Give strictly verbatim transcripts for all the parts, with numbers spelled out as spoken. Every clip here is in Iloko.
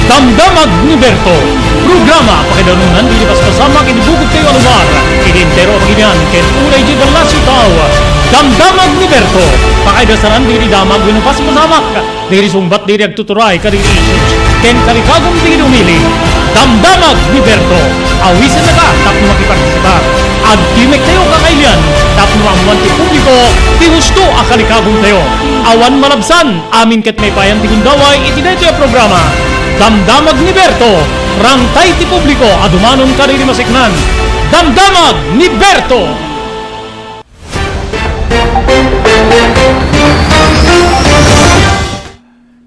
Damdamag ni Berto. Programa pakaidanunan dagiti paspasamak iti bukod tayo a lugar, iti entero a pagilian ken unay iti Palacio Tao. Damdamag ni Berto. Pakaidasanan dagiti damag wenno paspasamak, dagiti sungbat dagiti agtuturay kadagiti issues ken kalikagum dagiti umili. Damdamag ni Berto. Awisennaka tapno makipartisipar. Agtimek tayo kakailian tapno maammoan ti publiko ti husto a kalikagum tayo. Awan malabsan. Amin ket maipayan ti gundaway iti daytoy a programa. Damdamag ni Berto, rangtay ti publiko a dumanon kadagiti maseknan. Damdamag ni Berto!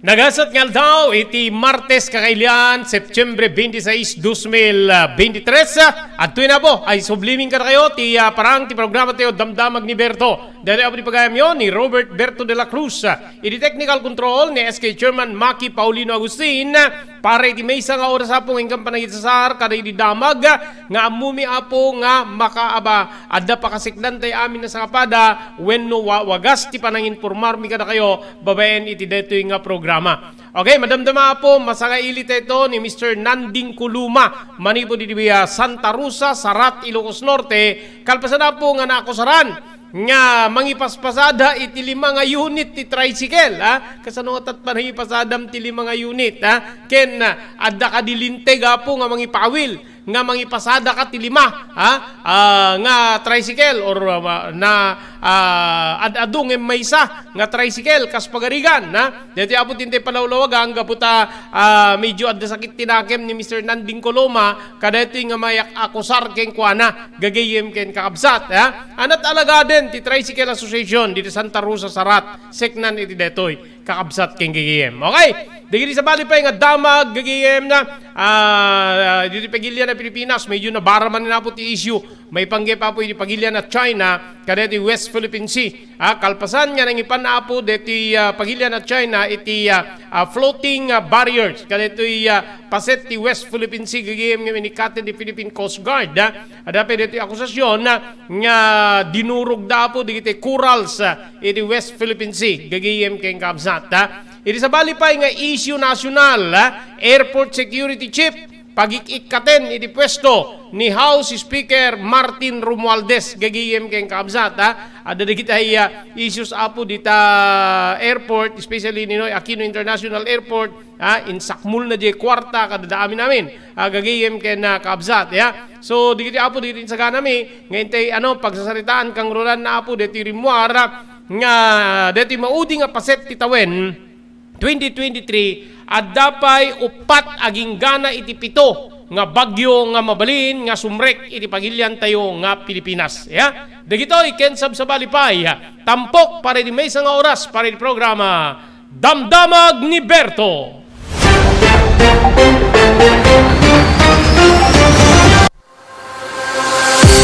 Nagasat nga aldaw iti Martes kakailian, Septiembre twenty-six, dos mil veintitrés. Adtoy na po ay sublimin kadakayo ti, ah, parang ti programa tayo, Damdamag ni Berto. Daytoy apo ti pagayamyo ni Robert Berto de la Cruz. Idi technical control ni S K Chairman Maki Paulino Agustin, para iti maysa nga oras, Apo, nga inkan panangidsasar kadagiti damag nga ammomi, Apo, nga makaaba, adda pakaseknantay amin a sakapada wenno wa-, wagas ti pananginpormarmi kadakayo babaen iti daytoy nga programa. Okay, madamdama, Apo, masangaili tayo ni Mister Nanding Kuluma, manipud iti, ah, Santa Rosa, Sarat, Ilocos Norte, kalpasan, Apo, nga naakusaran nga mangipaspasada iti lima nga unit ti tricycle, ha? Kasano ngata ti panangipasadam ti lima nga unit, ha? Ken, ah, adda kadi linteg, Apo, nga mangipawil, nga mangipasadaka ti lima, ha? Ah, nga tricycle or, ah, na, ah, ad-adu ngem maysa nga tricycle kas pagarigan, ha? Daytoy, Apo, ti intay palawlawagan gapu ta, ah, medyo adda sakit ti nakem ni Mister Nanding Coloma, kadaytoy nga mayak-akusar kenkuana, gagayem ken kakabsat, ha? Ania ti alagaden ti Tricycle Association diti Santa Rosa, Sarat, seknan iti daytoy, kakabsat ken gagayem. Okay? Dagiti sabali pay nga damag, gagayem na, ah, diti pagilian a Pilipinas, medyo nabara man, Apo, ti issue. Maipanggep, Apo, iti pagilian a China, kadaytoy West Philippine Sea. Ah, kalpasan nga nangipan, Apo, deti, ah, pagilian a China iti, ah, ah, floating, ah, barriers. Kadaytoy, ah, paset ti West Philippine Sea, gagayem nga inikkaten ti Philippine Coast Guard, ah. Adda pay deti akusasyon, ah, nga dinurogda, Apo, dagiti corals, ah, iti West Philippine Sea, gagayem ken kabsat, ah. Iti sabali pay nga issue national, ah, Airport Security Chief, pagik-ikkaten iti puesto ni House Speaker Martin Romualdez, gagayem ken kabsat, ha? Adda dagiti, ah, issues, Apo, dita airport, especially Ninoy Aquino International Airport, ha? Insakmulna diay kuarta, kadada amin-amin, ah, gagayem ken, ah, kabsat, ya. So, dagiti, Apo, dagiti insaganami, nga intay, ano, pagsasaritaan kangrunan na, Apo, deti rimmuar, nga deti maudi nga paset ti tawen, twenty twenty-three, adda pay uppat agingga na iti pito nga bagyo nga mabalin nga sumrek iti pagiliantayo nga Pilipinas. Ya? Dagitoy ken sabsabali pay, tampok para iti maysa nga oras para iti programa, Damdamag ni Berto.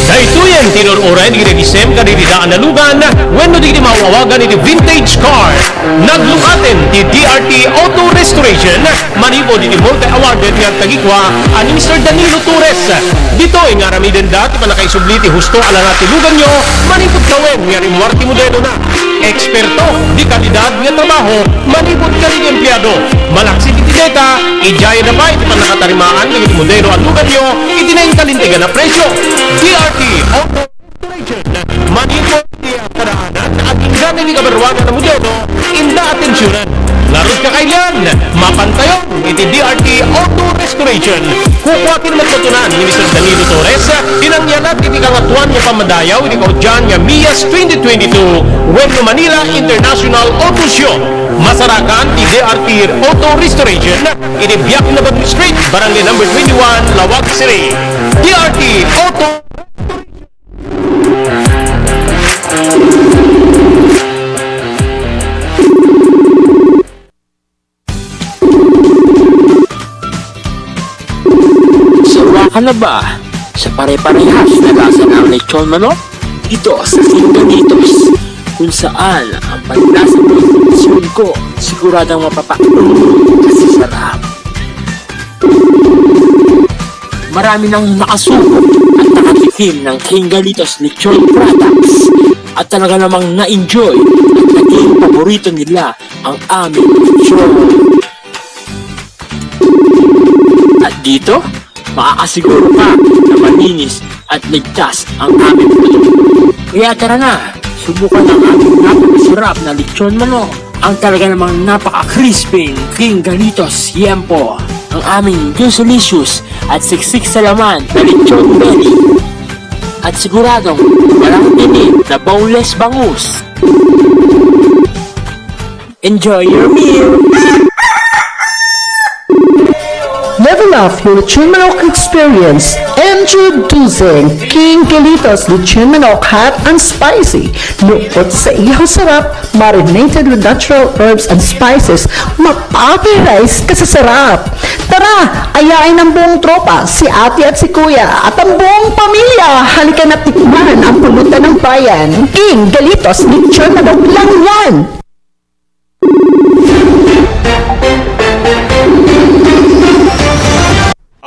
Daytoyen ti inur-uray dagiti nagisem kadagiti daan a lugan wenno dagiti maaw-awagan iti vintage car. Naglukaten ti D R T Auto Restoration manipud iti multi-awarded nga agtagikua a ni Mister Danilo Torres. Ditoy nga aramidenda ti pannakaisubli ti husto a langa ti luganyo manipud tawen nga rimmuar ti modelona. Eksperto, di kalidad nga trabaho, manipud kadagiti empleado. Malaksid iti deta, idiayda pay ti pannakatarimaan dagiti modelo a luganyo iti nainkalintegan a presio. D R T Auto Restoration. Manipud ti kadaanan, agingga na iti kabaruanan a modelo, inda atensionan. Ngarud kakailian, mapantayon iti D R T Auto Restoration. Kukuaten met katunan ni Mister Danilo Torres ti nangyalat iti Kangatoan nga Pammadayaw iti kaudian nga MIAS twenty twenty-two wenno Manila International Auto Show. Masarakan ti D R T Auto Restoration iti Biag Nabagno Street, Barangay Number twenty-one, Laoag City. D R T Auto Sawa ka na ba sa pare-parehas na lasa ng lechon manok? Dito sa Singganitos, kung saan ang panlasa mo ay siguradong mapapakita kasi sarap. Marami nang nakasubo at nakatikim ng Singganitos Lechon products at talaga namang na-enjoy at naging paborito nila ang aming lechon. Dito, makakasiguro ka na malinis at ligtas ang aming produkto. Kaya tara na, subukan ang aming napakasarap na lechon manok. Ang talaga namang napaka-crispy, King Galitos Yempo. Ang aming juicy-licious at siksik sa laman na lechon belly. At siguradong walang tinik na boneless bangus. Enjoy your meal! Level up your lechon manok experience. Introducing King Galitos Lechon Manok Hot and Spicy. Lupot sa ihaw sarap, marinated with natural herbs and spices. Mapapirize ka sa sarap. Tara, ayain ang buong tropa, si ate at si kuya, at ang buong pamilya. Halika na tikman ang pulutan ng bayan. King Galitos Lechon Manok lang yan!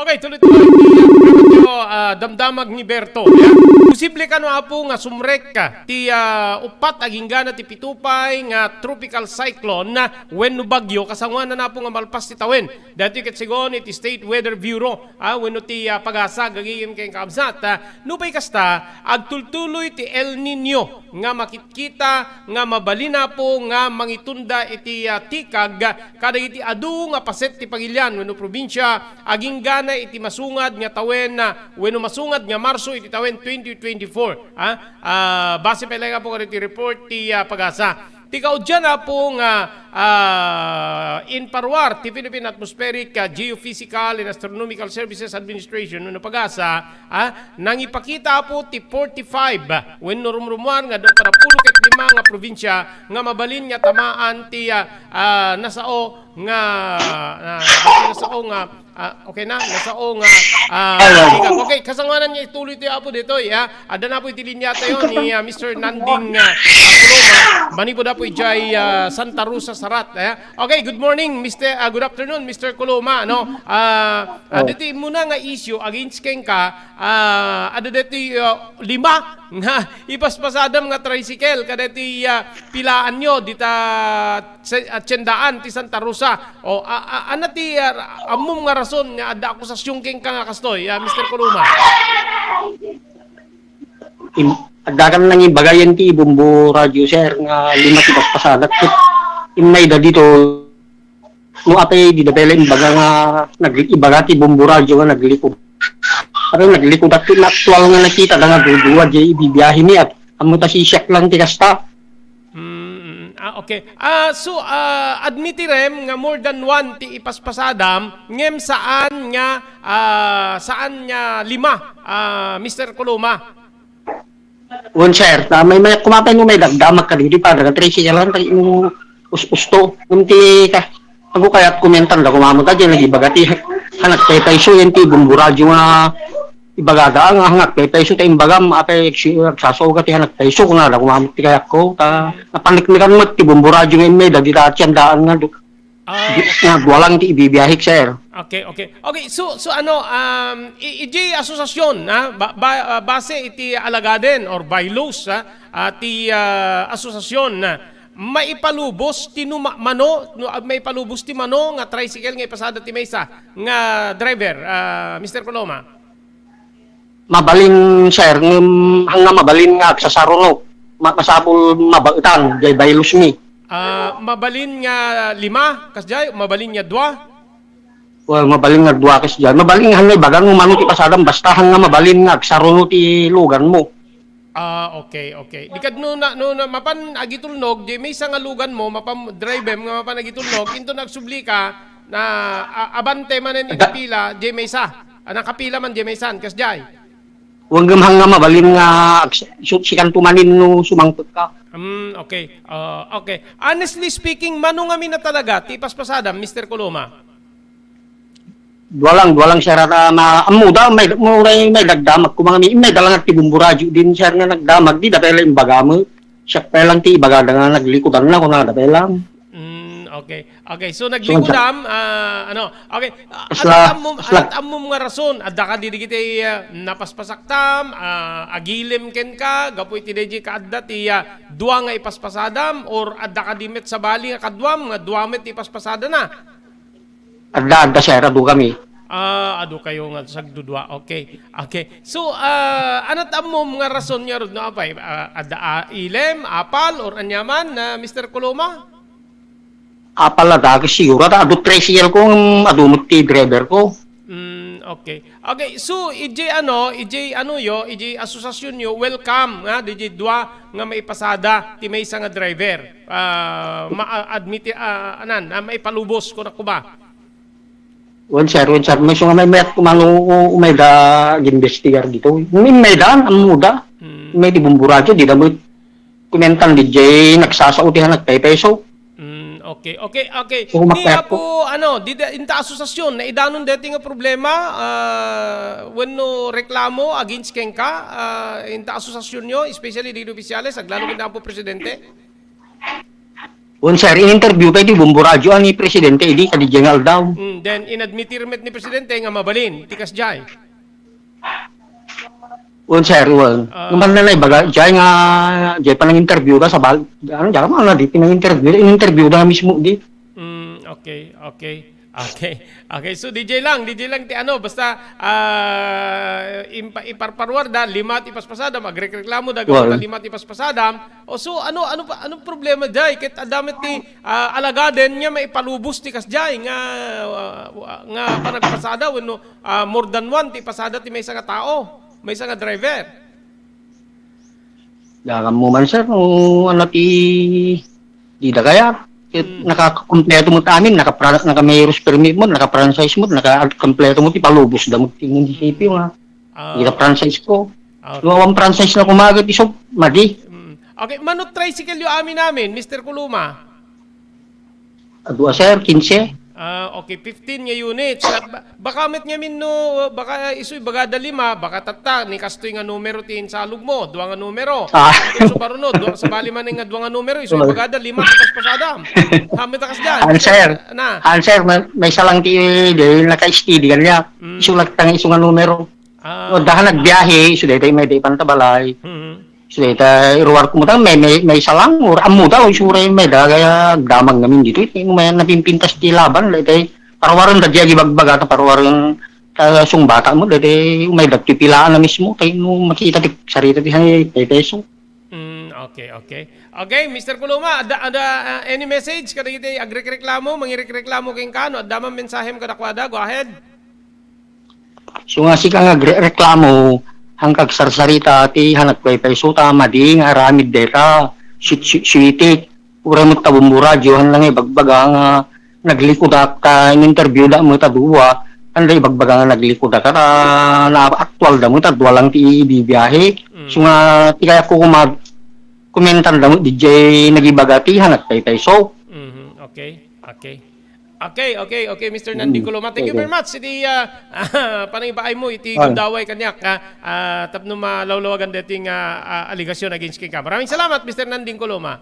Okay, tuloy-tuloy ti, ah, programa tayo, ah, Damdamag ni Berto. Ya? Posible kano, Apo, nga sumrek ka ti, ah, upat agingga na ti pito pay nga tropical cyclone, ah, wenno bagyo, kasangoanan, Apo, nga malpas ti tawen. Daytoy ket segun iti State Weather Bureau, ah, wenno ti, ah, PAGASA, gagayem ken kakabsat, ah, nupay kasta, agtultuloy ti El Niño nga makitkita nga mabalin, Apo, nga mangitunda iti, ah, tikag kadagiti adu nga paset ti pagilian wenno probinsia aginggana iti masungad nga tawen, ah, wenno masungad nga Marso iti tawen twenty twenty-four, ah. Ah, base pay laeng, Apo, kadagiti report ti, ah, PAGASA. Ti kaudian, Apo, nga, ah, inparuar ti Philippine Atmospheric, ah, Geophysical and Astronomical Services Administration wenno PAGASA, ah, nangipakita, Apo, ti forty-five wenno rumrumuar nga adu a panapulo ket lima nga probinsia nga mabalin nga tamaan ti, ah, ah, nasao nga, ah, nasao nga Ah, okay na, nasao nga, ah, tikag. Okay, kasangoanan nga ituloy ti Apo ditoy, ha? Adda na po iti linya tayo ni, ah, Mister Nanding, ah, Coloma. Manipud, Apo, idiay, ah, Santa Rosa, Sarat, ha? Okay, good morning, Mister, ah, good afternoon, Mister Coloma, no? Ah, ah, ditoy muna nga issue against kenka, ah, adda ditoy, ah, lima nga ipaspasadam nga tricycle, kadagiti, ah, pilaanyo dita sa, ah, tiendaan ti Santa Rosa. O, a, a, ania ti, ah, ammom nga rason nga adda akusasyon kenka nga kastoy, ah, Mister Coloma? Im-, adda kan nangibagayan ti Bombo Radio, sir, nga lima ti paspasadak. Ket imnay da dito, no, apay, di da pay la imbaga nga nag-, ibaga ti Bombo Radio nga naglikod. Apay, naglikod, at ti aktual nga nakita da nga dudua di ibibiyahe mi, at ammo ta sisiak lang ti kasta. Mm, mm. Ah, okay. Ah, so, ah, admitirem nga more than one ti ipaspasadam, ngem saan nga, ah, saan nga lima, ah, Mister Coloma? Wen, sir, ta may, may kumapay no may dagdamag kadagiti para nga tricycle lang, ta ino us-usto. Ngem ti ka-, ago kayat kumentan da kumamot, ta diay nagibaga ti, ha, nagpaypayso yan ti Bombo Radio nga ibagada nga hangak paypayso ta imbagam, apay, agsi-, agsasao ka ti hangak payso, kuna da kumamot ti kayatko, ta napaniknikan met ti Bombo Radio nga immay dagita tiendaan nga du-, Ah, nga dua lang ti ibibiyahek, sir. Okay, okay. Okay, so, so ano, um, i-, idiay asosasyon, ha, ba-, ba-, ah, base iti alagaden or bylaws, ha, ah, ti, ah, asosasyon, na maipalubos ti numa-, mano, no, ah, maipalubos ti mano nga tricycle nga ipasada ti maysa nga driver, ah, Mister Coloma? Mabalin, sir, ngem hanga mabalin nga agsasaruno. Ma-, masapul mabaetan, diay bylaws mi. Ah, mabalin nga lima, kasdiay? Mabalin nga dua? Well, mabalin nga dua, kasdiay. Mabalin nga hanga ibaga no mano ti pasadam, basta hanga mabalin nga agsaruno ti luganmo. Ah, okay, okay. Di kad no na, no na, mapan agitulnog, diay maysa nga luganmo, mapan driver nga mapan agitulnog, inton agsubli ka, na, a-, abante manen iti pila, diay maysa. Ah, nakapila man diay maysan, kasdiay. Wen ngem hanga mabalin nga ag-, su-, sikanto manen no sumangpet ka. Mm, okay. Ah, okay. Honestly speaking, mano ngamin a talaga ti ipaspasadam, Mister Coloma? Dua lang, dua lang, sir, at, ah, ma-, ammo da, may, mo, may, may dagdamag ko, mga mi-, may dalangat ti Bombo Radio din, sir, nga nagdamag, di da pay la imbagam. Siak pay lang ti ibagada nga naglikudanna, kunada pay lang. Mm, okay. Okay, so naglikudam, ah, ano, okay, ah, kasla-, adda ammom, kasla- adda ammom nga rason, adda kadi dagiti, ah, napaspasaktam, ah, agilim kenka, gapu iti daydi kaadda ti, ah, dua nga ipaspasadam, or adda kadi met sabali nga kaduam, nga dua met ti ipaspasadana? Adda, adda, sir, adu kami. Ah, adu kayo nga sagdudua. Okay. Okay. So, ah, anat ammom nga rason nga rod no apay? Ah, adda, ah, ilem, apal, or anyaman, na Mister Coloma? Apal a dagis siguro. Ata adu tricycle ko, adu met ti driver ko. Mm, okay. Okay, so, ijay ano, ijay ano yo, ijay asosasyon yo, welcome, nga, dijay dua nga maipasada ti maysa nga driver. Ah, ma-, ah, admit, ah, anan, ah, maipalubos, kunak ko ba? Wen, sir, wen, sir. Maysa nga may mayat ko man, o, o, may da, ag-investigar dito. May, may da, ammo da. Mm. May di bumburado, di da mo kumentan, di jay nagsasao ti hanag paypayso. Mm, okay, okay, okay. So, ni makiyak ko. Apo, ano, di da, inta asosasyon, naidanon deti nga problema, ah, wenno reklamo against kenka, ah, inta asosasyon nyo, especially di opisyales, aglalo ken Apo Presidente? Wen, sir, in-interview pay di Bombo Radio ni Presidente idi kadi jay nga aldaw. Mm, then, inadmitir met ni Presidente nga mabalin, ti kasjay. Wen, sir, wen. Ah. Numan na naibaga, jay nga, jay panang-interview ka sa bal-, ano, jay ka man, di pinang-interview, in-interview na mismo, di. Mm, okay, okay. Okay. Okay, so D J lang, D J lang ti ano, basta, ah, impa-, iparparuar da, lima ti paspasadam, agrekreklamo da, gapu ta lima ti paspasadam. O, so, ano, ano pa, anong problema jay? Ket adda met ti, ah, alagaden nga maipalubos ti kasjay nga, ah, nga panagpasada wenno, ah, more than one ti pasada ti maysa nga tao, maysa nga driver. Dakan mo man, sir, no, ano ti, di da kaya. Ket Mm. nakakompleto mo ti amin, nakapra-, naka-mayor's permit mo, naka-franchise mo, nakakompleto mo ti palubos da mo ti munisipyo nga. Ah. Ita franchise ko. Ah. Dua wan franchise na kumagat iso, madi. Mm. Okay, mano tricycle yo amin-amin, Mister Kuluma? Adua, sir, kinse. Ah, okay, fifteen nga units. Ah, ba-, baka met ngamin no, baka isu ibagada lima, baka tatta, ni kastoy nga numero ti insalog mo, dua nga numero. Ah. Isu baruno, dua, sabali man nga dua nga numero, isu ibagada lima, tapos pasadam. Hamet akas dyan. Answer. Na. Answer, may, may salang ti, di, naka-steady kanya. Mm. Isu lang tang isu nga numero. Ah. O, daha nagbiyahe, isu daytoy may di pantabalay. Mm. So, ita, iruar ko mo ta, may, may, may salang, or, ammo ta, o, isura, may da, kaya agdamag ngamin dito, iti, may napimpintas ti laban, la, ita, paruwaren da, diya, gibagbaga, ta, paruwaren, ta, sungbata mo, dati, may dati pilaan na mismo, tayo, no, makita, ti, sarita, ti, hay, tay, tay, so. Mm, okay, okay. Okay, Mister Kuluma, ada, ada, uh, any message? Kada iti, agrekreklamo, mangirikreklamo, keng kano, adda man mensahem, kada kwada, go ahead. So nga sika nga agre-, reklamo, hangkag sarsarita ti hanag paypayso ta, madi nga aramid deta, si-, si-, sitik, uray met ta Bombo Radio, han lang ibagbaga nga naglikudak ta, in-interview da met a dua, han lang ibagbaga nga naglikudak ta, na aktual da met a dua lang ti ibibiyahe. Mm. So nga, ti kaya ko kumag-, kumentan da met, di jay nagibaga ti hanag paypayso. Mhm, okay, okay. Okay, okay, okay, Mister Nanding Coloma. Thank you very much. Iti, ah, panangibaay mo, iti gundaway kaniak, ah, ah, tapno malawlawagan deti nga, ah, alegasyon against kenka. Maraming salamat, Mister Nanding Coloma.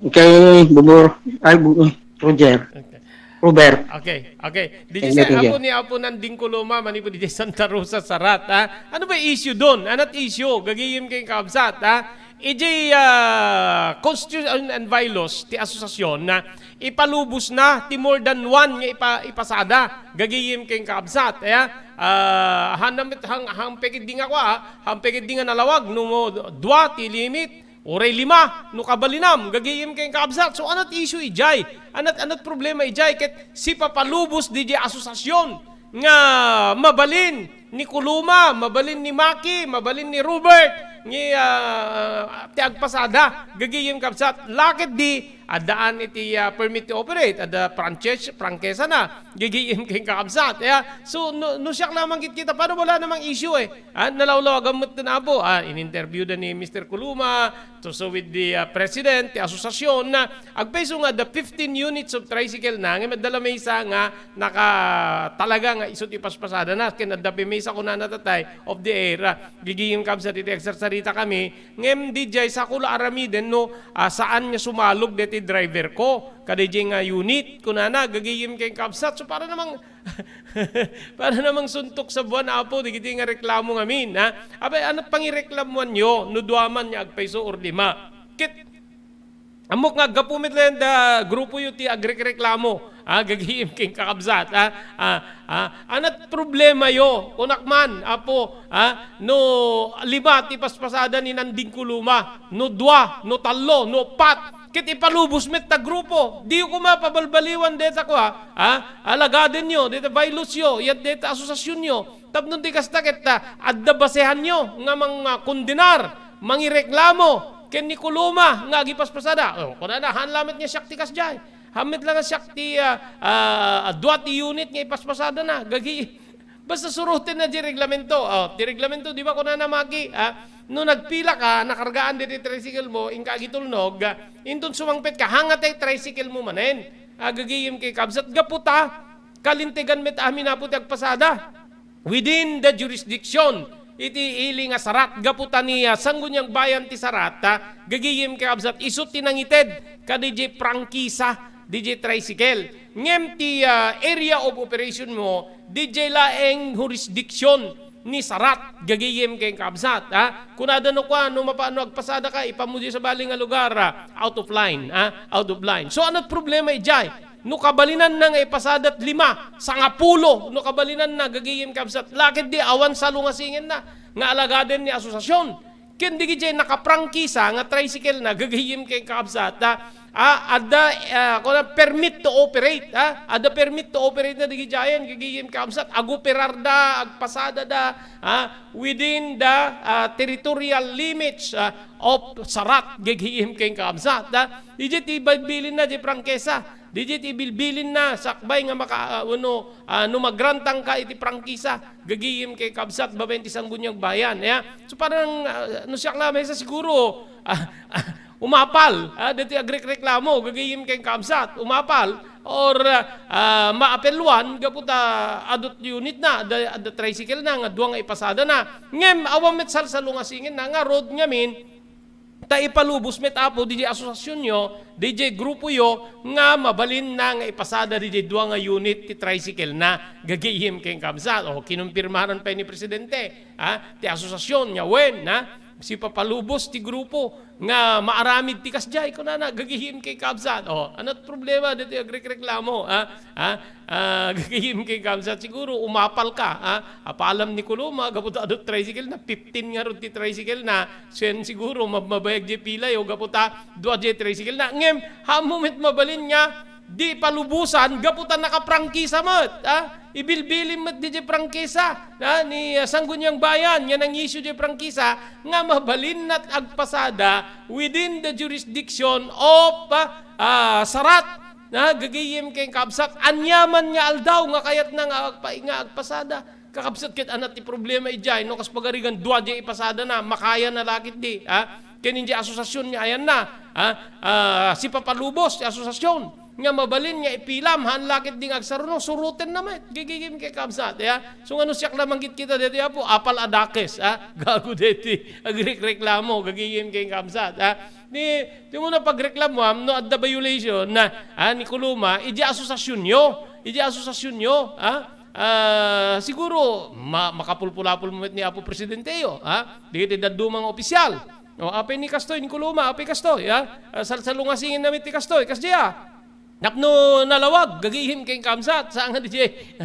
Okay, Bubor. Ay, Bu-, Roger. Okay. Robert. Okay, okay. Di Thank you, thank you. Apo ni Apo Nanding Coloma, manipud di Santa Rosa, Sarat, ha? Ano ba issue doon? Anat issue? Gagayem keng kabsat, ha? Ijay, ah, constitution and bylaws ti asosasyon na ipalubos na ti more than one nga ipa-, ipasada. Gagayem keng kabsat, aya? Ah, han, han, han pekit di nga kua, han pekit di nga nalawag, no mo dua ti limit, uray lima, no kabalinam, gagayem keng kabsat. So, anat issue ijay? Anat, anat problema ijay? Ket sipapalubos di, di asosasyon nga mabalin ni Coloma, mabalin ni Maki, mabalin ni Robert, ni, ah, ti agpasada, gagayem kabsat, la ket di, addaan iti, ah, permit to operate, adda franchise, prangkesa na, gagayem ken kabsat, ya. So, no, no siak lamang kitkita, paano wala namang issue eh? Ah, nalawlawagan met ti Apo, ah, in-interview da ni Mister Coloma, to, so with the, ah, president, ti asosasyon na, agpayso nga adda fifteen units of tricycle na, nga adda la maysa nga naka-, talaga nga isu ti paspasada na, ken adda pay maysa kunana tatay of the air, ah, gagayem kabsat iti agsarsarita kami, ngem di jay sako la aramiden no, ah, saan nga sumalog deti driver ko, kada jay nga unit, kunana, gagayem ken kabsat, so para namang, para namang suntok sa buwan, Apo, dagiti nga reklamo ngamin, ha? Abay, ano pangireklamuan yo no dua man nga agpayso or lima? Ket, Ammok nga aggapu met laeng da grupoyo ti agrekreklamo, ah, gagayem ken kakabsat, ah, ah, ah, anat problemayo, kunak man, Apo, ah, no lima ti paspasada ni Nanding Kuluma, no dua, no tallo, no uppat, ket ipalubos met ta grupo. Diyo koma pabalbaliwan deta kua, ah, alagadenyo, deta bylaws-yo, ket deta asosasionyo. Tapno di kasta ket, ah, adda basehanyo nga mangkondenar, mangireklamo ken ni Kuluma nga agipaspasada. Oh, kunana, "Haan lamet nga siak ti kasdiay. Haan met la nga siak ti, ah, ah, dua ti unit nga ipaspasadana." Gagi, basta surotenna di reglamento. Oh, ti reglamento, di ba, kunana, Maki, ah, no nagpila ka, nakargaan ditoy tricycle mo, inka agitulnog, ah, inton sumangpet ka, hangate tricycle mo manen. Ah, gagayem ken kakabsat, gapu ta, kalintegan met amin, Apo, ti agpasada within the jurisdiction iti ili nga Sarat, gapu ta ni, ah, Sangguniang Bayan ti Sarat, ah, gagayem ken kakabsat, isu ti nangited kadidiay prangkisa didiay tricycle. Ngem ti, ah, area of operation mo, didiay laeng jurisdiction ni Sarat, gagayem ken kakabsat, ah. Kunada no kua, no mapa-, no agpasada ka, ipanmo diay sabali nga lugar, ah, out of line, ah, out of line. So, anat problema idiay? No kabalinanna nga ipasadat lima, sangapulo, no kabalinanna, gagayem ken kakabsat, laketdi awan salungasingenna nga alagaden ni asosasion. Ken digidiay nakaprangkisa nga tricycle na, gagayem ken kakabsat, ah, ah, adda, ah, kuna, permit to operate, ah, adda permit to operate na digidiayen, gagayem ken kakabsat, agoperarda, agpasadada, ah, within the, ah, territorial limits, ah, of Sarat, gagayem ken kakabsat, ah. Idiay ti ibilbilinna diay prangkisa. Didiay ti ibilbilinna sakbay nga maka-, ah, wenno, ah, no magrantangka iti prangkisa, gagayem ken kakabsat, babaen ti Sangguniang Bayan, ya. So, parang, ah, no siak la maysa, siguro, ah, umapal, ah, ditoy agrekreklamo, gagayem ken kakabsat, umapal, or, ah, maapeluan, gapu ta adu ti unit na, adda, adda tricycle na, nga dua nga ipasada na. Ngem, awan met salsalungasingenna, ngarud ngamin, ta ipalubos met, Apo, didiay asosasionyo, didiay grupoyo, nga mabalinna nga ipasada didiay dua nga unit ti tricycle na, gagayem ken kakabsat. O, kinumpirmaran pay ni Presidente, ha, ti asosasion nga wen, ha, sipapalubos ti grupo nga maaramid ti kasdiay, kunana, gagayem ken kakabsat. O, anat problema ditoy agrekreklamo, ha? Ha? Ah, gagayem ken kakabsat, siguro umapal ka, ha? Apalam ni Kuluma, gapu ta adu tricycle na, fifteen ngarud ti tricycle na, sen siguro mab-, mabayag diay pilayo, gapu ta dua diay tricycle na. Ngem, haanmo met mabalin nga di palubosan, gapu ta nakaprangkisa met, ha? Ibilbilin met diay prangkisa, ha? Ni, ah, Sangguniang Bayan, nga nang-issue diay prangkisa, nga mabalinna agpasada within the jurisdiction of, ah, ah, Sarat. Na, gagayem ken kakabsat, aniaman nga aldaw nga kayatna nga agpa-, nga agpasada. Kakabsat, ket anat ti problema idiay, no kas pagarigan, dua diay ipasada na, makaya na laketdi, ha? Ken idiay asosasion nga ayanna, ha? Ah, sipapalubos ti asosasion nga mabalin nga ipilam, haan laketdi nga agsaruno, surotenna met, gagayem ken kakabsat, ya? So, ngano siak la mangkitkita deti, Apo? Apal a dakes, ha? Gago deti, agrekreklamo, gagayem ken kakabsat, ha? Ni, di mo na pagreklamuam no adda violation na, ah, ni Kuluma, idiay asosasionyo, idiay asosasionyo, ah, ah, siguro, ma-, makapulpulapol mo met ni Apo Presidenteyo, ah, dagiti dadduma nga opisyal. O, apay ni kastoy, ni Kuluma, apay kastoy, ah, ah, salsalungasingen na met ti kastoy, kasdiay, ah. Tapno nalawag, gagayem ken kakabsat, saan nga didiay.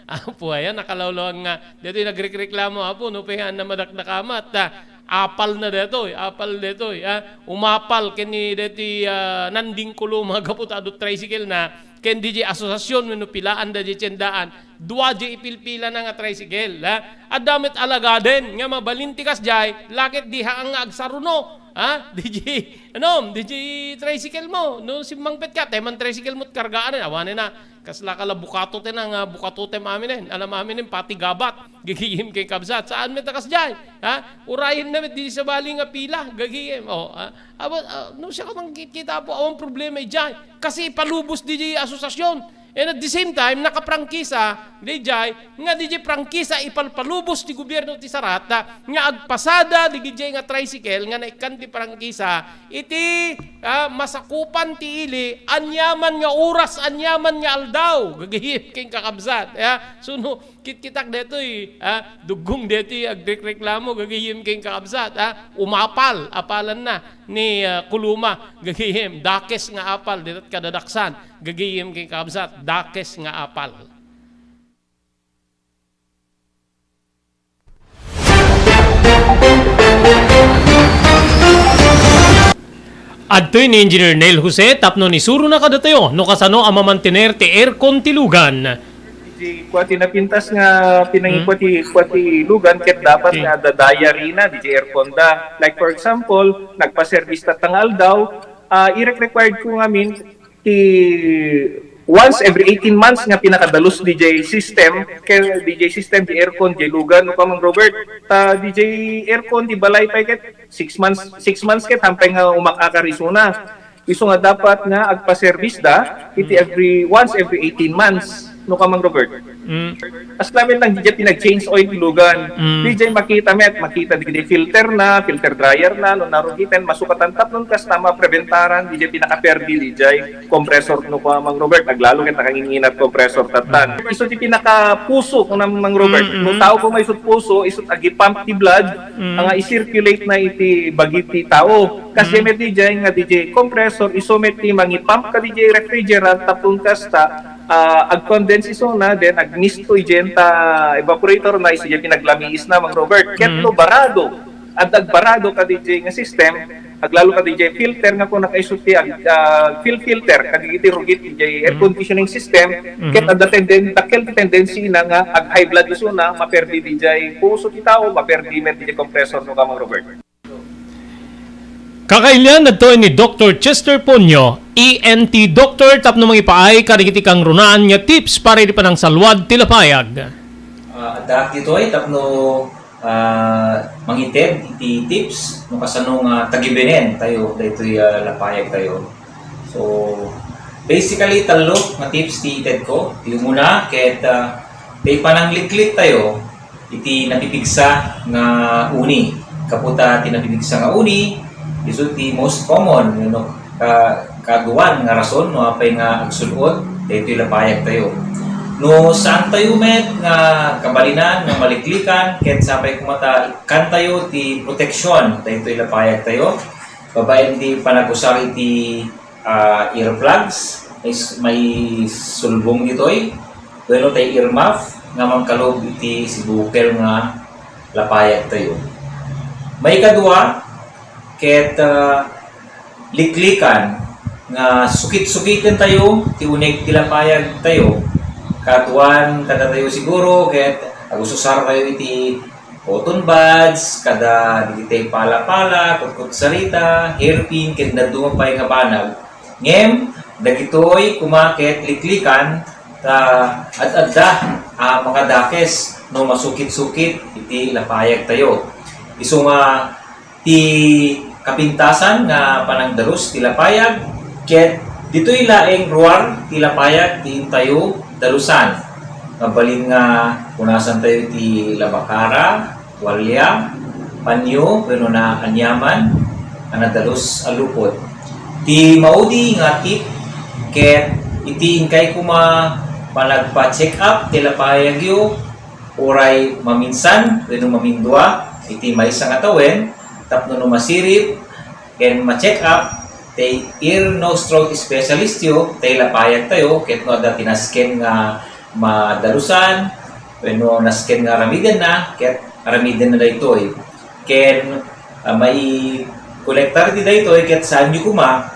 Apo, ayan, nakalawlawag nga. Detoy nagrekreklamo, Apo, no, pay nga madakdakamat, ah, apal na detoy, apal detoy, ah, umapal ken ni deti, ah, Nanding Kuluma gapu ta adu tricycle na, ken didiay asosasion wenno pilaan da didiay tiendaan, dua diay ipilpilana nga tricycle, ah. Adda met alagaden nga mabalin ti kasdiay, laketdi haan nga agsaruno, ha? Didiay, ano, didiay tricycle mo. No, simmangpet ka, tay man tricycle mo, kargaan, awanen na. Kasla ka la bukatoten nga, bukatotem aminen. Alam aminen, pati gabat. Gagayem ken kakabsat. Saan met a kasdiay? Ha? Urayen na met, didiay sabali nga pila. Gagayem. O, ha? Aba, ah, no, siak man kitkita, Apo, awan problema idiay. Kasi ipalubos didiay asosasion. And at the same time, nakaprangkisa, didiay, nga didiay prangkisa ipalpalubos ti gobierno ti Sarat, ah, nga agpasada digidiay nga tricycle nga naikkan ti prangkisa iti, ah, masakupan ti ili, aniaman nga oras, aniaman nga aldaw, gagayem ken kakabsat, ya. So, no, Kitkitak detoy, ah, duggong detoy agrekreklamo gagayem ken kakabsat, ah, umapal, apalanna ni, ah, Kuluma gagayem, dakes nga apal, dito't kadadaksan gagayem ken kakabsat, dakes nga apal. Adtoy ni Engineer Neil Jose tapno isurona kadatayo no kasano a mamantener ti aircon ti lugan. Di kua ti napintas nga pinangikua ti, kua ti lugan ket dapat nga adda diary na, di aircon da. Like for example, nagpa-service tatta nga aldaw, ah, irek-required ko ngamin ti once every eighteen months nga pinakadalus D J system, kay D J system, di aircon, di lugan, no, Kamang Robert. Ta D J aircon, di balay pay ket six months, six months ket hampay nga umak-akar isuna. Isu nga dapat nga agpa-service da, iti every, once every eighteen months, no, Kamang Robert. Mm. As lamet lang, di jay pinag-change oil ti lugan. Mm. Di jay makita met, makita di, di filter na, filter dryer na, no, narugiten, masukatan tapnon kasta, mapreventaran, di jay pinakaperdi, di jay compressor, no, Kamang Robert, aglalo ket nakanginginat compressor tattan. Mm. Isu ti pinakapuso, kuna Mang Robert. Mm, mm. No tao koma isut puso, isut agi-pump ti blood, Mm. nga i-circulate na iti bagi ti tao. Kas Mm. met di jay nga di jay compressor, isu met ti mangi-pump ka di jay refrigerant, tapno kasta, ah, ag-condense isuna, then agmisto idiay ta evaporator na, isu jay pinaglamiis na, Mang Robert. Ket Mm. no barado, adda agbarado ka di jay nga system, aglalo ka di jay filter nga kuna isu ti ag-, ah, fil-, filter, kadagiti rugit di jay air Mm. conditioning system, Mm-hmm. ket adda tenden-, dakkel ti tendency na nga ag-high blood isuna, maperdi di jay puso ti tao, maperdi met di jay compressor, no, Kamang Robert. Kakailian, adtoy ni Doktor Chester Ponyo, E N T doctor, tapno mangipaay kadagiti kangrunaan nga tips para iti panangsalwad ti lapayag. Ah, addaak ditoy tapno, ah, mangited iti tips no kasano nga tagibenen tayo daytoy, ah, lapayag tayo. So, basically, tallo nga tips ti ited ko. Ti umuna, ket, ah, ti panangliklik tayo iti napipigsa nga uni. Gapu ta ti napipigsa nga uni, isu ti most common, you know, ka-, kaduan nga rason no apay nga agsud-ot daytoy lapayag tayo. No saan tayo met nga kabalinan nga maliklikan, ket sapay koma ta ikkan tayo ti proteksyon daytoy lapayag tayo, babaen ti panagusar iti ah, earplugs, is may sulbong ditoy, wenno tay earmuff nga mangkalub iti sibukel nga lapayag tayo. Maikadua, ket, ah, liklikan nga sukit-sukiten tayo ti unig ti lapayag tayo. Kaduan kadatayo siguro, ket agususar tayo iti cotton buds, kada dagiti pala-pala, kutkutsarita, hairpin, ken dadduma pay nga banag. Ngem, dagitoy koma ket liklikan ta ad-adda a makadakes no masukit-sukit iti lapayag tayo. Isu nga ti kapintasan nga panangdalus ti lapayag, ket ditoy laeng ruar ti lapayag ti intayo dalusan. Mabalin nga punasan tayo ti labakara, tualya, panyo, wenno naaniaman a nadalus a lupot. Ti maudi nga tip ket iti inkay koma panagpa-check up ti lapayagyo, uray maminsan wenno mamindua iti maysa nga tawen tapno no masirib ken ma-check up ti ear, nose, throat specialist yo, ti lapayag tayo, ket no adda ti nasken nga madalusan wenno nasken nga aramidenna, ket aramidenna daytoy. Ken, ah, maikolektar ti daytoy ket saanyo koma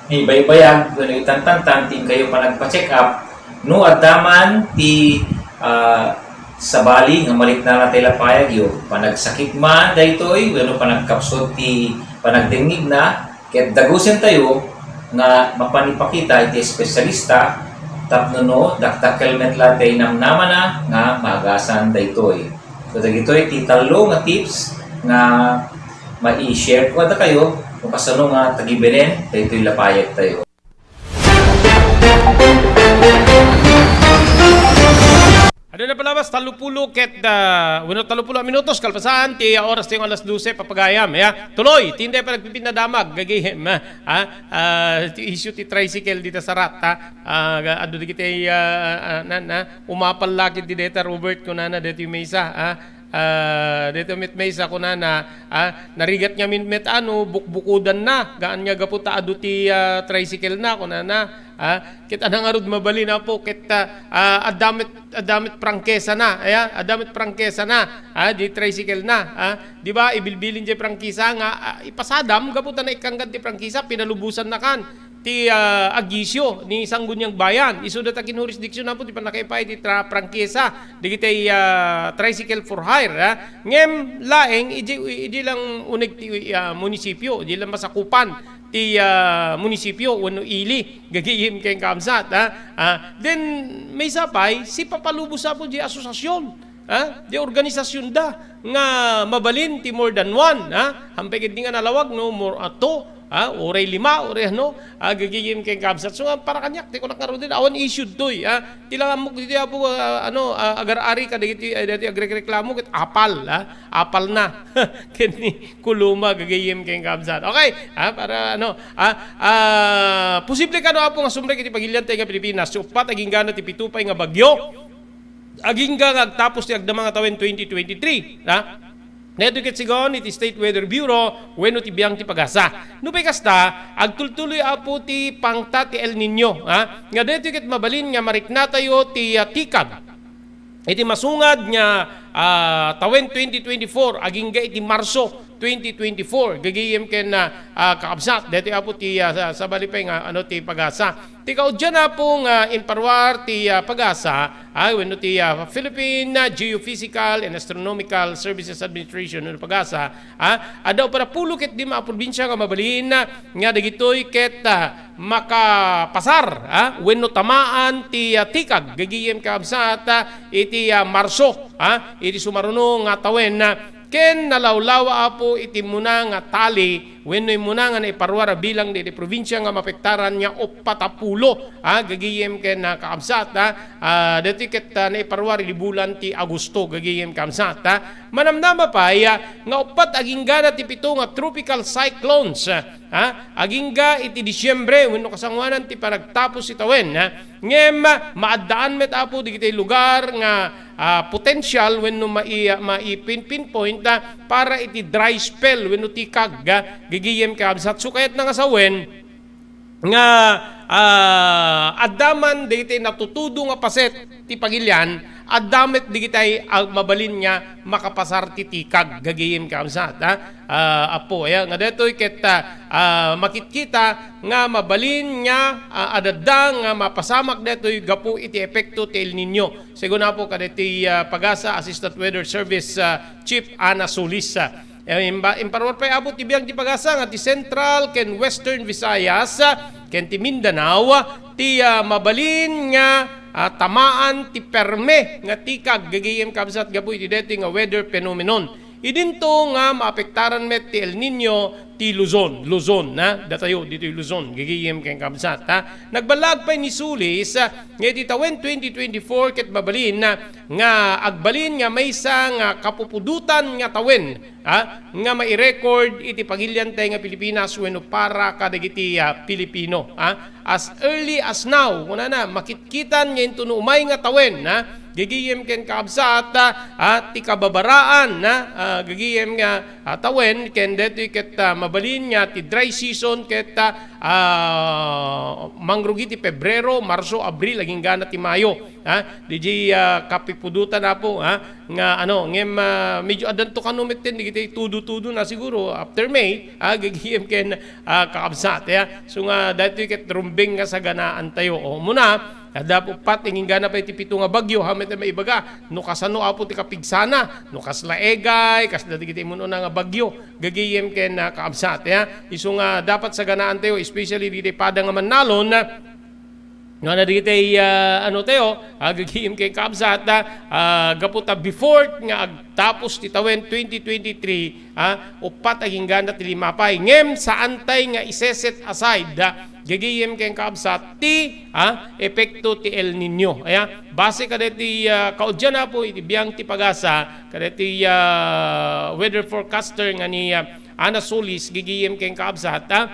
ibaybayag wenno itantantan ti inkayo panagpa-check up no adda man ti, ah, sabali nga maliknana ti lapayagyo, panagsakit man daytoy wenno panagkapsut ti panagdengngegna, ket dagusentayo nga mapan ipakita iti espesyalista tapno no dakdakkel met la ti namnamana nga maagasan daytoy. So, dagitoy ti tallo nga tips nga mai-share ko kadakayo no kasano nga tagibenen daytoy lapayag tayo. Adda napalabas tallopulo ket, ah, wenno tallopulo a minutos kalpasan ti oras ti alas dose, papagayam, ya. Tuloy, ti inday panagpipinadamag, gagayem, ah, ah, ti issue ti tricycle dita sa rat, ha. Ah, ga-, adu dagiti, ah, ah, na, na, umapal la ket di deta Robert kunana deti maysa, ah, ah, deti met maysa kunana, ah, narigat ngamin met ano, bukbukudanna, gaan nga gapu ta adu ti, ah, tricycle na, kunana, ah, ket ania ngarud mabalin, Apo, ket, ah, ah, adda met, adda met prangkesa na, aya, adda met prangkesa na, ah, di tricycle na, ah, di ba, ibilbilin di prangkesa nga, ah, ipasadam, gapu ta naikkangan ti prangkesa, pinalubosan na kan ti, ah, agisyo ni Sangguniang Bayan. Isu data kin jurisdiction, Apo, ti pannakaipay ti tra-, prangkesa, dagiti, ah, tricycle for hire, ah. Ngem laeng, idi, idi lang uneg ti, ah, munisipyo, idi lang masakupan ti, ah, munisipyo wenno ili, gagayem ken kaabsat, ah. Ah, then, maysa pay, sipapalubos, Apo, di asosiasyon, ah, di organisasyonda nga mabalin ti more than one, ah. Hampay ket di nga nalawag, no, more, ah, two, ah, uray lima, uray ano, ah, gagayem ken kaabsat. So, ah, para kaniak, ti kunak ngaruden, awan issued toy, ah. Ti lang ammok ditoy, Apo, ah, ano, ah, agar-ari kadagiti, ah, dagiti agrekreklamo ket apal, ah, apal na. Ken ni Kuluma, gagayem ken kaabsat. Okay, ah, para ano, ah, ah, posible kano, Apo, nga sumrek iti pagilian tayo nga Pilipinas, ti uppat agingga na ti pito pay nga bagyo agingga nga agtapos ti agdama nga tawen twenty twenty-three, ha? Daytoy ket sigun iti State Weather Bureau wenno ti biang ti pagasa. Nupay kasta, agtultuloy, Apo, ti pangta ti El Niño, ha? Nga daytoy ket mabalin nga mariknatayo ti, ah, tikag iti masungad nga, ah, tawen twenty twenty-four agingga iti Marso twenty twenty-four. Gagayem ken, ah, ah, kaabsat. Daytoy, Apo, ti, ah, sa-, sabali pay nga, ano, ti pagasa. Ti kaudyan, Apo, nga imparuar ti, ah, pagasa, ah, wenno ti, ah, Philippine, ah, Geophysical and Astronomical Services Administration, wenno pagasa, ah, adda uppat a pulo ket lima a probinsia nga mabalin, ah, nga dagitoy ket, ah, makapasar, ah, wenno tamaan ti, ah, tikag gagayem kaabsat, ah, iti, ah, Marso, ah, iti sumaruno nga tawen, ah, ken nalawlawa, Apo, iti immuna nga tali wenno immuna nga naiparuar a bilang daydi probinsia nga maapektaran nga uppat a pulo, ah, gagayem ken, ah, kaabsat, ah, ah, daytoy ket, ah, naiparuar idi bulan ti Agosto, gagayem kaabsat, ah. Manamnama pay, ah, nga uppat agingga na ti pito nga tropical cyclones, ah, ha? Agingga iti Disiembre wenno kasangoanan ti panagtapos ti tawen, ha? Ngem, ah, maaddaan met, Apo, dagiti lugar nga, ah, potensial wenno mai-, maipin-, pinpoint, ah, para iti dry spell wenno tikag, ah, gagayem kaabsat. So, kayatna nga sawen nga, ah, adda man dagiti natutudo nga paset ti pagilian, adda met dagiti, ah, mabalin nga makapasar ti tikag, gagayem kaabsat, ha? Ah, Apo, aya, nga daytoy ket, ah, ah, makitkita nga mabalin nga, ah, adda nga mapasamak daytoy gapu iti epekto ti El Niño. Segun, Apo, kadaytoy, ah, pagasa, Assistant Weather Service, ah, Chief Ana Solis, ah. Eh, imba-, imparuar pay, Apo, ti biag ti pagasa nga ti Central ken Western Visayas, ah, ken ti Mindanao, ah, ti, ah, mabalin nga, ah, tamaan ti perme nga tikag gagayem kaabsat gapu iti daytoy nga weather phenomenon. Idinto nga maapektaran met ti El Niño ti Luzon, Luzon, na, datayo ditoy Luzon, gagayem ken kaabsat, ha. Nagballaag pay ni Solis, ah, nga iti tawen twenty twenty-four ket mabalin, ah, nga agbalin nga maysa nga kapupudotan nga tawen, ha, nga mairecord iti pagiliantay nga Pilipinas wenno para kadagiti, ah, Pilipino, ha. As early as now, kunana, makitkitan nga intono umay nga tawen, ha, gagayem ken kaabsat, ha, ti kababaraan, ha, ah, gagayem nga, ah, tawen, ken daytoy ket, ah, mabalin nga ti dry season ket, ah, ah, mangrugi ti Pebrero, Marso, Abril, agingga na ti Mayo, ha, diay, ah, kapupudotan, Apo, ha, nga ano, ngem, ah, medyo addanto kano metten dagiti tudo-tudo na siguro after May, ah, gagayem ken, ah, kaabsat, ya. So nga, daytoy ket rumbeng nga saganaantayo. O, umuna, adda uppat, inggana pay ti pito nga bagyo, ha, met maibaga, no kasano, Apo, ti kapigsana, no kasla Egay, kasla dagiti immun-una nga bagyo, gagayem ken, ah, kaabsat, ya. Isu nga dapat saganaantayo, especially dagiti pada nga mannalon, Nga na dagiti, ah, ano tayo, ah, gagayem ken kabsat, ah, ah, gapu ta before nga agtapos ti tawen twenty twenty-three, ah, uppat agingga na ti lima pay. Ngem saan tay nga ise-set aside, ah, gagayem ken kabsat ti, ah, epekto ti El Niño. Aya, base kadagiti, ah, kaudian, Apo, iti biang ti pagasa, kadagiti, ah, weather forecaster nga ni, ah, Ana Solis, gagayem ken kabsat, ah,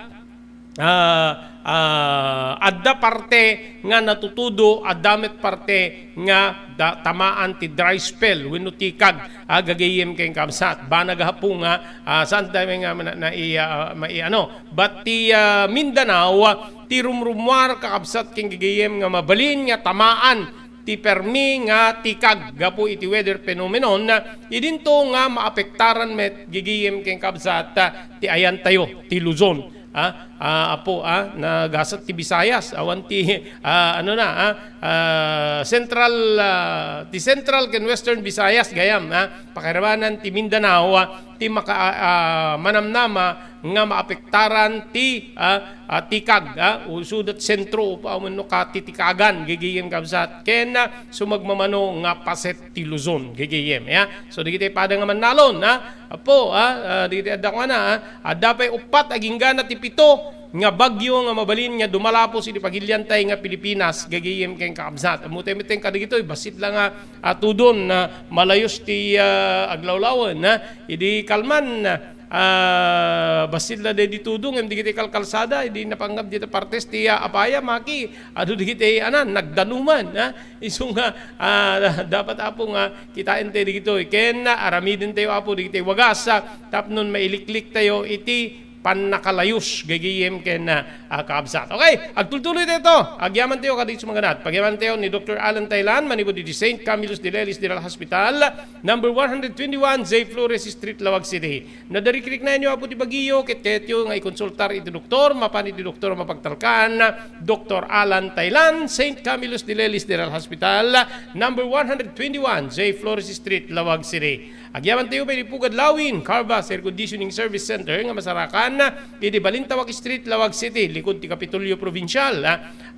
ah, ah, adda parte nga natutudo, adda met parte nga da-, tamaan ti dry spell wenno tikag, ah, gagayem ken kabsat. Banag a Apo nga, ah, saan tayo nga na, na, i-, ah, mai-, ano. But ti, ah, Mindanao, ah, ti rumrumuar, kakabsat ken gagayem, nga mabalin nga tamaan ti permi nga tikag gapu iti weather phenomenon, idinto nga maapektaran met gagayem ken kabsat, ah, ti ayantayo, ti Luzon. Ah, ah, Apo, ah, nagasat ti Visayas, awan ti, ah, ano na, ah, ah, Central, ah, ti Central ken Western Visayas gayam, ah, pakiramanan ti Mindanao, ah, ti maka-, ah, ah, manamnama nga maapektaran ti, ah, ah, tikag, ah, usudat sentro, upa-, wenno katitikagan, gagayem kabsat, ken, ah, sumagmamano nga paset ti Luzon, gagayem, ya. So, dagiti pada nga mannalon, ah, Apo, ah, ah, dagiti adda kuana, ah, adda pay uppat agingga na ti pito nga bagyo nga mabalin nga dumalapos iti pagiliantay nga Pilipinas, gagayem ken kakabsat. Ammotay met kadagitoy, bassit la nga, ah, tudon, ah, malayos ti, ah, aglawlawen, ah, idi kalman, ah, bassit la daydi tudong, ngem dagiti kalkalsada, idi napanggap dita partes ti, ah, apaya, maki, adu dagiti, anan, nagdanuman, ah. Isu nga, ah, dapat, Apo, nga kitaentayo dagitoy. Ken, ah, aramidentayo, Apo, dagiti wagas, ah, tapno mailikliktayo iti pannakalayos, gagayem ken, ah, ah, kabsat. Okay, agtultuloytayo. Agyamantayo kadagiti sumaganad. Pagyamantayo ni Doktor Alan Taylan, manipud iti Saint Camillus de Lelis General Hospital, number one hundred twenty-one J Flores Street, Laoag City. No adda rikriknaenyo, Apo, ti bagiyo, ket kayatyo nga ikonsultar iti doktor, mapan iti doktor a mapagtalkan, Doktor Alan Taylan, Saint Camillus de Lelis General Hospital, number one hundred twenty-one J Flores Street, Laoag City. Agyamantayo pay iti Pugad Lawin Carvas Air Conditioning Service Center nga masarakan iti Balintawak Street, Laoag City, likod ti Kapitolyo Provincial.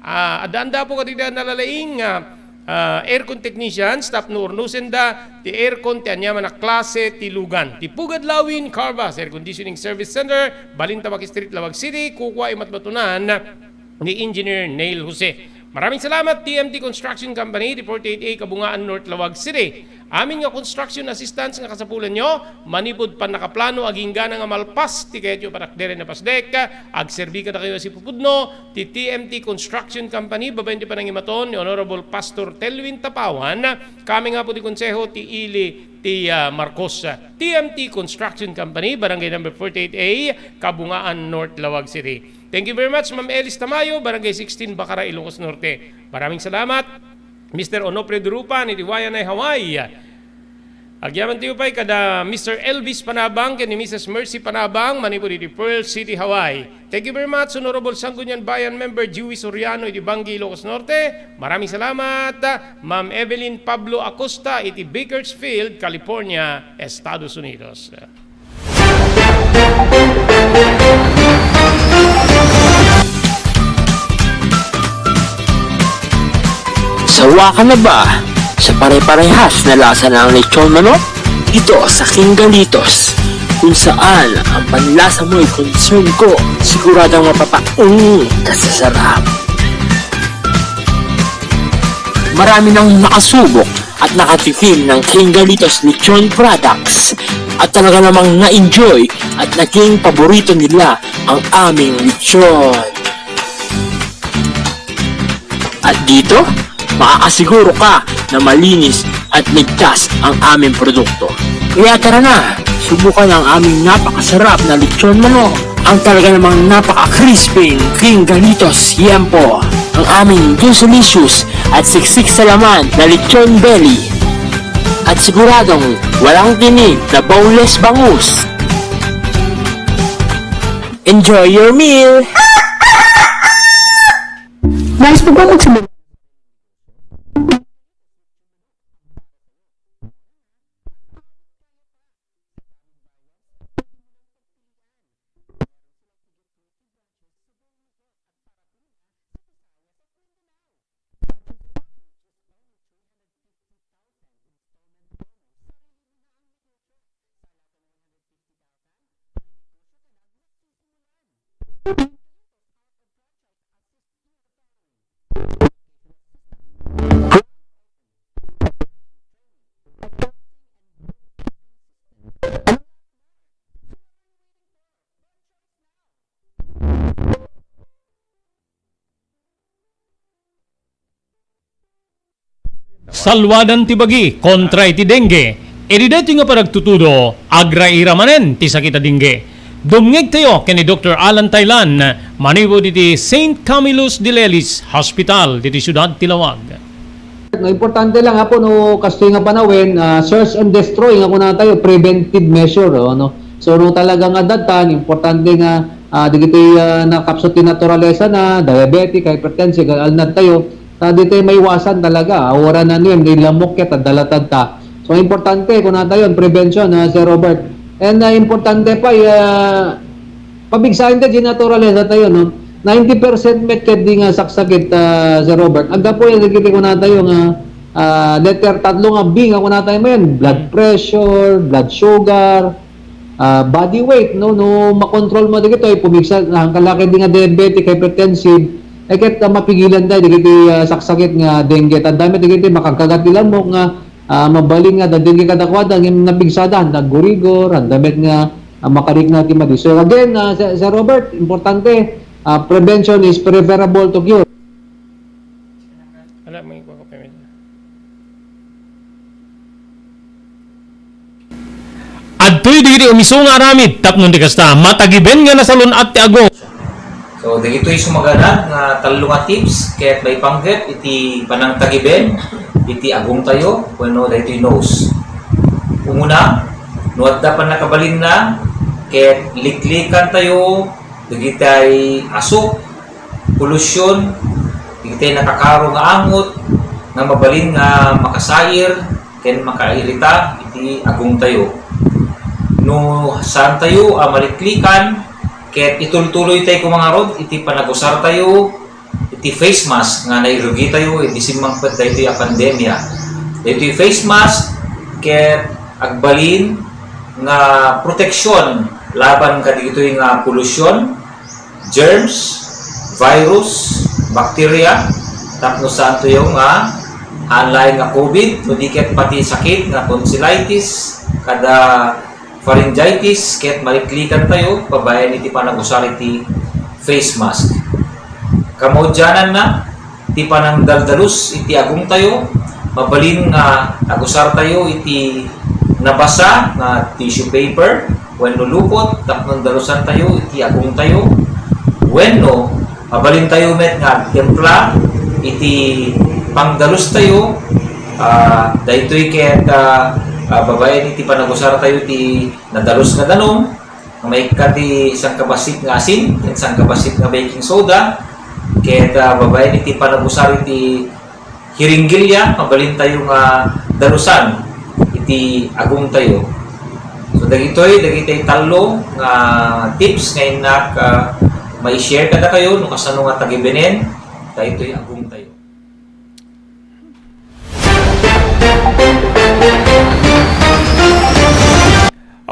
Ah, addaanda, Apo, kadagiti nalalaing, ah, ah, aircon technicians tapno urnosenda ti aircon ti aniaman a klase ti lugan. Ti Pugad Lawin Carvas Air Conditioning Service Center, Balintawak Street, Laoag City, kukua imatmatunan ni Engineer Neil Jose. Maraming salamat, T M T Construction Company, ti forty-eight A, Kabungaan, North Laoag City. Amin nga construction assistance nga kasapulanyo, manipud pannakaplano, agingga na nga malpas ti kayatyo a panagderen a pasdek, agserbi kadakayo a sipupudno, ti T M T Construction Company, babaen ti panangimaton ni Honorable Pastor Telwin Tapawan, kami nga Apo ti Konseho ti Ili ti, ah, Marcos. T M T Construction Company, Barangay Number forty-eight A, Kabungaan, North Laoag City. Thank you very much, Ma'am Elis Tamayo, Barangay sixteen, Bacara, Ilocos Norte. Maraming salamat, Mister Onofre Durupan, iti Waianae, Hawaii. Agyamantayo pay kada Mister Elvis Panabang ken ni Missus Mercy Panabang, manipud iti Pearl City, Hawaii. Thank you very much, Honorable Sangguniang Bayan Member Joey Soriano, iti Bangui, Ilocos Norte. Maraming salamat, Ma'am Evelyn Pablo Acosta, iti Bakersfield, California, Estados Unidos. Sawa ka na ba sa pare-parehas na lasa ng lechon manok? Dito sa King Galitos, kung saan ang panlasa mo'y concern ko, siguradong mapapaong ka sa sarap. Marami nang nakasubok at nakatikim ng King Galitos Lechon Products at talaga namang na-enjoy at naging paborito nila ang aming lechon. At dito, makakasiguro ka na malinis at ligtas ang aming produkto. Kaya tara na, subukan ang aming napakasarap na lechon manok. Ang talaga namang napaka-crispy King Galitos Yempo. Ang aming juicelicious at siksik sa laman na lechon belly. At siguradong walang tinik na boneless bangus. Enjoy your meal! Nice po ba magsabi? Salwadan ti bagi kontra iti dengue. Idi daytoy nga panagtutudo, agraira manen ti sakit a dengue. Dumngegtayo ken ni Doktor Alan Taylan manipud iti Saint Camillus de Lelis Hospital ditoy siudad ti Laoag. No, importante lang, Apo, no, kastoy nga panawen, ah, search and destroy nga kunatayo, preventive measure, oh, no? So, no, talaga nga datan, importante nga, ah, dagiti, ah, nakapsut ti naturalesa na, diabetic, hypertensive, alnad tayo, ta di tayo maiwasan talaga, ah, wara na nuem, di lamok ket, adda latad ta. So, importante, kunatayo, prevention, ah, Sir Robert. And, ah, importante pa, ah, pabigsaen ta di naturalesa tayo, no? Ninety percent met ket di nga saksakit, ah, Sir Robert. Aggapu yan, dagiti kunatayo nga, ah, letter tatlo nga B nga kunatayo manen, blood pressure, blood sugar, ah, body weight, no? No makontrol mo dagitoy, pumigsa, ang kalaki di nga diabetic, hypertensive, ay ket, ah, mapigilan tayo dagiti, ah, saksakit nga dengue. Tanda met dagiti makagkagat ti lamok nga, ah, mabalin nga adda dengue kadakuada, ngem napigsada, handa aggurigor, handa met nga, ah, makarikna ti madi. So again, ah, Sir, Sir Robert, importante, ah, prevention is preferable to cure. Ala, may kuha ko pa, may Adtoy dagiti umisu nga aramid tapno di kasta, matagiben nga nasalun-at ti agong. So, dagitoy sumaganad nga tallo nga tips ket maipanggep iti panangtagiben iti agongtayo wenno daytoy nose. Umuna, no adda pannakabalinna, ket liklikantayo dagitay asuk, polusyon, dagitay nakakaro nga angot nga mabalin nga makasair ken makairita iti agongtayo. No saantayo a maliklikan ket itultuloytayo koma ngarud iti panagusartayo iti face mask nga nairugitayo idi simmangpet daytoy a pandemia. Daytoy face mask ket agbalin nga proteksyon laban kadagitoy nga polusyon, germs, virus, bacteria, tapno saantoyo nga haan laeng nga COVID, no di ket pati sakit nga tonsillitis, kada pharyngitis, ket maliklikantayo babaen iti panagusar iti face mask. Kamaudiananna, ti panangdaldalus iti agongtayo, mabalin nga agusartayo iti nabasa nga tissue paper wenno lupot tapno dalusantayo iti agongtayo, wenno mabalintayo met nga agtimpla iti pangdalustayo, ah, daytoy ket, ah, ah, babaen iti panagusartayo ti nadalus nga danum, nga maikkat ti sangkabassit nga asin, ken sangkabassit nga baking soda, ket, ah, babaen iti panagusar iti hiringgilya, mabalintayo nga dalusan iti agongtayo. So, dagitoy, dagitoy tallo nga tips nga innak, ah, mai-share kadakayo no kasano nga tagibenen daytoy agongtayo.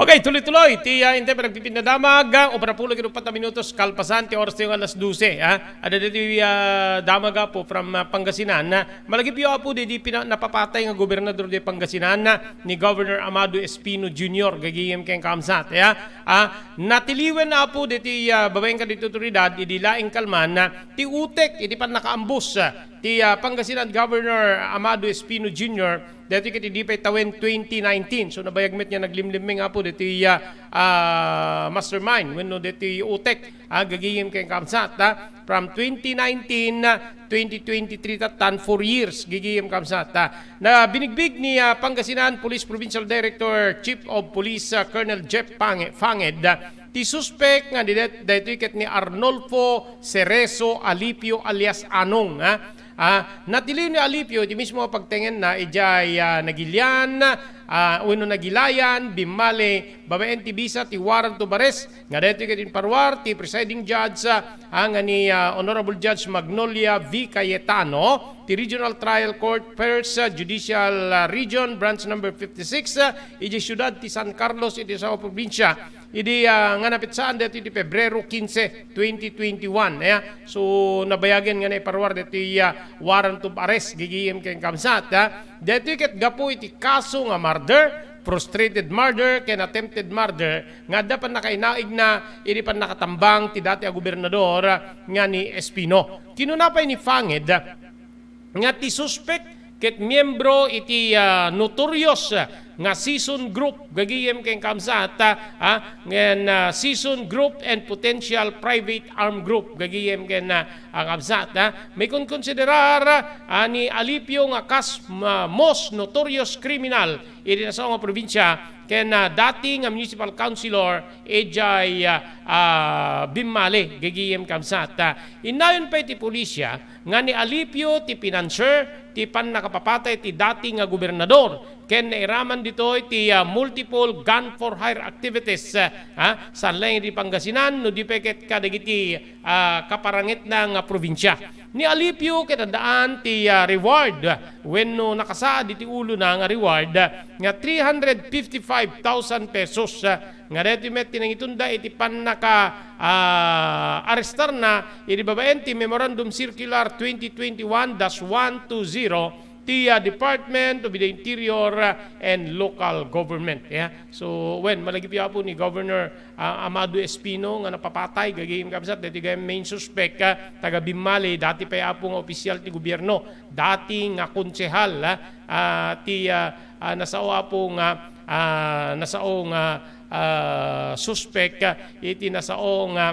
Okay, tuloy-tuloy ti, ah, intay panagpipinadamag, ah, upat a pulo ken upat a minutos kalpasan ti oras tayo nga alas dose, ah. Adda ditoy, ah, damag, Apo, from, ah, Pangasinan, ah. Malagipyo, Apo, di, di pina-, napapatay nga gobernador di Pangasinan, ah, ni Governor Amado Espino Junior, gagayem ken kamsat, ah. Ah, natiliwen, Apo, ditoy, ah, babaen kadagiti otoridad, idi laeng kalman, ah, ti utek, idi pannakaambus, ah, ti, ah, Pangasinan Governor Amado Espino Junior, daytoy ket idi pay tawen twenty nineteen. So, nabayag met nga naglimlimmeng, Apo, daytoy, ah, ah, mastermind wenno daytoy utek, ah, gagayem ken kamsat, ah, from twenty nineteen, ah, twenty twenty-three tattan, four years, gagayem kamsat, ah. Na binigbig ni, ah, Pangasinan Police Provincial Director, Chief of Police, ah, Colonel Jeff Pange-, Fanged, ah, ti suspek nga di-, daytoy ket ni Arnolfo Cerezo Alipio alias Anong, ah. Ah, natiliw ni Alipio iti mismo a pagtengenna idiay, ah, Nagilian, ah, wenno Nagilayan, Bimmale, babaen ti bisa ti warrant of arrest nga daytoy ket inparuar ti presiding judge, ah, nga ni, ah, Honorable Judge Magnolia V Cayetano, ti Regional Trial Court, First, ah, Judicial, ah, Region, Branch Number fifty-six, ah, idiay siudad ti San Carlos iti Sua Provincia. Idi, ah, nga napetsaan daytoy iti Pebrero quince, twenty twenty-one, aya. So, nabayagen nga naiparuar daytoy, ah, warrant of arrest, gagayem ken kamsat, ah. Daytoy ket gapu iti kaso nga murder, frustrated murder, ken attempted murder nga adda pannakainaigna idi pannakatambang ti dati a gobernador nga ni Espino. Kinuna pay ni Fanged nga ti suspek ket miembro iti, ah, notorious, ah, nga Sison Group, gagayem ken kaabsat, ah, ah, ngan, ah, Sison Group and Potential Private Arm Group, gagayem ken, ah, ah, kaabsat, ah. Maikonkonsiderar, ah, ni Alipio nga kas, ma-, most notorious criminal iti nasao nga probinsia, ken, ah, dati nga municipal councilor, idiay, ah, ah, Binmali, gagayem kaabsat, ah. Innayon pay ti pulisya nga ni Alipio ti pinanser ti pannakapapatay ti dati nga gobernador, ken nairaman ditoy ti, ah, multiple gun for hire activities, ah, ah, saan laeng iti Pangasinan, no di pay ket kadagiti, ah, kaparangitna nga probinsia. Ni Alipio ket addaan ti, ah, reward, wenno nakasaad iti ulona nga reward, nga three hundred fifty-five thousand pesos, ah, nga daytoy met ti nangitonda iti pannaka, ah, arestarna iti babaen ti Memorandum Circular twenty twenty-one dash one two zero ti, ah, Department of the Interior, ah, and Local Government. Yeah. So, wen, malagipyo, Apo, ni Governor, ah, Amado Espino nga napapatay, gagayem kaabsat, daytoy gayam main suspect, ah, taga Binmali, dati pay, Apo, nga opisyal ti gobierno, dati nga konsehal, ah, ah, ti, ah, ah, nasao, Apo, nga, ah, nasao nga, ah, suspect, ah, iti nasao nga,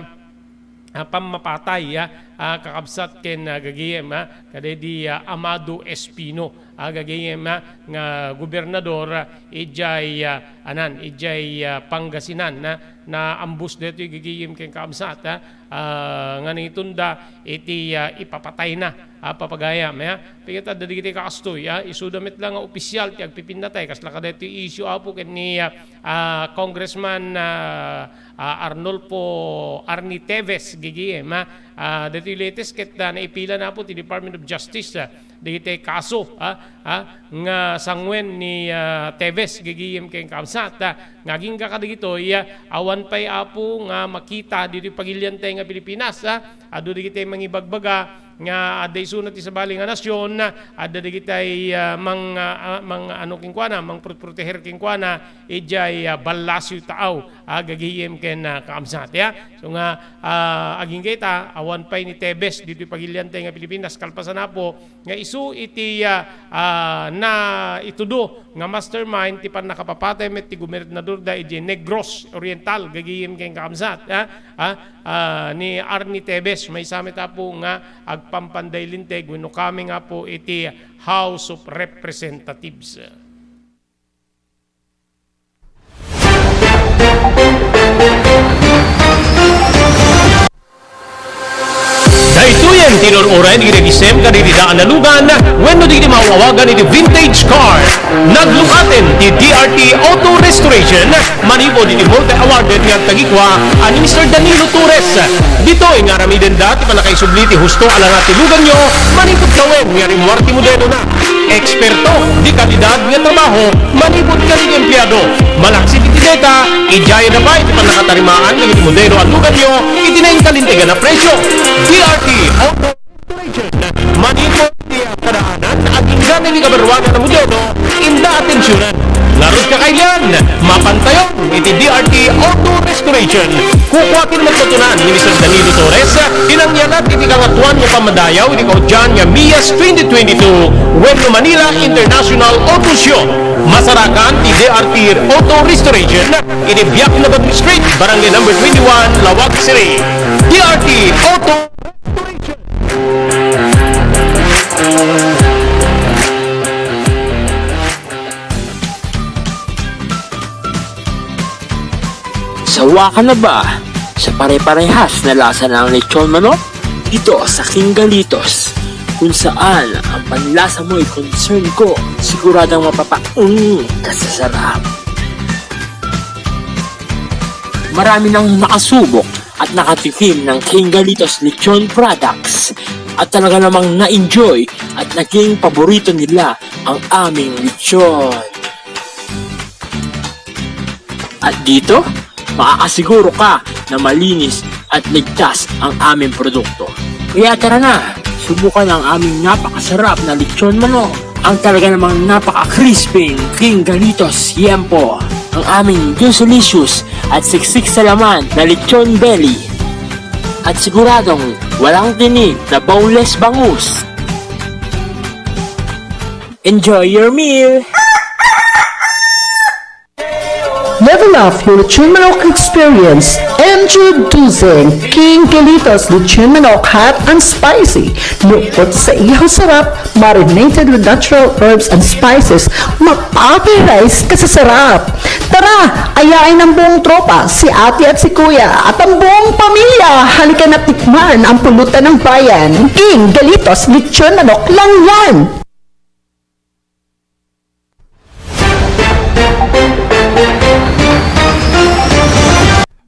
ah, pammapatay, ah, ah, kakabsat ken, ah, gagayem, ah, kadaydi, ah, Amado Espino, ah, gagayem, ah, nga gobernador, ah, idiay, ah, anan, idiay, ah, Pangasinan, ah, naambus daytoy gagayem ken kakabsat, ah, ah, nga nangitunda iti, ah, ipapatayna, ah, papagayam, ah. Piket adda dagiti kaastoy, ah, isuda met la nga opisyal ti agpipinnatay, kasla kadaytoy issue, Apo, ken ni, ah, ah, Congressman, ah, ah, Arnulfo Arnie Teves, gagayem, ah. Ah, daytoy latest ket, ah, naipila na, Apo, ti Department of Justice, ah, dagiti kaso, ah, ah, nga sanguen ni, ah, Teves, gagayem ken kakabsat, ah, nga agingga kadagitoy, ah, awan pay, Apo, nga makita ditoy pagiliantay nga Pilipinas, ah. Adu dagiti mangibagbaga nga adda isuna ti sabali nga nasion, adda dagiti, ah, mang, ah, mang, ano kenkuana, mangproteher kenkuana, idiay, ah, ballasiw taaw, ah, gagayem ken, ah, kakabsat, ya. So nga, ah, agingga ita, awan pay ni Teves ditoy pagiliantay nga Pilipinas, kalpasan, Apo, nga isu iti, ah, ah, naitudo nga mastermind ti pannakapapatay met ti gobernadorda idiay Negros Oriental, gagayem ken kakabsat, ah, ah, ah, ni Arnie Teves, maysa met, Apo, nga agpampanday linteg wenno coming, Apo, iti House of Representatives. Daytoyen ti inur-uray dagiti agisem kadagiti daan a lugan wenno dagiti maaw-awagan iti vintage car. Naglukaten ti D R T Auto Restoration manipud iti multi-awarded nga agtagikua a ni Mister Danilo Torres. Ditoy nga aramidenda ti pannakaisubli ti husto a langa ti luganyo manipud tawen nga rimmuar ti modelona. Eksperto, de kalidad nga trabaho manipud kadagiti empleado. Malaksid iti deta, idiayda pay ti pannakatarimaan dagiti modelo a luganyo iti nainkalintegan a presio. D R T Auto Restoration. Manipud ti kadaanan, agingga dagiti kabaruanan a modelo, inda atensionan. Ngarud, kakailian, mapantayon iti D R T Auto Restoration. Kukuaten met katunan ni Mister Danilo Torres ti nangyalak iti Kangatoan nga Pammadayaw iti kaudian nga MIAS twenty twenty-two wenno Manila International Auto Show. Masarakan ti D R T Auto Restoration iti Biak Nabadmi Street, Barangay Number twenty-one, Laoag City. D R T Auto Restoration. Sawa ka na ba sa pare-parehas na lasa ng lechon manok? Dito sa King Galitos, kung saan ang panlasa mo ay concern ko, siguradong mapapaung ka sa sarap. Marami nang nakasubok at nakatikim ng King Galitos Lechon Products at talaga namang na-enjoy at naging paborito nila ang aming lechon. At dito, makakasiguro ka na malinis at ligtas ang aming produkto. Kaya tara na, subukan ang aming napakasarap na lechon manok, ang talaga namang napaka-crispy King Galitos Yempo, ang aming juicelicious at siksik sa laman na lechon belly, at siguradong walang tinik na boneless bangus. Enjoy your meal! Level up your lechon manok experience. Introducing King Galitos Lechon Manok Hot and Spicy. Lukot sa ihaw sarap, marinated with natural herbs and spices. Mapapahirais ka sa sarap. Tara, ayain ang buong tropa, si ate at si kuya, at ang buong pamilya. Halika na tikman ang pulutan ng bayan. King Galitos Lechon Manok lang yan!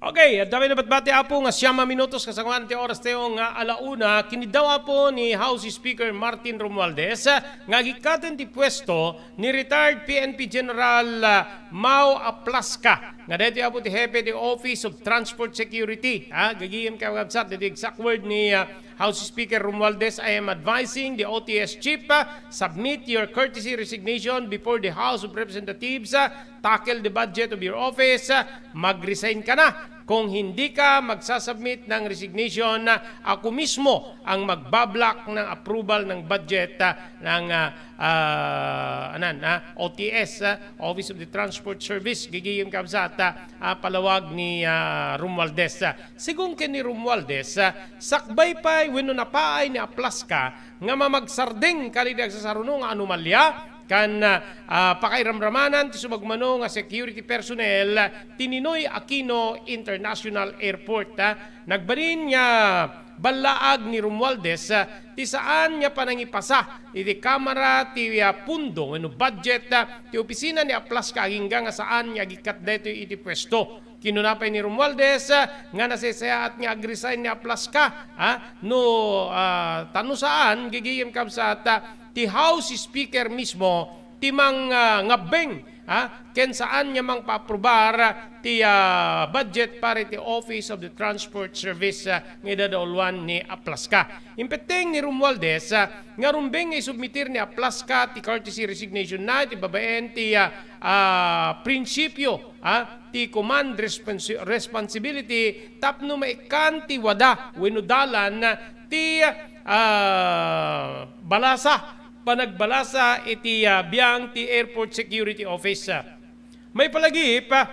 Okay, adda pay nabati, Apo, nga siyam a minutos kasangoan ti oras tayo nga ala una. Kiniddaw, Apo, ni House Speaker Martin Romualdez, ah, nga agikkaten ti puesto ni retired P N P General, ah, Mao Aplasca. Nga daytoy, Apo, ti hepe ti Office of Transport Security. Ah, gagayem, kakabsat, daytoy exact word ni, ah, House Speaker Romualdez, "I am advising the O T S chief, ah, submit your courtesy resignation before the House of Representatives, ah, tackle the budget of your office, ah, mag-resign ka na. Kung hindi ka magsasubmit ng resignation, ah, ako mismo ang magbablock ng approval ng budget, ah, ng, ah, ah, anan, ah, O T S, ah, Office of the Transport Service," gagayem, kabsat, ah, ah, palawag ni, ah, Romualdez. Ah, sigun ken ni Romualdez, ah, sakbay pay wenno napaay ni Aplasca nga mamagsardeng kadagiti agsasaruno nga anomalia ken, ah, pakairamramanan ti sumagmamano nga security personnel ti Ninoy Aquino International Airport, ah. Nagbalin nga ballaag ni Romualdez, ah, ti saan nga panangipasa iti Kamara ti, ah, pundo wenno budget, ah, ti opisina ni Aplasca agingga nga saan nga agikkat daytoy iti puesto. Kinuna pay ni Romualdez, ah, nga naseseaat nga ag-resign ni Aplasca, ah, no, ah, ta no saan, gagayem, kabsat, ah, ti House Speaker mismo ti mang, ah, ngabbeng, ah, ken saan nga mangpaaprobar, ah, ti, ah, budget para iti Office of the Transport Service, ah, nga idadauluan ni Aplasca. Impetteng ni Romualdez, ah, nga rumbeng nga isubmitir ni Aplasca ti courtesy resignation na iti babaen ti, ah, ah, prinsipio, ah, ti command responsi-, responsibility tapno maikkan ti wada wenno dalan ti, ah, balasa, panagbalasa iti, ah, biang ti Airport Security Office. Maipalagip, ah,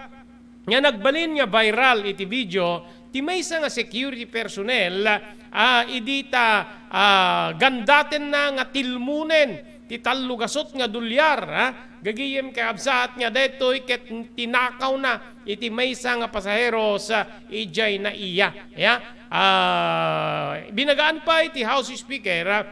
nga nagbalin nga viral iti video ti maysa nga security personnel, ah, idi ta, ah, gandatenna nga tilmonen ti tallo gasut nga dolyar, ah, gagayem, kakabsat, nga daytoy ket tinakawna iti maysa nga pasaheros, ah, idiay naiya. Ya, ah, binagaan pay ti House Speaker, ah,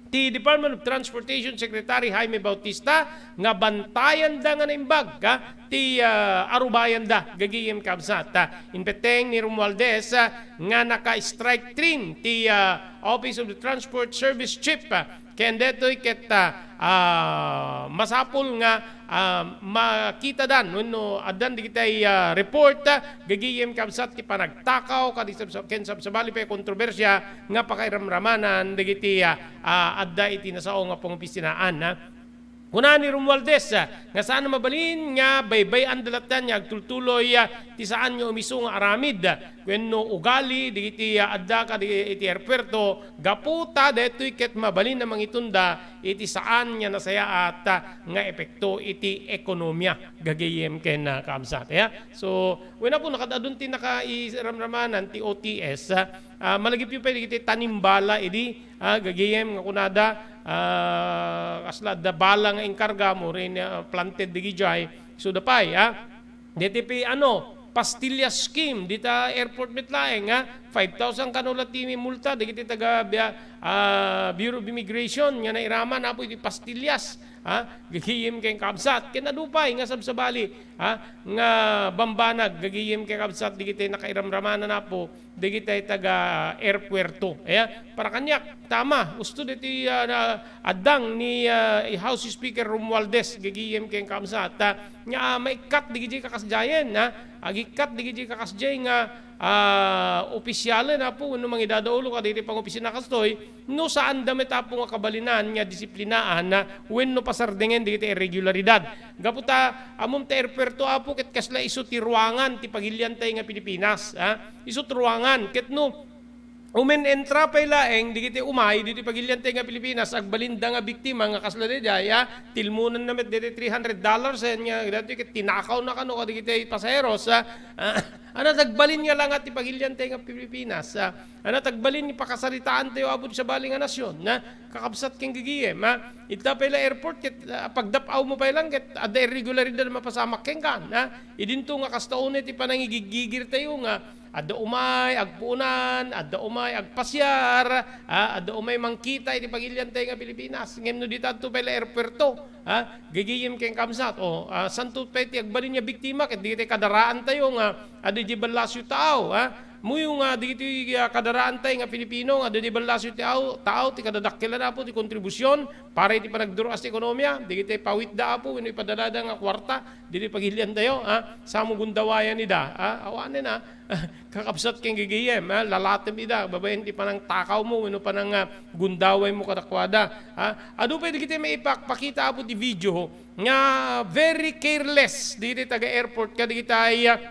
ti Department of Transportation Secretary Jaime Bautista nga bantayanda nga naimbag, ah, ti, ah, arubayanda, gagayem, kabsat. Ah, impetteng ni Romualdez, ah, nga naka-strike team ti, ah, Office of the Transport Service Chief, ah, ken daytoy ket, ah, ah, masapul nga, ah, makitadan wenno addan dagitay, ah, report, ah, gagayem, kabsat, ti panagtakaw kadi sabsa-, ken sabsabali pay kontrobersia nga pakairamramanan dagiti, ah, ah, adda iti nasao nga pangopisinaan, ah. Kuna ni Romualdez, ah, nga saan a mabalin nga baybay-anda latta nga agtultuloy, ah, ti saan nga umiso nga aramid, ah, wenno ugali dagiti, ah, adda kadi iti airpuerto gapu ta daytoy ket mabalin a mangitunda iti saan nga nasayaat, ah, nga epekto iti ekonomia, gagayem ken, ah, kabsat. Ya. So, wen, Apo, nakadadun ti nakairamramanan ti O T S, ah, ah, malagipyo pay dagiti tanimbala idi, ah, gagayem nga kunada, ah, kasla adda bala nga inkarga mo rin, ah, planted digidiay. So, da pay, ah, deti pay, ano, pastillas scheme dita airport met laeng, ah, five thousand kano la ti multa dagiti taga bia-, ah, Bureau of Immigration nga nairaman, Apo, iti pastillas, ah, gagayem ken kabsat. Ken adu pay nga sabsabali, ah, nga bambanag, gagayem ken kabsat, dagiti nakairamramanan, Apo, dagiti taga airpuerto. Aya, para kaniak, tama, usto deti, ah, na, addang ni, ah, House Speaker Romualdez, gagayem ken kabsat, ah, nga, ah, maikkat dagiti kakasdiayen, ah, agikkat dagiti kakasdiay nga, ah, opisyalen, Apo, wenno mangidadaolo kadagiti pangopisina kastoy, no saanda met, Apo, nga kabalinan nga disiplinaan, ah, wenno pasardengen dagiti irregularidad. Gapu ta, ammom ti airpuerto, Apo, ket kasla isu ti ruangan ti pagiliantay nga Pilipinas, ah. Isu ti ruangan, ket no Umen-entra pay laeng dagiti umay ditoy pagilian tayo nga Pilipinas, agbalinda nga biktima nga kasla daydiay, ah, tilmonanna met daytoy three hundred dollars, ayan nga, daytoy ket tinakawna kano kadagiti pasaheros, ah, ah, ano, nagbalin nga langat ti pagilian tayo nga Pilipinas, ah, ano, nagbalin nga pakasaritaan tayo, apo, sabali nga nasyon, ah, kakabsat ken gagayem, ah, ita pay la airport ket, ah, pagdap-aw mo pay lang ket adda irregularidad a mapasamak kenka, ah, idinto nga kasta unay ti panangigigigir tayo nga adda umay agpuonan, adda umay agpasiar, ah, adda umay mangkita iti pagilian tayo nga Pilipinas. Ngem no dita adto pay la airpuerto, ah, gagayem ken kabsat, o, ah, santo pay ti agbalin nga biktima ket dagiti kadaraan tayo nga adda di ballasyo taaw, ah. Muyo nga dagiti, ah, kadaraan tayo nga Pilipino nga adda di ballasyo taaw, taaw ti kadadakkelan, apo, ti kontribusion para iti panagdur-as ti ekonomia, dagiti pawitda, apo, wenno ipadalada nga kuarta, ditoy pagilian tayo, ah, samo gundawayan ida, ah, awanen, ah. Kakabsat ken gagayem, ah, lalatem ida babaen ti panangtakawmo wenno panang, ah, gundawaymo kadakuada, ah. Adu pay dagiti maipakpakita, apo, ti video nga very careless dagiti taga-airport kadagiti, ah,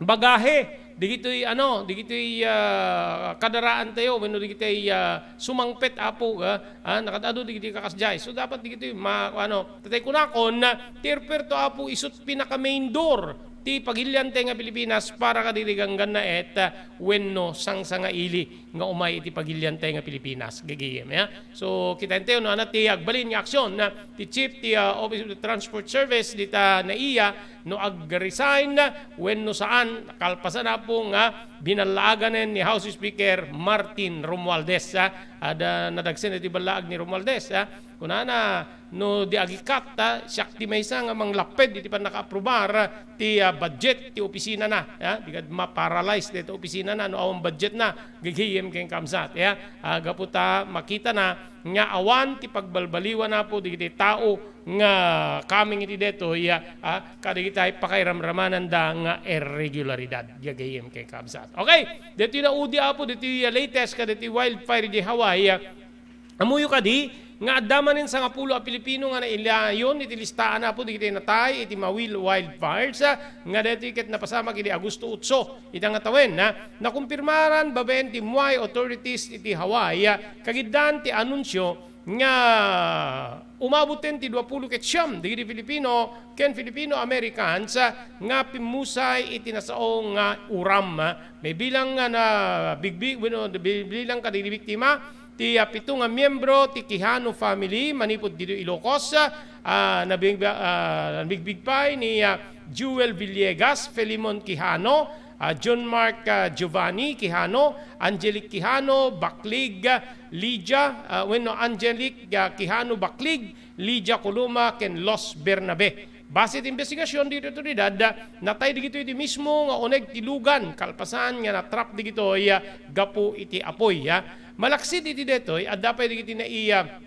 bagahe dagitoy, ano, dagitoy, ah, kadaraan tayo wenno dagiti, ah, sumangpet, apo, ah, ah, nakaad-adu dagiti kakasdiay. So, dapat dagitoy ma-, ano, tatay kunakon, ti airpuerto, apo, isut pinaka-main door ti pagilian tayo nga Pilipinas para kadagiti ganggannaet, ah, wenno sangsangailing nga umay iti pagilian tayo nga Pilipinas, gagayem, ya. So, kitaen tayo, no, ano ti agbalin nga aksyon, ah, ti chief ti, ah, Office of the Transport Service dita NAIA, no, ag-resign wenno saan, kalpasan, apo, nga binallaaganen ni House Speaker Martin Romualdez, ah. Adda nadagsen iti ballaag ni Romualdez, ah. Kunana, no di agikat, ah, siak ti maysa nga manglapped iti pannakaaprubar ti, ah, budget ti opisinana, ah. Di kad ma-paralyze dayta opisinana no awan budgetna, gagayem ken kabsat, ya. Ah, gapu ta makitana nga awan ti pagbalbaliwan, apo, dagiti tao nga coming iti daytoy, ah, kadagiti pakairamramananda nga irregularidad, gagayem ken kabsat. Okay, daytoy naudi, apo, daytoy, ah, latest kadagiti wildfire di Hawaii, ah, Ammoyo kadi nga adda manen sangapulo a Pilipino nga nailayon iti listaan, apo, dagiti natay iti Mawil wildfires, ah, nga daytoy ket napasamak idi Agosto otso ita nga tawen, ah. Nakumpirmaran babaen ti Mawil authorities iti Hawaii, ah, kagiddaan ti anunsio nga umaboten ti duapulo ket siam dagiti Filipino ken Filipino-Americans, ah, nga pimmusay iti nasao nga uram, ah. Mabilang nga nabigbig, wenno, bi-, bilang kadagiti biktima, ti, ah, pito nga miyembro ti Quijano family manipud ditoy Ilocos, ah, nabig-, ah, nabigbig pay ni, ah, Jewel Villegas, Filemon Quijano, ah, John Mark, ah, Giovanni Quijano, Angelic Quijano, Baklig, ah, Lydia, ah, wenno Angelic, ah, Quijano Baklig, Lydia Coloma, ken Los Bernabe. Base ti imbestigasion ditoy otoridad, natay dagitoy iti mismo nga uneg ti lugan kalpasan nga natrap dagitoy, ah, gapu iti apoy, ah. Malaksid iti daytoy, adda pay dagiti nai-, ah,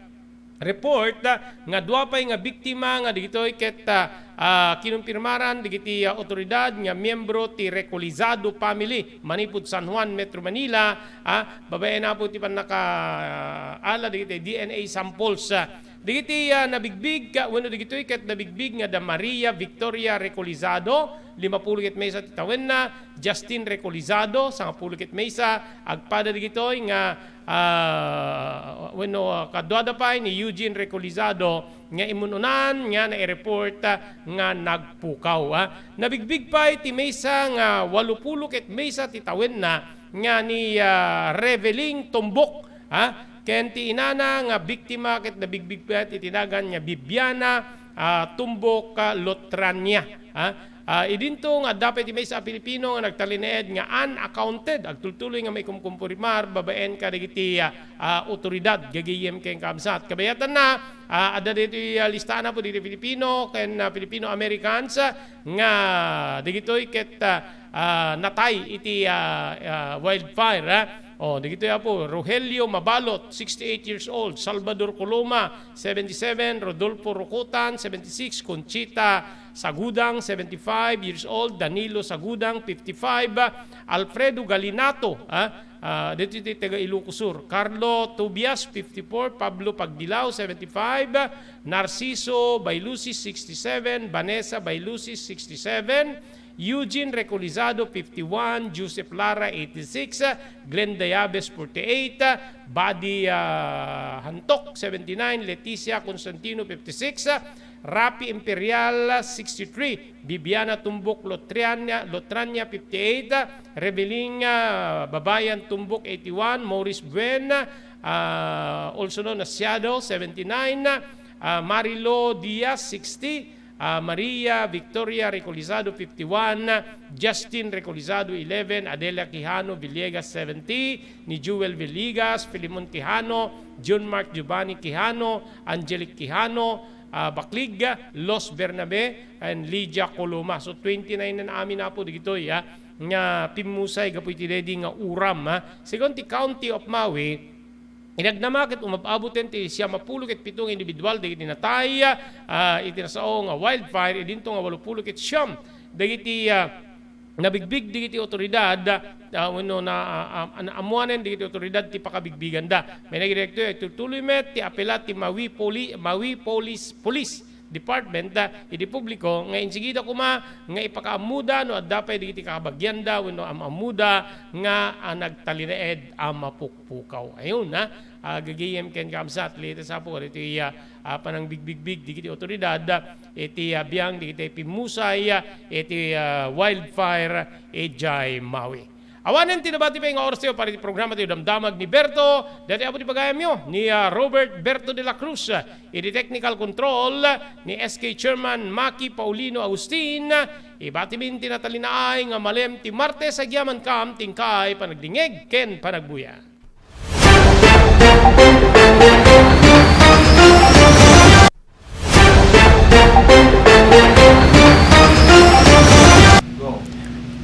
report, ah, nga dua pay nga biktima nga dagitoy ket, ah, ah, kinumpirmaran dagiti, ah, otoridad nga miyembro ti Recolizado family manipud San Juan, Metro Manila, ah, babaen, apo, ti pannakaala dagiti D N A samples, ah, Dagiti, ah, nabigbig, ka-, wenno dagitoy ket nabigbig nga da Maria Victoria Recolizado, limapulo ket maysa ti tawenna, Justin Recolizado, sangapulo ket maysa, agpada dagitoy nga, ah, wenno, ah, kaduada pay ni Eugene Recolizado nga immun-unan nga nai-report, ah, nga nagpukaw, ah. Nabigbig pay ti maysa nga walupulo ket maysa ti tawenna nga ni, ah, Reveling Tumbok, ah, ken ti inana nga biktima ket nabigbig pay iti nagan nga Bibiana, ah, Tumbok, ah, Lotrania, ah. Ah, idinto nga adda pay ti maysa a Pilipino nga nagtalinaed nga unaccounted, agtultuloy nga maikumkumpirmar babaen kadagiti, ah, ah, otoridad, gagayem ken kabsat. Kabayatanna, ah, adda ditoy, ah, listaanna pay dagiti Pilipino ken, ah, Filipino-Americans, ah, nga dagitoy ket, ah, ah, natay iti, ah, ah, wildfire, ah. Oh, dagitoy, apo, Rogelio Mabalot, sixty-eight years old, Salvador Coloma, seventy-seven, Rodolfo Rocotan, seventy-six, Conchita Sagudang, seventy-five years old, Danilo Sagudang, fifty-five, Alfredo Galinato, ah, ah, dito ti taga Ilocos Sur, Carlo Tobias, fifty-four, Pablo Pagdilao, seventy-five, Narciso Bailusi, sixty-seven, Vanessa Bailusi, sixty-seven, Eugene Recolizado, fifty-one, Joseph Lara, eighty-six, Glenn Dayabes, forty-eight, Buddy, ah, Hantok, seventy-nine, Leticia Constantino, fifty-six, Rapi Imperial, sixty-three, Bibiana Tumbok Lotriana, Lotrania, fifty-eight, Reveling, ah, Babayan Tumbok, eighty-one, Maurice Buen, ah, also known as Shadow, seventy-nine, ah, Marilo Diaz, sixty, ah, Maria Victoria Recolizado, fifty-one, Justin Recolizado, eleven, Adelia Quijano Villegas, seventy, ni Jewel Villegas, Filemon Quijano, John Mark Giovanni Quijano, Angelic Quijano, ah, Baklig, Los Bernabe, and Lydia Coloma. So, twenty-nine na amin, Apo, dagitoy, ah, nga pimmusay gapu iti daydi nga uram, ah. Segun ti County of Maui, inagnama ket umab-aboten ti siam a pulo ket pito nga individual dagiti natay, ah, iti nasao nga wildfire, idinto nga walo pulo ket siam dagiti, ah, nabigbig dagiti otoridad, ah, wenno na, ah, ah, naammoanen dagiti otoridad ti pakabigbiganda. May nagdirekto, itutuloy met ti apela ti Maui Poli-, Maui Police, Police Department, ah, iti publiko nga insigida koma nga ipakaammoda no adda pay dagiti kabagianda wenno am-ammoda nga, ah, nagtalinaed a mapukpukaw. Ayun, ha? Ah, gagayem ken kakabsat, latest, Apo, kadagiti, ah, ah, panangbigbigbig dagiti otoridad, ah, iti, ah, biang dagiti pimmusay, ah, iti, ah, wildfire idiay Maui. Awanen ti nabati pay nga oras tayo para iti programa ti Damdamag ni Berto, daytoy, Apo, ti pagayamyo ni, ah, Robert Berto de la Cruz, ah, iti technical control, ah, ni S K Chairman Maki Paulino Agustin, ah, ibatimin ti natalinaay nga malem ti Martes, agyamankam ti inkay panagdingeg ken panagbuya.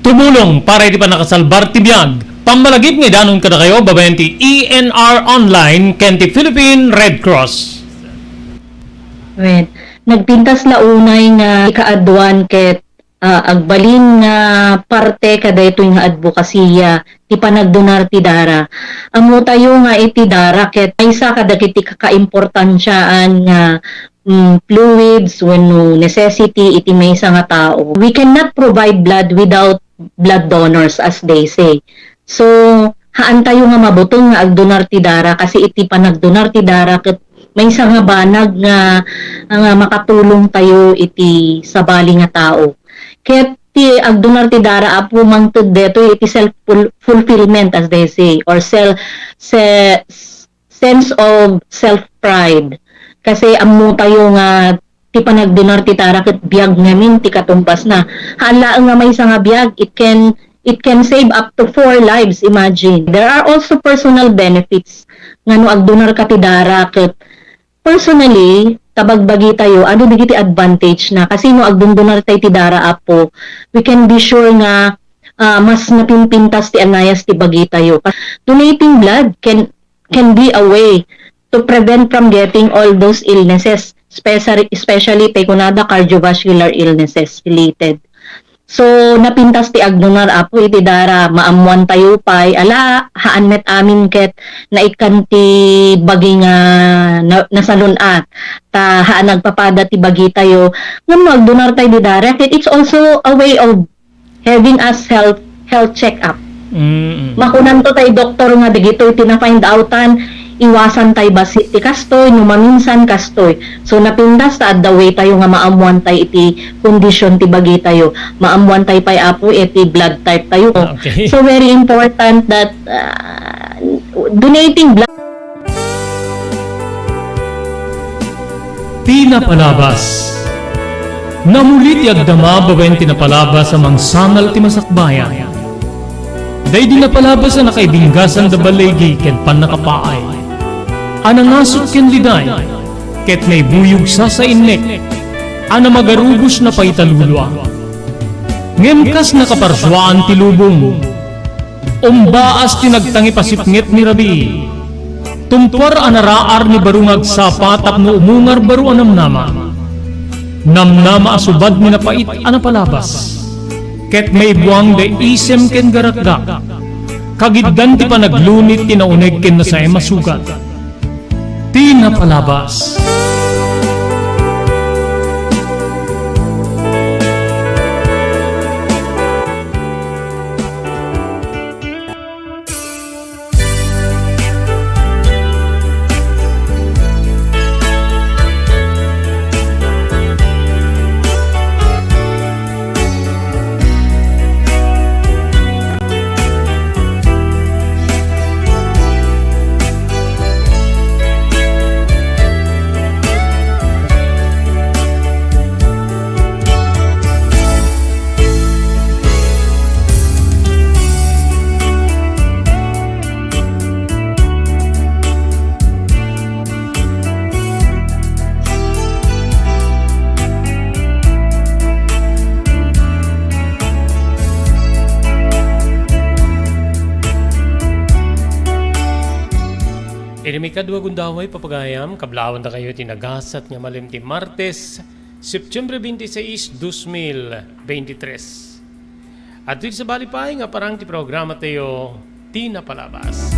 Tumulong para iti pannakasalbar ti biag. Pammalagip nga idanon kadakayo babaen ti E N R Online ken ti Philippine Red Cross. Wen, nagpintas la unay nga ikaaduan ket ah, agbalin nga parte kadaytoy nga adbokasiya ti panagdonar ti dara. Ammotayo nga iti dara ket maysa kadagiti kakaimportansiaan nga, mm, fluids wenno necessity iti maysa nga tao. We cannot provide blood without blood donors, as they say. So, haantayo nga mabuteng nga agdonar ti dara, kasi iti panagdonar ti dara ket maysa nga banag nga, nga makatulong tayo iti sabali nga tao. Ket ti agdonar ti dara, Apo, mangted detoy iti self ful-, fulfillment, as they say, or sel-, se-, sense of self-pride. Kasi ammo tayo nga ti panagdonar ti dara ket biag ngamin ti katumbasna. Haan laeng nga maysa nga biag, it can, it can save up to four lives, imagine. There are also personal benefits nga no agdonar ka ti dara ket personally, ta bagbagi tayo, adu dagiti advantage na. Kasi no agdundunar tay ti dara, Apo, we can be sure nga, ah, mas napimpintas ti anayas ti bagi tayo. Donating blood can, can be a way to prevent from getting all those illnesses, especially, especially tay kunada cardiovascular illnesses related. So, napintas ti agdonar, Apo, iti dara, maammoan tayo pay, ala, haan met amin ket naikkan ti bagi nga na-, nasalun-at, ta haan nagpapada ti bagi tayo. Ngem no agdonar tayo di dara, ket it's also a way of having us health, health check-up. Mm. Makunanto tay doktor nga dagitoy ti na-find outan, iwasan tay bassit ti kastoy, no maminsan kastoy. So, napintas ta adda way tayo nga maammoan tay iti kondisyon ti bagi tayo. Maammoan tay pay, Apo, iti blood type tayo. Okay. So, very important that, ah, donating blood. Ti napalabas. Namuli ti agdama babaen ti napalabas a mangsangal ti masakbayan. Daydi napalabas a nakaibinggasan da baligi ken pannakapaay. A nangasut ken liday, ket naibuyog sasainnek, a namagarubos na paitalulua. Ngem kas nakaparsuaan ti lubong, umbaas ti nagtangipasipnget ni rabii. Tumpuar a naraar ni baro nga agsapa tapno umungar baro a namnama. Namnama a subad ni napait a napalabas. Ket maibuang da isem ken garakgak. Kagiddan ti panaglunit ti nauneg ken nasaem a sugat. Ti napalabas. Iti maikadua gundaway, papagayam, kablawandakayo ti nagasat nga malem ti Martes, Septiembre twenty-six, dos mil veintitrés. Adtoy sabali pay nga parang ti programatayo, Ti Napalabas.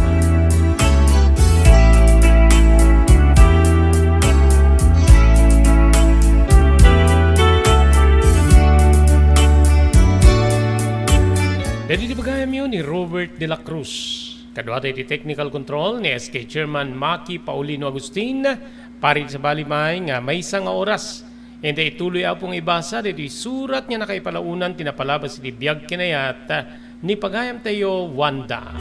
Dagiti pagayamyo ni Robert de la Cruz. Kaduatayo iti technical control ni S K Chairman Maki Paulino Agustin. Pay iti sabali pay nga maysa nga oras, inton ituloy, Apo, nga ibasa daytoy surat nga nakaipalaonan ti napalabas iti biag kinayat ni pagayamtayo, Wanda.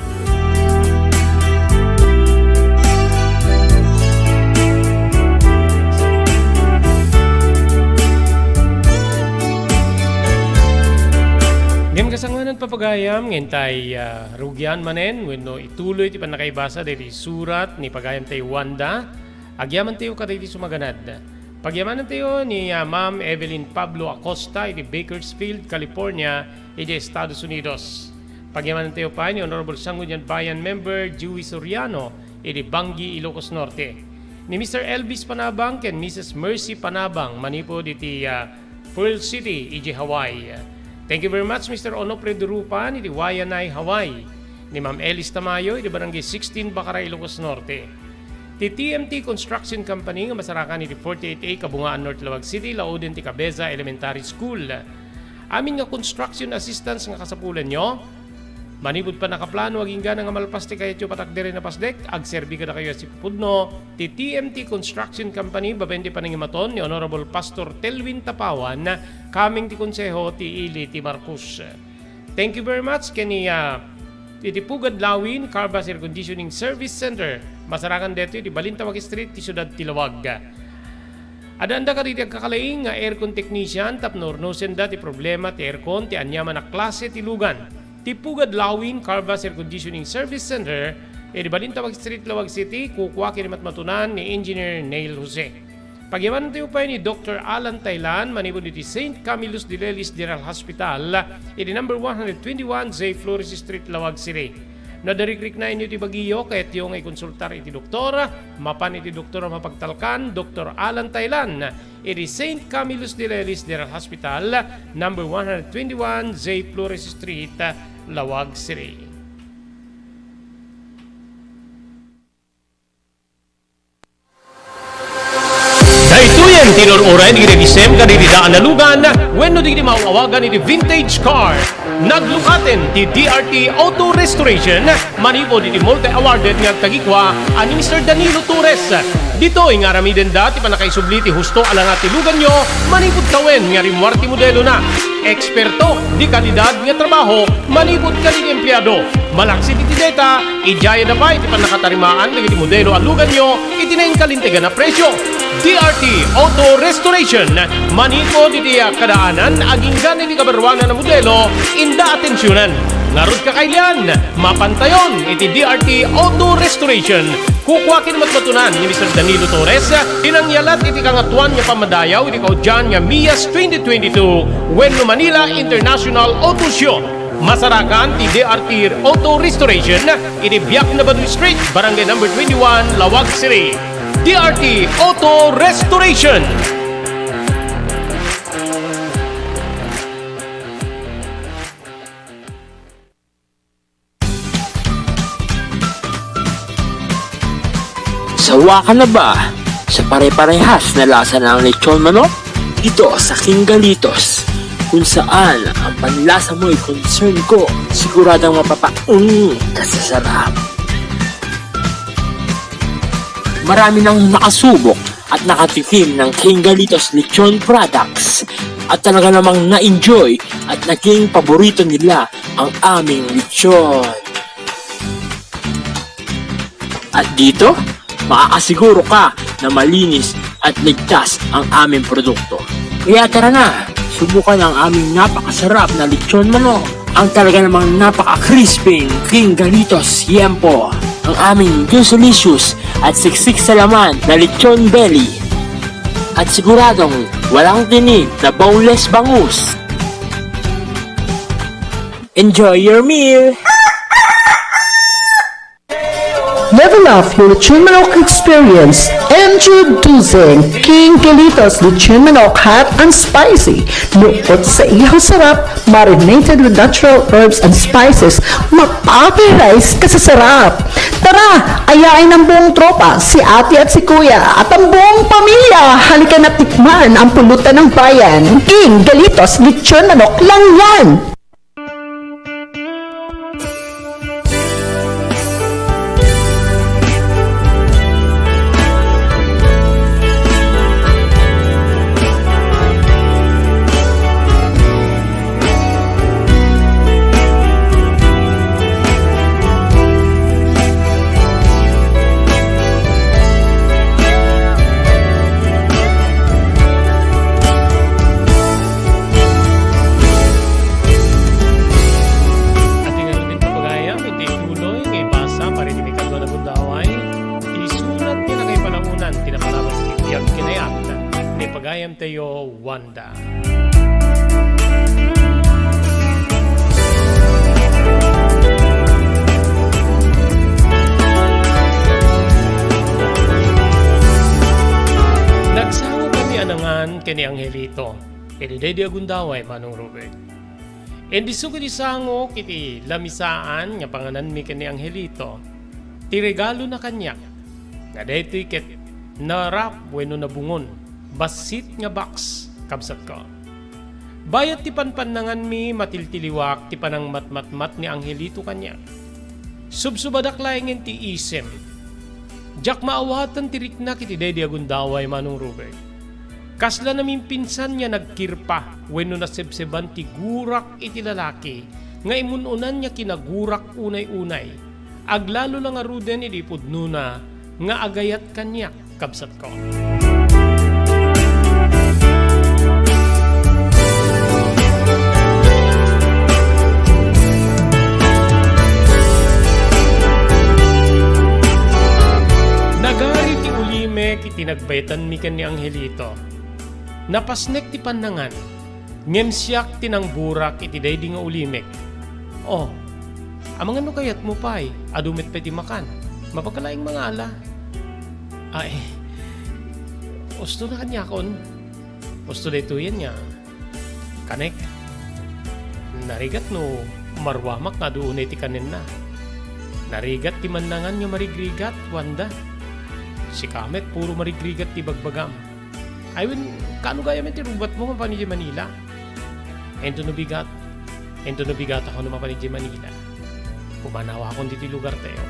Ngem kasangoanan, papagayam, nga intay, ah, rugian manen wenno ituloy ti pannakaibasa daytoy surat ni pagayamtayo, Wanda, agyamantayo kadagiti sumaganad. Pagyamanantayo ni, ah, Ma'am Evelyn Pablo Acosta iti Bakersfield, California, iti Estados Unidos. Pagyamanantayo pay ni Honorable Sangguniang Bayan Member Joey Soriano iti Bangui, Ilocos Norte. Ni Mister Elvis Panabang ken Missus Mercy Panabang manipud iti, ah, Pearl City, iti Hawaii. Thank you very much, Mister Onofre Durupan, iti Waianae, Hawaii. Ni Ma'am Elis Tamayo, iti Barangay sixteen, Bacarai, Ilocos Norte. Ti T M T Construction Company nga masarakan iti forty-eight A Kabungaan, North Laoag City, lauden ti Cabeza Elementary School. Amin nga construction assistance nga kasapulanyo, manipud pannakaplano, agingga nga malpas ti kayatyo patakderen a pasdek, agserbi kadakayo a sipupudno ti T M T Construction Company babaen ti panangimaton ni Honorable Pastor Telvin Tapawan, kameng ti Konseho ti Ili ti Marcos. Thank you very much ken ni, ah, iti Pugad Lawin Carvas Air Conditioning Service Center. Masarakan daytoy iti Balintawak Street, ti siudad ti Laoag. Addaanda kadagiti agkakalaing nga aircon technician tapno urnosenda ti problema ti aircon ti aniaman a klase ti lugan. Ti Pugad Lawin Carvas Air Conditioning Service Center, iti Balintawak Street, Laoag City, kukua ken ni matmatunan ni Engineer Neil Jose. Pagyamanantayo pay ni Doktor Alan Taylan manipud iti Saint Camillus de Lelis General Hospital, iti number one hundred twenty-one J Flores Street, Laoag City. No adda rikriknaenyo ti bagiyo, kayatyo nga ikonsultar iti doktor, mapan iti doktor a mapagtalkan, Doktor Alan Taylan, iti Saint Camillus de Lelis General Hospital, number one hundred twenty-one J Flores Street, Laoag City. Daytoyen ti inur-uray dagiti nagisem kadagiti daan a lugan wenno dagiti maaw-awagan iti vintage car. Naglukaten ti D R T Auto Restoration manipud iti multi-awarded nga agtagikua a ni Mister Danilo Torres. Ditoy nga aramidenda ti pannakaisubli ti husto a langa ti luganyo manipud tawen nga rimmuar ti modelona. Eksperto, de kalidad nga trabaho manipud kadagiti empleado. Malaksid iti deta, idiayada pay ti pannakatarimaan dagiti modelo a luganyo iti nainkalintegan a presio. D R T Auto Restoration, manipud iti kadaanan agingga iti kabaruanan a modelo, inda atensionan. Ngarud, kakailian, mapantayon iti D R T Auto Restoration. Kukua ken matmatunan ni Mister Danilo Torres ti nangyalat iti Kangatoan nga Pammadayaw iti kaudian nga MIAS twenty twenty-two wenno Manila International Auto Show. Masarakan ti D R T Auto Restoration iti Biak na Badu Street, Barangay Number twenty-one, Laoag City. D R T Auto Restoration. Sawa ka na ba sa pare-parehas na lasa ng lechon manok? Dito sa King Galitos, kung saan ang panlasa mo'y concern ko, siguradong mapapaung ka sa sarap. Marami nang nakasubok at nakatikim ng King Galitos Lechon products at talaga namang na-enjoy at naging paborito nila ang aming lechon. At dito, makakasiguro ka na malinis at ligtas ang aming produkto. Kaya tara na, subukan ang aming napakasarap na lechon manok. Ang talaga namang napaka-crispy King Galitos Yempo. Ang aming juicy-licious at siksik sa laman na lechon belly. At siguradong walang tinik na boneless bangus. Enjoy your meal! Level up your lechon manok experience. Introducing King Galitos Lechon Manok Hot and Spicy. Lukot sa ihaw sarap, marinated with natural herbs and spices. Mapaparize ka sa sarap. Tara, ayain ang buong tropa, si ate at si kuya, at ang buong pamilya. Halika na tikman ang pulutan ng bayan. King Galitos Lechon Manok lang yan. Iti ngaruden, papagayam, iti tuloy nga ibasa, para iti maikadua a gundaway, iti surat nga nakaipanaonan, ti napalabas iti biag ken ayat ni pagayamtayo, Wanda. Nagsangokami a nangan ken ni Angelito iti daydi a gundaway, Manong Ruben. Indisso ket isangok iti lamisaan nga pangananmi ken ni Angelito ti regalona kaniak, nga daytoy ket na-wrap wenno nabungon, bassit nga box, kabsatko. Bayat ti panpannanganmi, matiltiliwak ti panangmatmatmat ni Angelito kaniak. Subsubadak laengen ti isem. Diak maawaten ti riknak iti daydi a gundaway, Manong Ruben. Kasla namimpinsan nga nagkirpa wenno nasebseban ti gurak iti lalaki nga imun-unan nga kinagurak unay-unay. Aglalo la ngaruden idi ipudnona nga agayat kaniak, kabsatko. Nagari ti ulimek iti nagbayatanmi ken ni Angelito. Napasnek ti pannangan. Ngem siak ti nangburak iti daydi nga ulimek. Oh, amangan no kayatmo pay, adu met pay ti makan. Mapakalaing mangala. Ay, usto na kaniakon. Usto daytoyen nga kanek. Narigat no maruamak nga adu unay ti kanenna. Narigat ti mannangan nga marigrigat, Wanda. Sika met puro marigrigat ti bagbagam. Ay wen, kaano gayam ti rubatmo mapan idiay Manila? Inton no bigat, inton no bigat a kano mapan idiay Manila, pumanawakon ditoy lugartayo.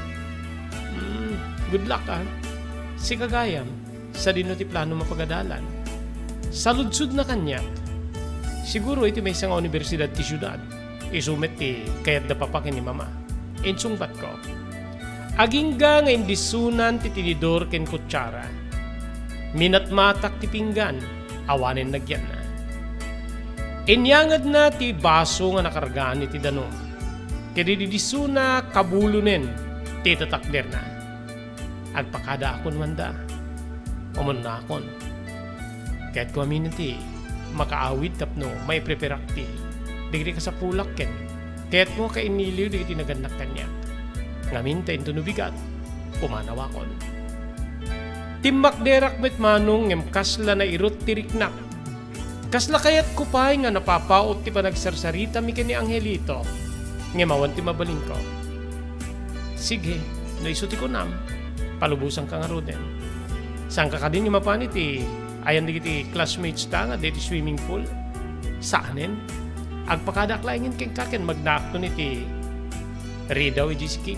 Hmm, good luck, ah. Sika gayam, sadino ti plano mapagadalan? Saludsodna kaniak. Siguro iti maysa nga universidad ti siudad. Isu met ti kayatda papa ken ni mama. Insungbatko. Agingga nga indisonan ti tinidor ken kutsara. Minatmatak ti pinggan, awanen nagyanna. Inyangedna ti baso nga nakargaan iti danum. Ket idi disona, kabulonen ti tatakderna. Agpakadaakon, Wanda. Umuna akon. Kayatko amin ti makaawid tapno maipreparak ti dagiti kasapulak ken kayatko nga kainiliw dagiti nagannak kaniak. Ngamin ta inton no bigat, pumanawakon. Timmakderak met, Manong, ngem kasla nairut ti riknak. Kasla kayatko pay nga napapaut ti panagsarsaritami ken ni Angelito, ngem awan ti mabalinko. Sige, no isu ti kunam, palubosanka ngaruden. Saanka kadin nga mapan iti ayan dagiti classmates ta nga daydi swimming pool? Saanen. Agpakadaak laengen kenka ken magnaakton iti ridaw idiay ski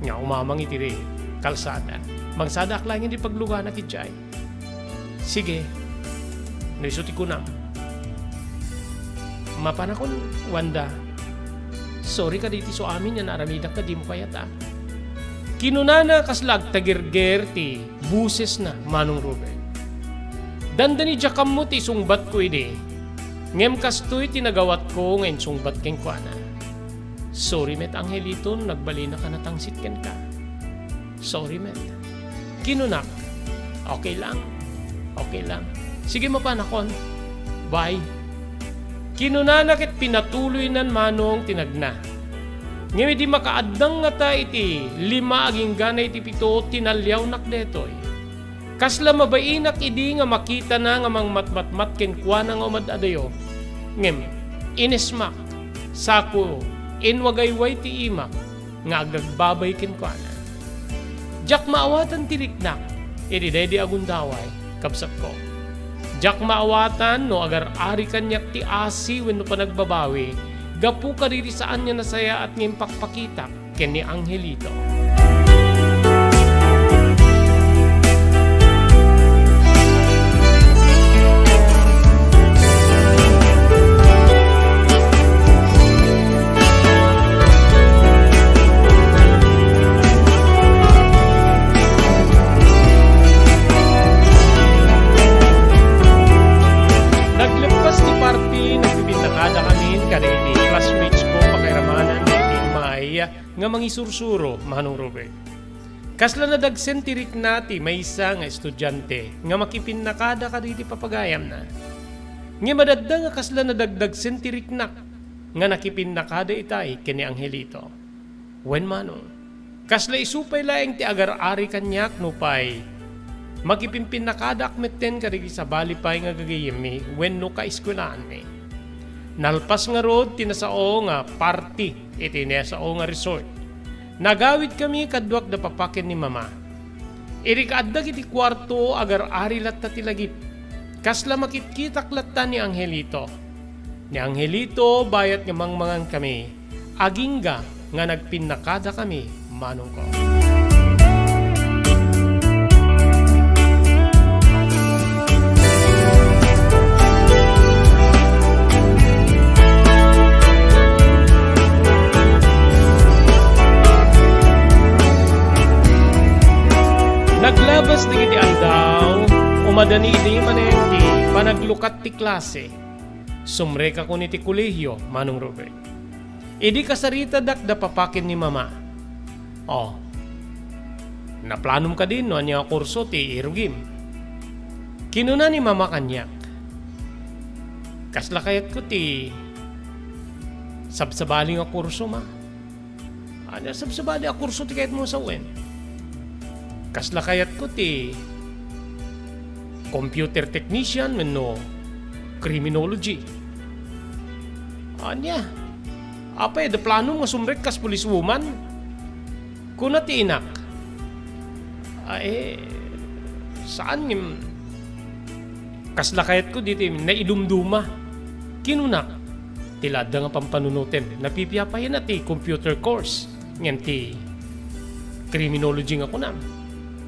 nga umamang iti kalsada. Mangsadaak laengen iti pagluganak idiay. Sige, no isu ti kunam. Mapanakon, Wanda. Sorry kadi iti isu amin nga naaramidak nga dimo kayat, a. Kinunana kasla agtagerger ti bosesna, Manong Ruben. Dandani diak ammo ti isungbatko idi, ngem kastoy ti nagawatko nga insungbat kenkuana. Sorry met, Angelito, no nagbalinak a natangsit kenka. Sorry met. Kinunak, "Okay lang. Okay lang. Sige, mapanakon. Bye." Kinunana ket pinatuloynan, Manong, ti nagna. Ngem idi makaaddang ngata iti lima agingga iti pito, tinaliawnak daytoy. Kasla mabainak idi nga makitana nga mangmatmatmat kenkuana nga umad-adayo. Ngem inesmak, sako, inwagayway ti imak nga agagbabay kenkuana. Diak maawatan ti riknak iti daydi a gundaway, kabsatko. Diak maawatan no agar-ari kaniak ti asi wenno panagbabawi gapu kadagiti saan nga nasayaat nga impakpakitak ken ni Angelito. Nagleppas ti party, nagpipinnakadakamin kadagiti classmates ko, pakairamanan dagiti immay nga mangisursuro, Manong Robert. Kasla nadagsen ti rikna ti maysa nga estudiante nga makipinnakada kadagiti papagayamna. Ngem adda nga kasla nadagdagsen ti riknak nga nakipinnakada itay ken ni Angelito. Wen, Manong, kasla isu pay laeng ti agar-ari kaniak nupay makipimpinnakadak metten kadagiti sabali pay nga gagayemmi wenno kaeskuelaanmi. Nalpas ngarud ti nasao nga party iti nasao nga resort. Nagawidkami kaduak da papa ken ni mama. Idi kaaddak iti kuarto, agar-ari latta ti lagip. Kasla makitkitak latta ni Angelito. Ni Angelito, bayat nga mangmangankami, agingga nga nagpinnakadakami, manongko. Naglabas dagiti aldaw, umadani idi manen ti panaglukat ti klase. Sumrekakon iti kolehio, Manong Robert. Idi kasaritadak da papa ken ni mama. Oh, naplanom kadi no ania a kurso ti irugim? Kinuna ni mama kaniak, "Kasla kayatko ti sabsabali nga kurso, ma." Ania sabsabali a kurso ti kayatmo sawen? Kasla kayatko ti computer technician wenno criminology. Ania? Apay, adda planom nga sumrek kas policewoman? Kuna ti inak. Ay, saan ngem kasla kayatko ditoy naidumduma. Kinunak, "Ti la adda nga pampanunotem, napipiapay a ti computer course, ngem ti criminology nga kunam.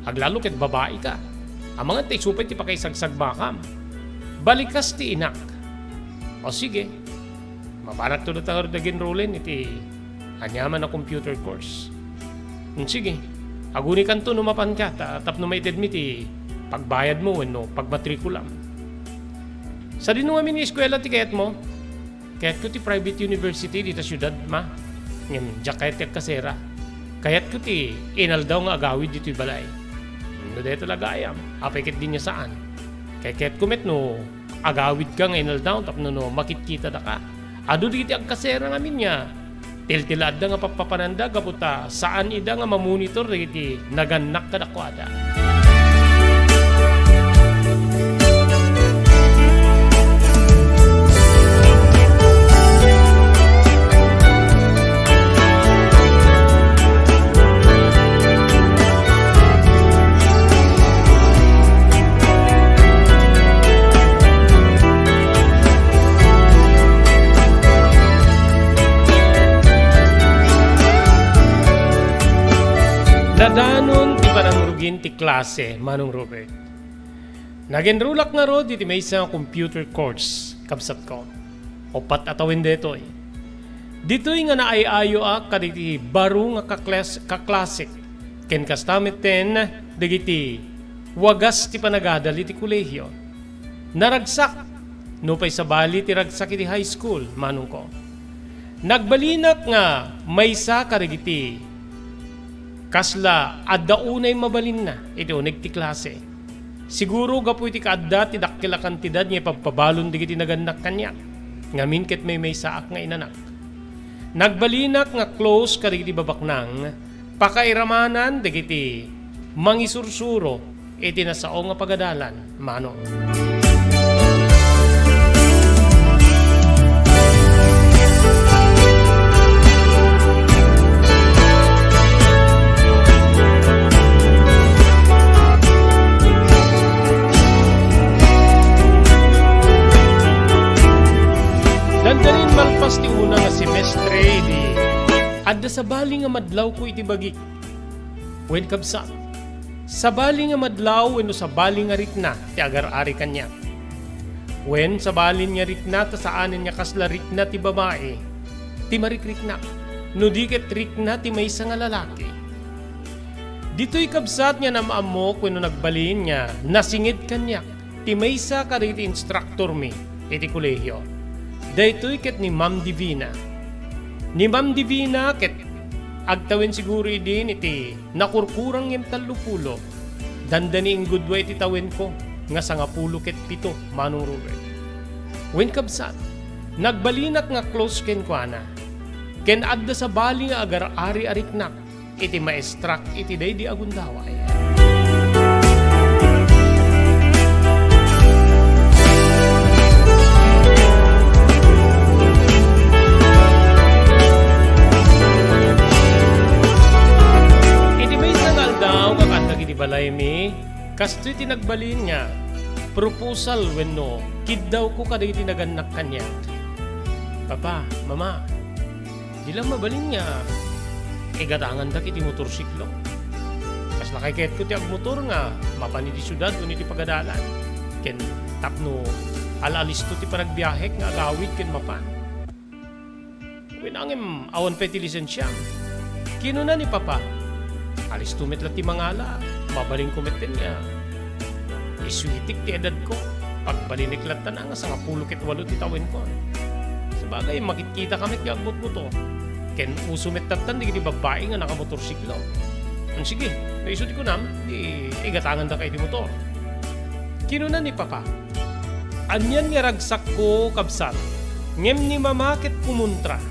Aglalo ket babai ka. Amangan ta isu pay ti pakaisagsagmakam." Balikas ti inak. O sige, mapanakto da ta ngarud ag-enrollen iti aniaman a computer course. Hmm, sige, agunikanto no mapanka, ta tapno maitedmi ti pagbayadmo wenno pagmatrikulam. Sadino ngamin nga eskuela ti kayatmo? Kayatko ti private university dita siudad, ma. Ngem diak kayat ti agkasera. Kayatko ti inaldaw nga agawid ditoy balay. No dayta la gayam, apay ket diay saan? Kayatko met no agawidka nga inaldaw tapno no makitkitada ka. Adu dagiti agkasera ngamin nga tiltilaadda nga pappapananda gapu ta saan ida nga mamonitor dagiti nagannak kadakuada. Nadanon ti panangrugin ti klase, Manong Robert. Nag-enrollak ngarud iti maysa nga computer course, kabsatko. Uppat a tawen daytoy. Ditoy nga naay-ayoak kadagiti baro nga kaklas-, kaklasek, ken kasta metten dagiti wagas ti panagadal iti kolehio. Naragsak, nupay sabali ti ragsak iti high school, manongko. Nagbalinak nga maysa kadagiti kasla adda unay mabalinna iti uneg ti klase. Siguro gapu iti kaadda ti dakkel a kantidad nga ipabpabalon dagiti nagannak kaniak, ngamin ket maymaysaak nga inanak. Nagbalinak nga close kadagiti babaknang, pakairamanan dagiti mangisursuro iti nasao nga pagadalan, Manong. Dandanin malpas ti una nga semestre, idi adda sabali nga madlawko iti bagik. Wen, kabsat, sabali nga madlaw wenno sabali nga rikna ti agar-ari kaniak. Wen, sabalin nga rikna ta saanen nga kasla rikna ti babai ti marikriknak, no di ket rikna ti maysa nga lalaki. Ditoy, kabsat, nga naam-ammok wenno nagbalin nga nasinged kaniak ti maysa kadagiti instructor-mi iti kolehio. Daytoy ket ni Ma'am Divina. Ni Ma'am Divina ket agtawen siguro idin iti nakurkurang ngem tallopulo. Dandani inggudua iti tawenko nga sangapulo ket pito, Manong Robert. Wen, kabsat, nagbalinak nga close kenkuana, ken adda sabali nga agar-ari a riknak iti maestrak iti daydi a gundaway. Iti maysa nga aldaw, kakan dagiti balaymi, kastoy ti nagbalin nga proposal wenno kiddawko kadagiti nagannak kaniak. Papa, Mama, di la mabalin nga igatangandak iti motorsiklo. Kasla kayatko ti agmotor nga mapan iti siudad wenno iti pagadalan, ken tapno al-alisto ti panagbiahek nga agawid ken mapan. Wen, ngem awan pay ti lisensiam. Kinuna ni Papa, "Alisto met la ti mangala, mabalinko metten nga isuitik ti edadko. Pagbalinek latta nga sangapulo ket walo ti tawenko. Sabagay, makitkitaka met nga agmotor. Ken uso met tattan dagiti babbai nga nakamotorsiklo. Ngem sige, no isu ti kunam, di igatangandaka iti motor." Kinuna ni Papa, "Anian nga ragsakko, kabsat, ngem ni Mama ket kumontra."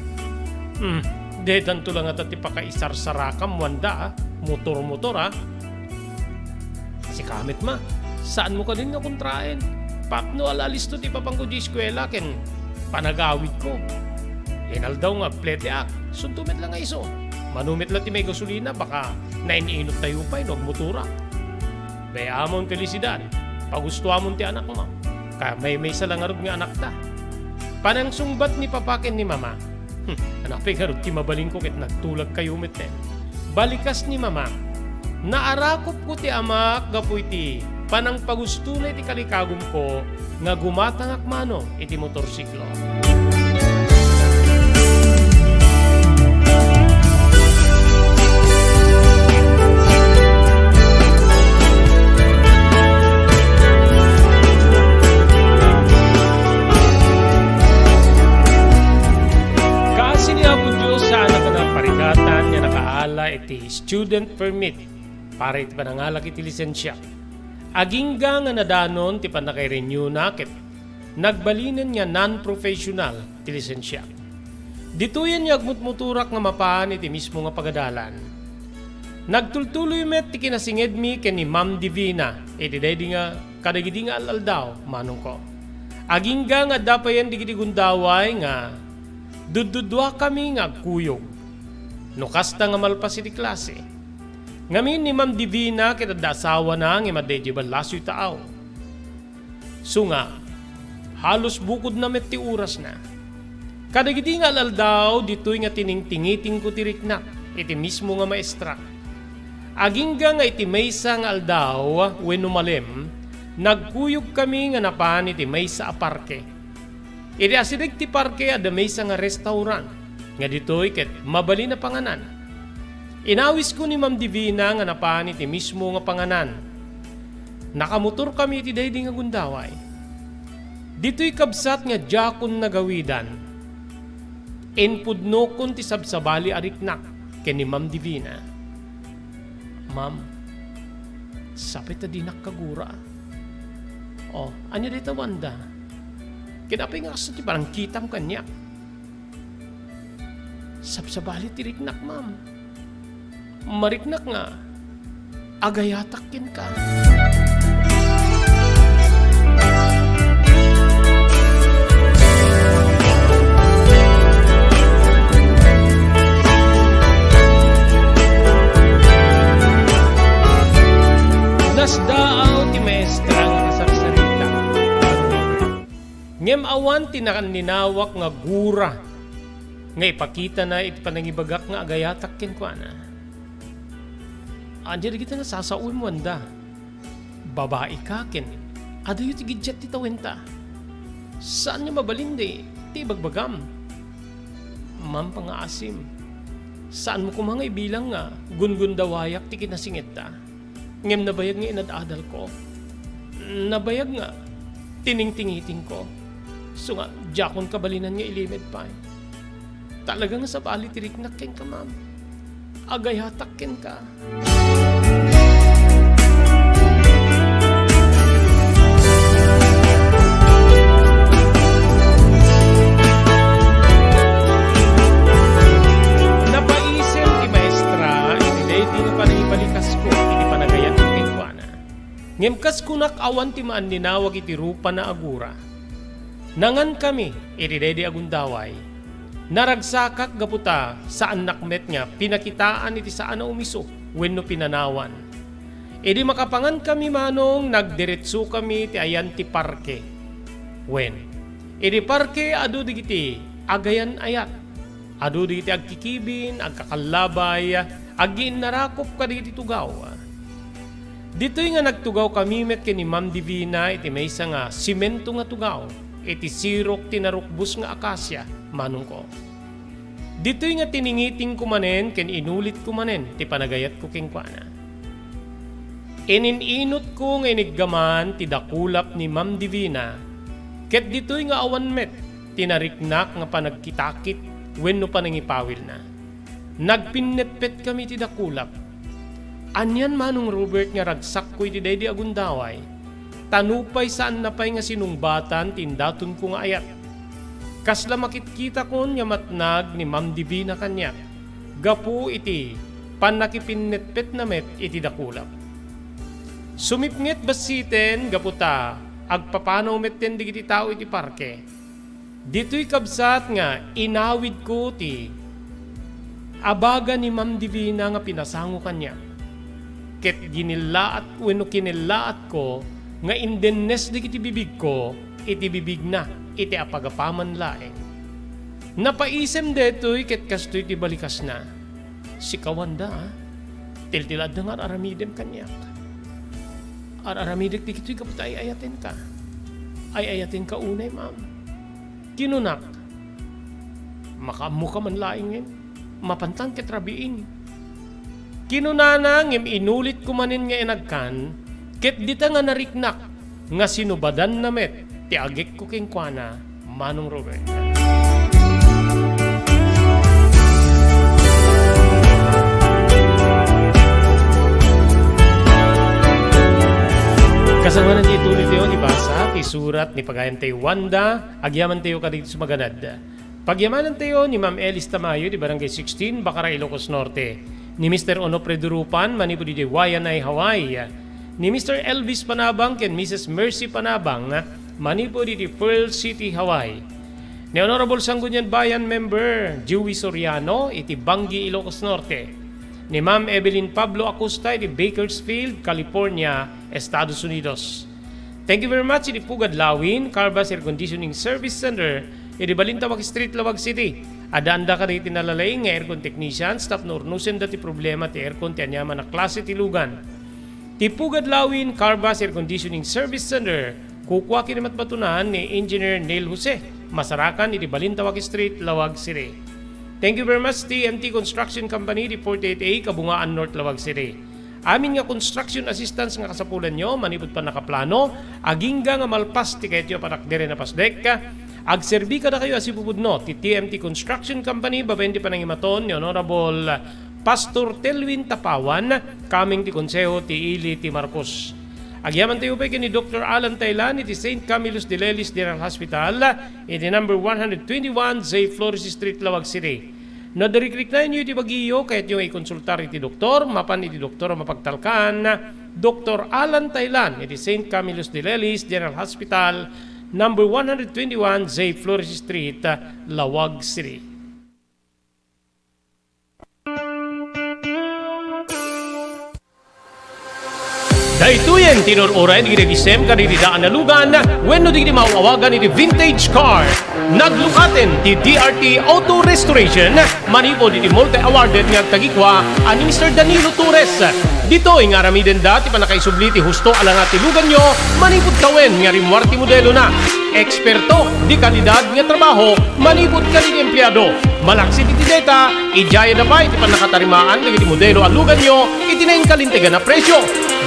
"Hmm, dedanto la ngata ti pakaisarsarakam, Wanda, a. Motor-motor, a. Sika met, Ma, saanmo kadin nga kontraen. Tapno al-alisto ti ipapangko diay eskuela ken panagawidko. Inaldaw nga agpleteak, sunto met la nga isu. Mano met la ti may gasolina, baka nain-inot tayo pay no agmotorak." "Bay-amon, Felicidad, pagustoamon ti anakmo. Kamaymaysa la ngarud nga anakta." Panangsungbat ni Papa ken ni Mama, "Hmm, ania pay ngarud ti mabalinko ket nagtulagkayo metten?" Balikas ni Mama, "Naarakopko ti amak gapu iti panangpagustona iti kalikagumko nga gumatangak mano iti motorsiklo." Kaasi ni Apo Dios, saan a naparikatan nga nakaala iti student permit para iti panangalak iti lisensia. Agingga nga nadanon ti pannakairenew-na ket nagbalinen nga non-professional ti lisensia. Ditoyen nga agmutmotorak nga mapan iti mismo nga pagadalan. Nagtultuloy met ti kinasingedmi ken ni Ma'am Divina iti daydi nga kadagidi nga al-aldaw, manongko. Agingga nga adda payen dagidi gundaway nga dudduduakami nga agkuyog. No kasta nga malpas iti klase. Ngamin ni Ma'am Divina ket adda asawana ngem adda idiay ballasoy taaw. Isu nga, halos bukodna met ti orasna. Kadagidi nga al-aldaw, ditoy nga tiningtingitingko ti riknak iti mismo nga maestra. Agingga nga iti maysa nga aldaw wenno malem, nagkuyogkami nga napan iti maysa a parke. Iti asideg ti parke, adda maysa nga restaurant nga ditoy ket mabalin a panganan. Inawisko ni Ma'am Divina nga napan iti mismo nga panganan. Nakamotorkami iti daydi nga gundaway. Ditoy, kabsat, nga diakon nagawidan, impudnokon ti sabsabali a riknak ken ni Ma'am Divina. "Ma'am, sapay ta dinak kagura." "O, ania dayta, Wanda? Ken apay nga kasta ti panangkitam kaniak?" Sabsabali ti riknak, ma'am. Mariknak nga agayatak kenka. Nasdaaw ti maestra nga nasarsarita. Ngem awan ti nakaninawak nga gura nga ipakitana iti panangibagak nga agayatak kenkuana. Ania dagiti nasasaoem, Wanda? Babaika ken adayo ti giddiat ti tawenta. Saan nga mabalin ti ibagbagam. Mampangaasim. Saanmo koma nga ibilang nga gungundawayak ti kinasingetta. Ngem nabayag nga inad-adalko. Nabayag nga tiningtingitingko. Isu nga, diakon kabalinan nga ilimed pay. Talaga nga sabali ti riknak kenka, ma'am. Agayatak kenka. Napaisem ti maestra iti daydi nga panangibalikas ko iti panagayat kenkuana. Ngem kas kunak, awan ti maanninawag iti rupana a gura. Nangankami iti daydi a gundaway. Naragsakak gapu ta saannak met nga pinakitaan iti saan a umiso wenno pinanawan. Idi makapangankami manong, nagdiretsokami ti ayan ti parke. Wen, idi parke adu dagiti agayan-ayat. Adu dagiti agkikibin, agkakallabay, agiinnarakop kadagiti tugaw. Ditoy nga nagtugawkami met ken ni Ma'am Divina iti maysa nga simento nga tugaw iti sirok ti narukbos nga akasia, manongko. Ditoy nga tiningitingko manen ken inulitko manen ti panagayatko kenkuana. Ininutko nga iniggaman ti dakulap ni Ma'am Divina, ket ditoy nga awan met ti nariknak nga panagkitakit wenno panangipawilna. Nagpinnetpetkami ti dakulap. Anian, Manong Robert, nga ragsakko iti daydi a gundaway, ta nupay saanna pay nga sinungbatan ti indatonko nga ayat. Kasla makitkitakon nga matnag ni Ma'am Divina kaniak gapu iti pannakipinnetpetna met iti dakulap. Sumipnget bassiten gapu ta agpapanaw metten dagiti tao iti parke. Ditoy, kabsat, nga inawidko ti abaga ni Ma'am Divina nga pinasango kaniak. Ket ginillaat wenno kinellaatko nga indennes dagiti bibigko iti bibigna iti apagapaman laeng. Napaisem daytoy ket kastoy ti balikasna. Sika, Wanda, a, tiltilaedda nga ar-aramidem kaniak. Ar-aramidek dagitoy gapu ta ay-ayatenka. Ay-ayatenka unay, ma'am. Kinunak, makaammoka man laengen, mapantan ket rabiin. Kinunana ngem inulitko manen nga inagkan, ket dita nga nariknak nga sinubadanna met ti agekko kenkuana, Manong Robert. Kasano ti ituloy tayo ni basa ti surat ni pagayantayo Wanda, agyamantayo kadagiti sumaganad. Pagyamanantayo ni Ma'am Elis Tamayo di Barangay sixteen, Bacara, Ilocos Norte, ni Mister Onofre Durupan manipud iti Waianae, Hawaii, ni Mister Elvis Panabang ken Missus Mercy Panabang manipud iti Pearl City, Hawaii, ni Honorable Sangguniang Bayan Member Joey Soriano iti Bangui, Ilocos Norte, ni Ma'am Evelyn Pablo Acosta iti Bakersfield, California, Estados Unidos. Thank you very much iti Pugad Lawin, Carvas Air Conditioning Service Center, iti Balintawak Street, Laoag City. Addaanda kadagiti nalalaing nga aircon technicians tapno urnosenda ti problema ti aircon ti aniaman a klase ti lugan. Ti Pugad Lawin, Carvas Air Conditioning Service Center, kukua ken matbatonan ni Engineer Neil Jose, masarakan iti Balintawak Street, Laoag City. Thank you very much, T M T Construction Company, di forty-eight A, Kabungaan North, Laoag City. Amin nga construction assistance nga kasapulanyo manipud pannakaplano, agingga nga malpas ti kayatyo a panagderen a pasdek, agserbi kadakayo a sipupudno ti T M T Construction Company babaen ti panangimaton ni Honorable Pastor Telwin Tapawan, kameng ti Konseho ti Ili ti Marcos. Agyamantayo pay ken ni Doktor Alan Taylan iti Saint Camillus de Lelis General Hospital, iti number one hundred twenty-one J Flores Street, Laoag City. No adda rikriknaenyo iti bagiyo, kayatyo nga ikonsultar iti doktor, mapan iti doktor a mapagtalkan, Doktor Alan Taylan, iti Saint Camillus de Lelis General Hospital, number one hundred twenty-one J Flores Street, Laoag City. Daytoyen ti inur-uray dagiti nagisem kadagiti daan a lugan wenno dagiti maaw-awagan iti vintage car. Naglukaten ti D R T Auto Restoration manipud iti multi-awarded nga agtagikua a ni Mister Danilo Torres. Ditoy nga aramidenda ti pannakaisubli ti husto a langa ti luganyo manipud tawen nga rimmuar ti modelona. Eksperto, de kalidad nga trabaho manipud kadagiti empleado. Malaksid iti deta, idiayada pay ti pannakatarimaan dagiti modelo a luganyo iti nainkalintegan a presio.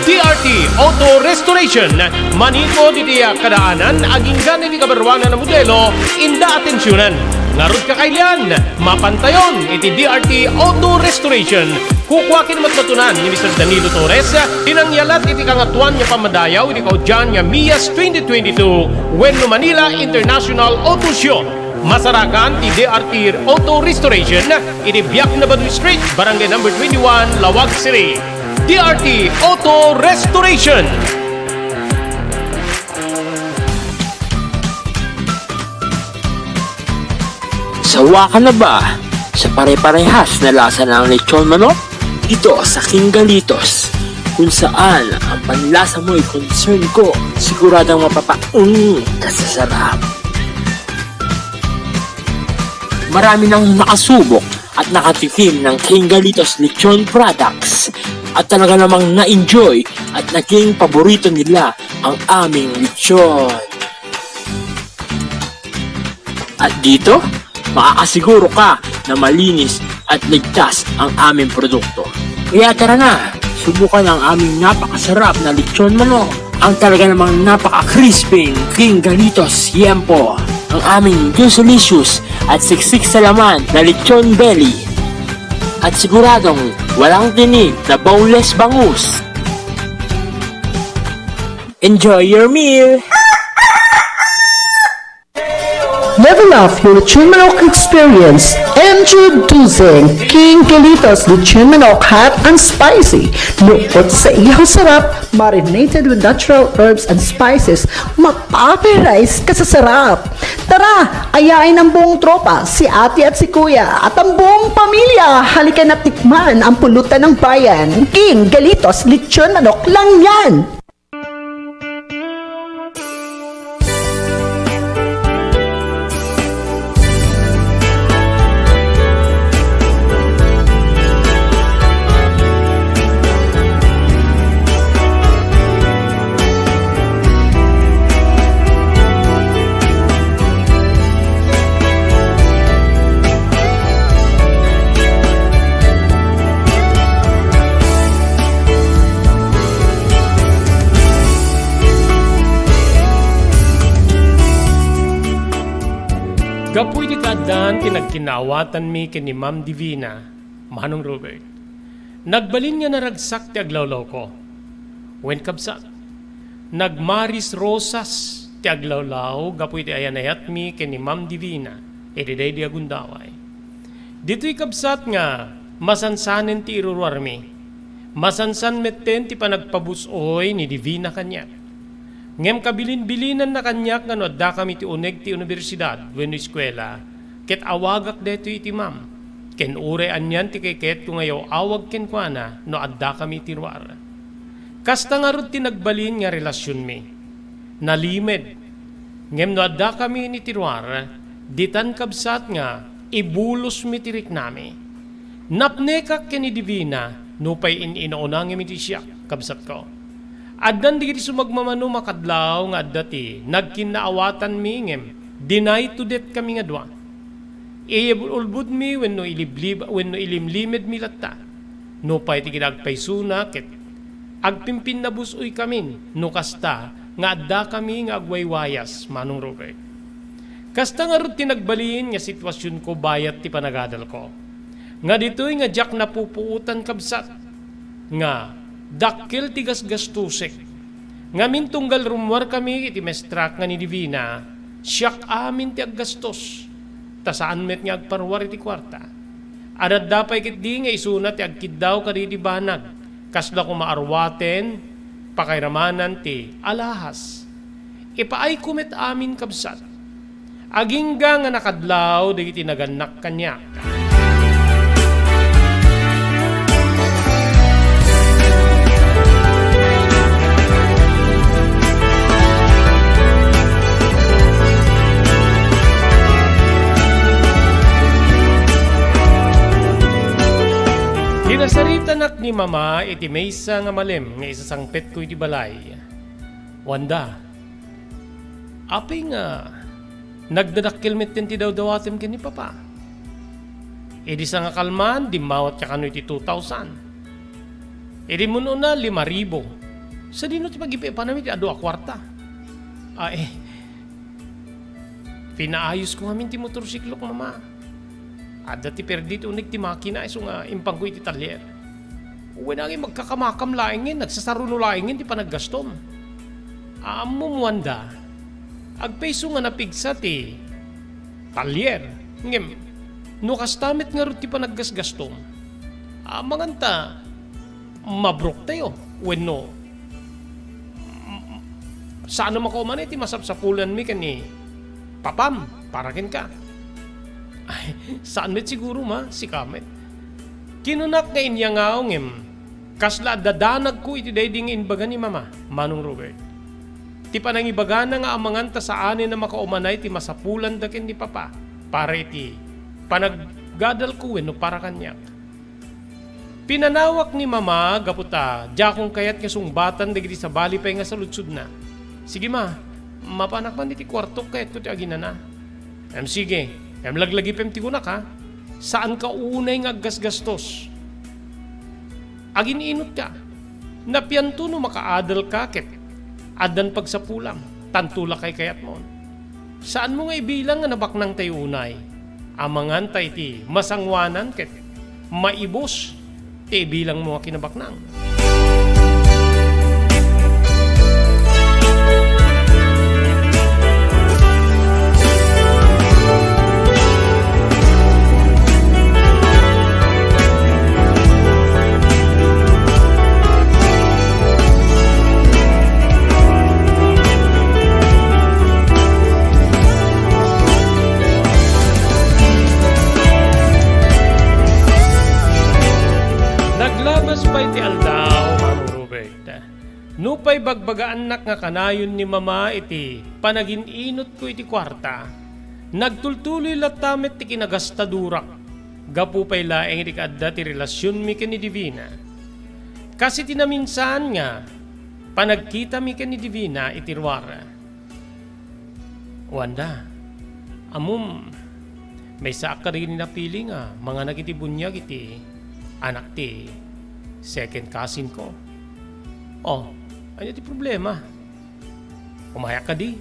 D R T Auto Restoration, manipud iti kadaanan agingga iti kabaruanan a modelo, inda atensionan. Ngarud, kakailian, mapantayon iti D R T Auto Restoration. Kukua ken matmatunan ni Mister Danilo Torres ti nangyalat iti Kangatoan nga Pammadayaw iti kaudian nga Mias twenty twenty-two wenno Manila International Auto Show. Masarakan ti D R T Auto Restoration iti Biak na Baduy Street, Barangay Number twenty-one, Laoag City. D R T Auto Restoration. Sawa ka na ba sa pare-parehas na lasa ng lechon manok? Dito sa King Galitos, kung saan ang panlasa mo'y concern ko, siguradong mapapaong ka sa sarap. Marami nang nakasubok at nakatikim ng King Galitos Lechon Products at talaga namang na-enjoy at naging paborito nila ang aming lechon. At dito, makakasiguro ka na malinis at ligtas ang aming produkto. Kaya tara na, subukan ang aming napakasarap na lechon manok, ang talaga namang napaka-crispy King Galitos Yempo, ang aming juicy-licious at siksik sa laman na lechon belly, at siguradong walang tinik na boneless bangus. Enjoy your meal! Level up your lechon manok experience. Introducing King Galitos Lechon Manok Hot and Spicy. Lungkot sa iyang sarap, marinated with natural herbs and spices, mapapaparay ka sa sarap. Tara, ayain ang buong tropa, si ate at si kuya, at ang buong pamilya. Halika na tikman ang pulutan ng bayan. King Galitos Lechon Manok lang yan. Gapu iti kaaddaan ti nagkinnaawatanmi ken ni Ma'am Divina, Manong Robert, nagbalin nga naragsak ti aglawlawko. Wen, kabsat, nagmaris rosas ti aglawlaw gapu iti ayan-ayatmi ken ni Ma'am Divina iti daydi a gundaway. Ditoy, kabsat, nga masansanen ti iruruarmi. Masansan metten ti panagpabus-oy ni Divina kaniak. Ngem kabilinbilinanna kaniak nga no addakami iti uneg ti universidad wenno eskuela, ket awagak daytoy iti ma'am, ken uray anian ti kayatko nga iyaw-awag kenkuana no addakami iti ruar. Kasta ngarud ti nagbalin nga relasionmi. Nalimed. Ngem no addakami iti ruar, ditan, kabsat, nga ibulosmi ti riknami. Napnekak ken ni Divina nupay in-inaunangem iti siak, kabsatko. Addan dagiti sumagmamano makadlaw nga adda ti nagkinnaawatanmi ngem dinaydaykkami nga dua. Iyulbodmi wenno iliblib-, wenno ilimlimedmi latta. Nupay ti kinapaypaysona ket agpimpinnabusoykamin no kasta nga addakami nga agwaywayas, Manong Robert. Kasta ngarud ti nagbalin nga situasionko bayat ti panagadalko. Nga ditoy nga diak napupuotan, kabsat, nga dakkel ti gasgastosek. Ngamin tunggal rummuarkami iti maestrak nga ni Divina, siak amin ti aggastos, ta saan met nga agparuar iti kuarta. Adda pay ketdi nga isuna ti agkiddaw kadagiti banag, kasla koma arwaten, pakairamanan ti alahas. Ipaayko met amin, kabsat. Agingga nga nakadlaw dagiti nagannak kaniak. Kinasaritanak ni Mama iti maysa nga malem nga isasangpetko iti balay. Wanda, apay nga nagdadakkel metten ti dawdawatem ken ni Papa? Idi sangakalman, dimmawatko kano iti two thousand. Idi mun-una, lima ribu. Sadino ti pagipaipanam iti adu a kuarta? Ay, pinaayosko ngamin ti motorsiklok, Mama. Adda ti perdi ti uneg ti makina isu nga impangko iti talyer. Wen, agay, magkakamakam laengen, nagsasaruno laengen ti panaggastom. Ammom, Wanda, agpayso nga napigsa ti talyer. Ngem, no kasta met ngarud ti panaggasgastom, amangan ta mabruktayo wenno saan a makaumanay ti masapsapulanmi ken ni Papam para kenka. Ay, saan met siguro, Ma, sika met. Kinunak nga inyangaw ngem kasla adda danagko iti daydi nga imbaga ni Mama, Manong Robert. Ti panangibagana nga amangan ta saanen a makaumanay ti masapulanda ken ni Papa para iti panaggadalko wenno para kaniak. Pinanawak ni Mama gapu ta diakon kayat nga sungbatan dagiti sabali pay nga saludsodna. Sige, Ma, mapanak man iti kuartok, kayatko ti aginana. Em, sige, em, laglagipem ti kunak, ha? Saanka unay nga aggasgastos. Agin-inutka. Napianto no makaadalka ket addan pagsapulam, tanto la kaykayatmon. Saanmo nga ibilang nga nabaknangtayo unay. Amangan ta iti masangoanan ket maibus ti ibilangmo nga kinabaknang. Naglabas pay ti aldaw, Manong Robert. Nupay bagbagaannak nga kanayon ni Mama iti panagin-inutko iti kuarta, nagtultuloy latta met ti kinagastadurak gapu pay laeng iti kaadda ti relasionmi ken ni Divina. Kas iti naminsan nga panagkitami ken ni Divina iti ruar. Wanda, ammom, maysaak kadi ni napili nga manganak iti buniag iti anak ti second cousin ko. Oh, ania ti problema? Umayak kadi?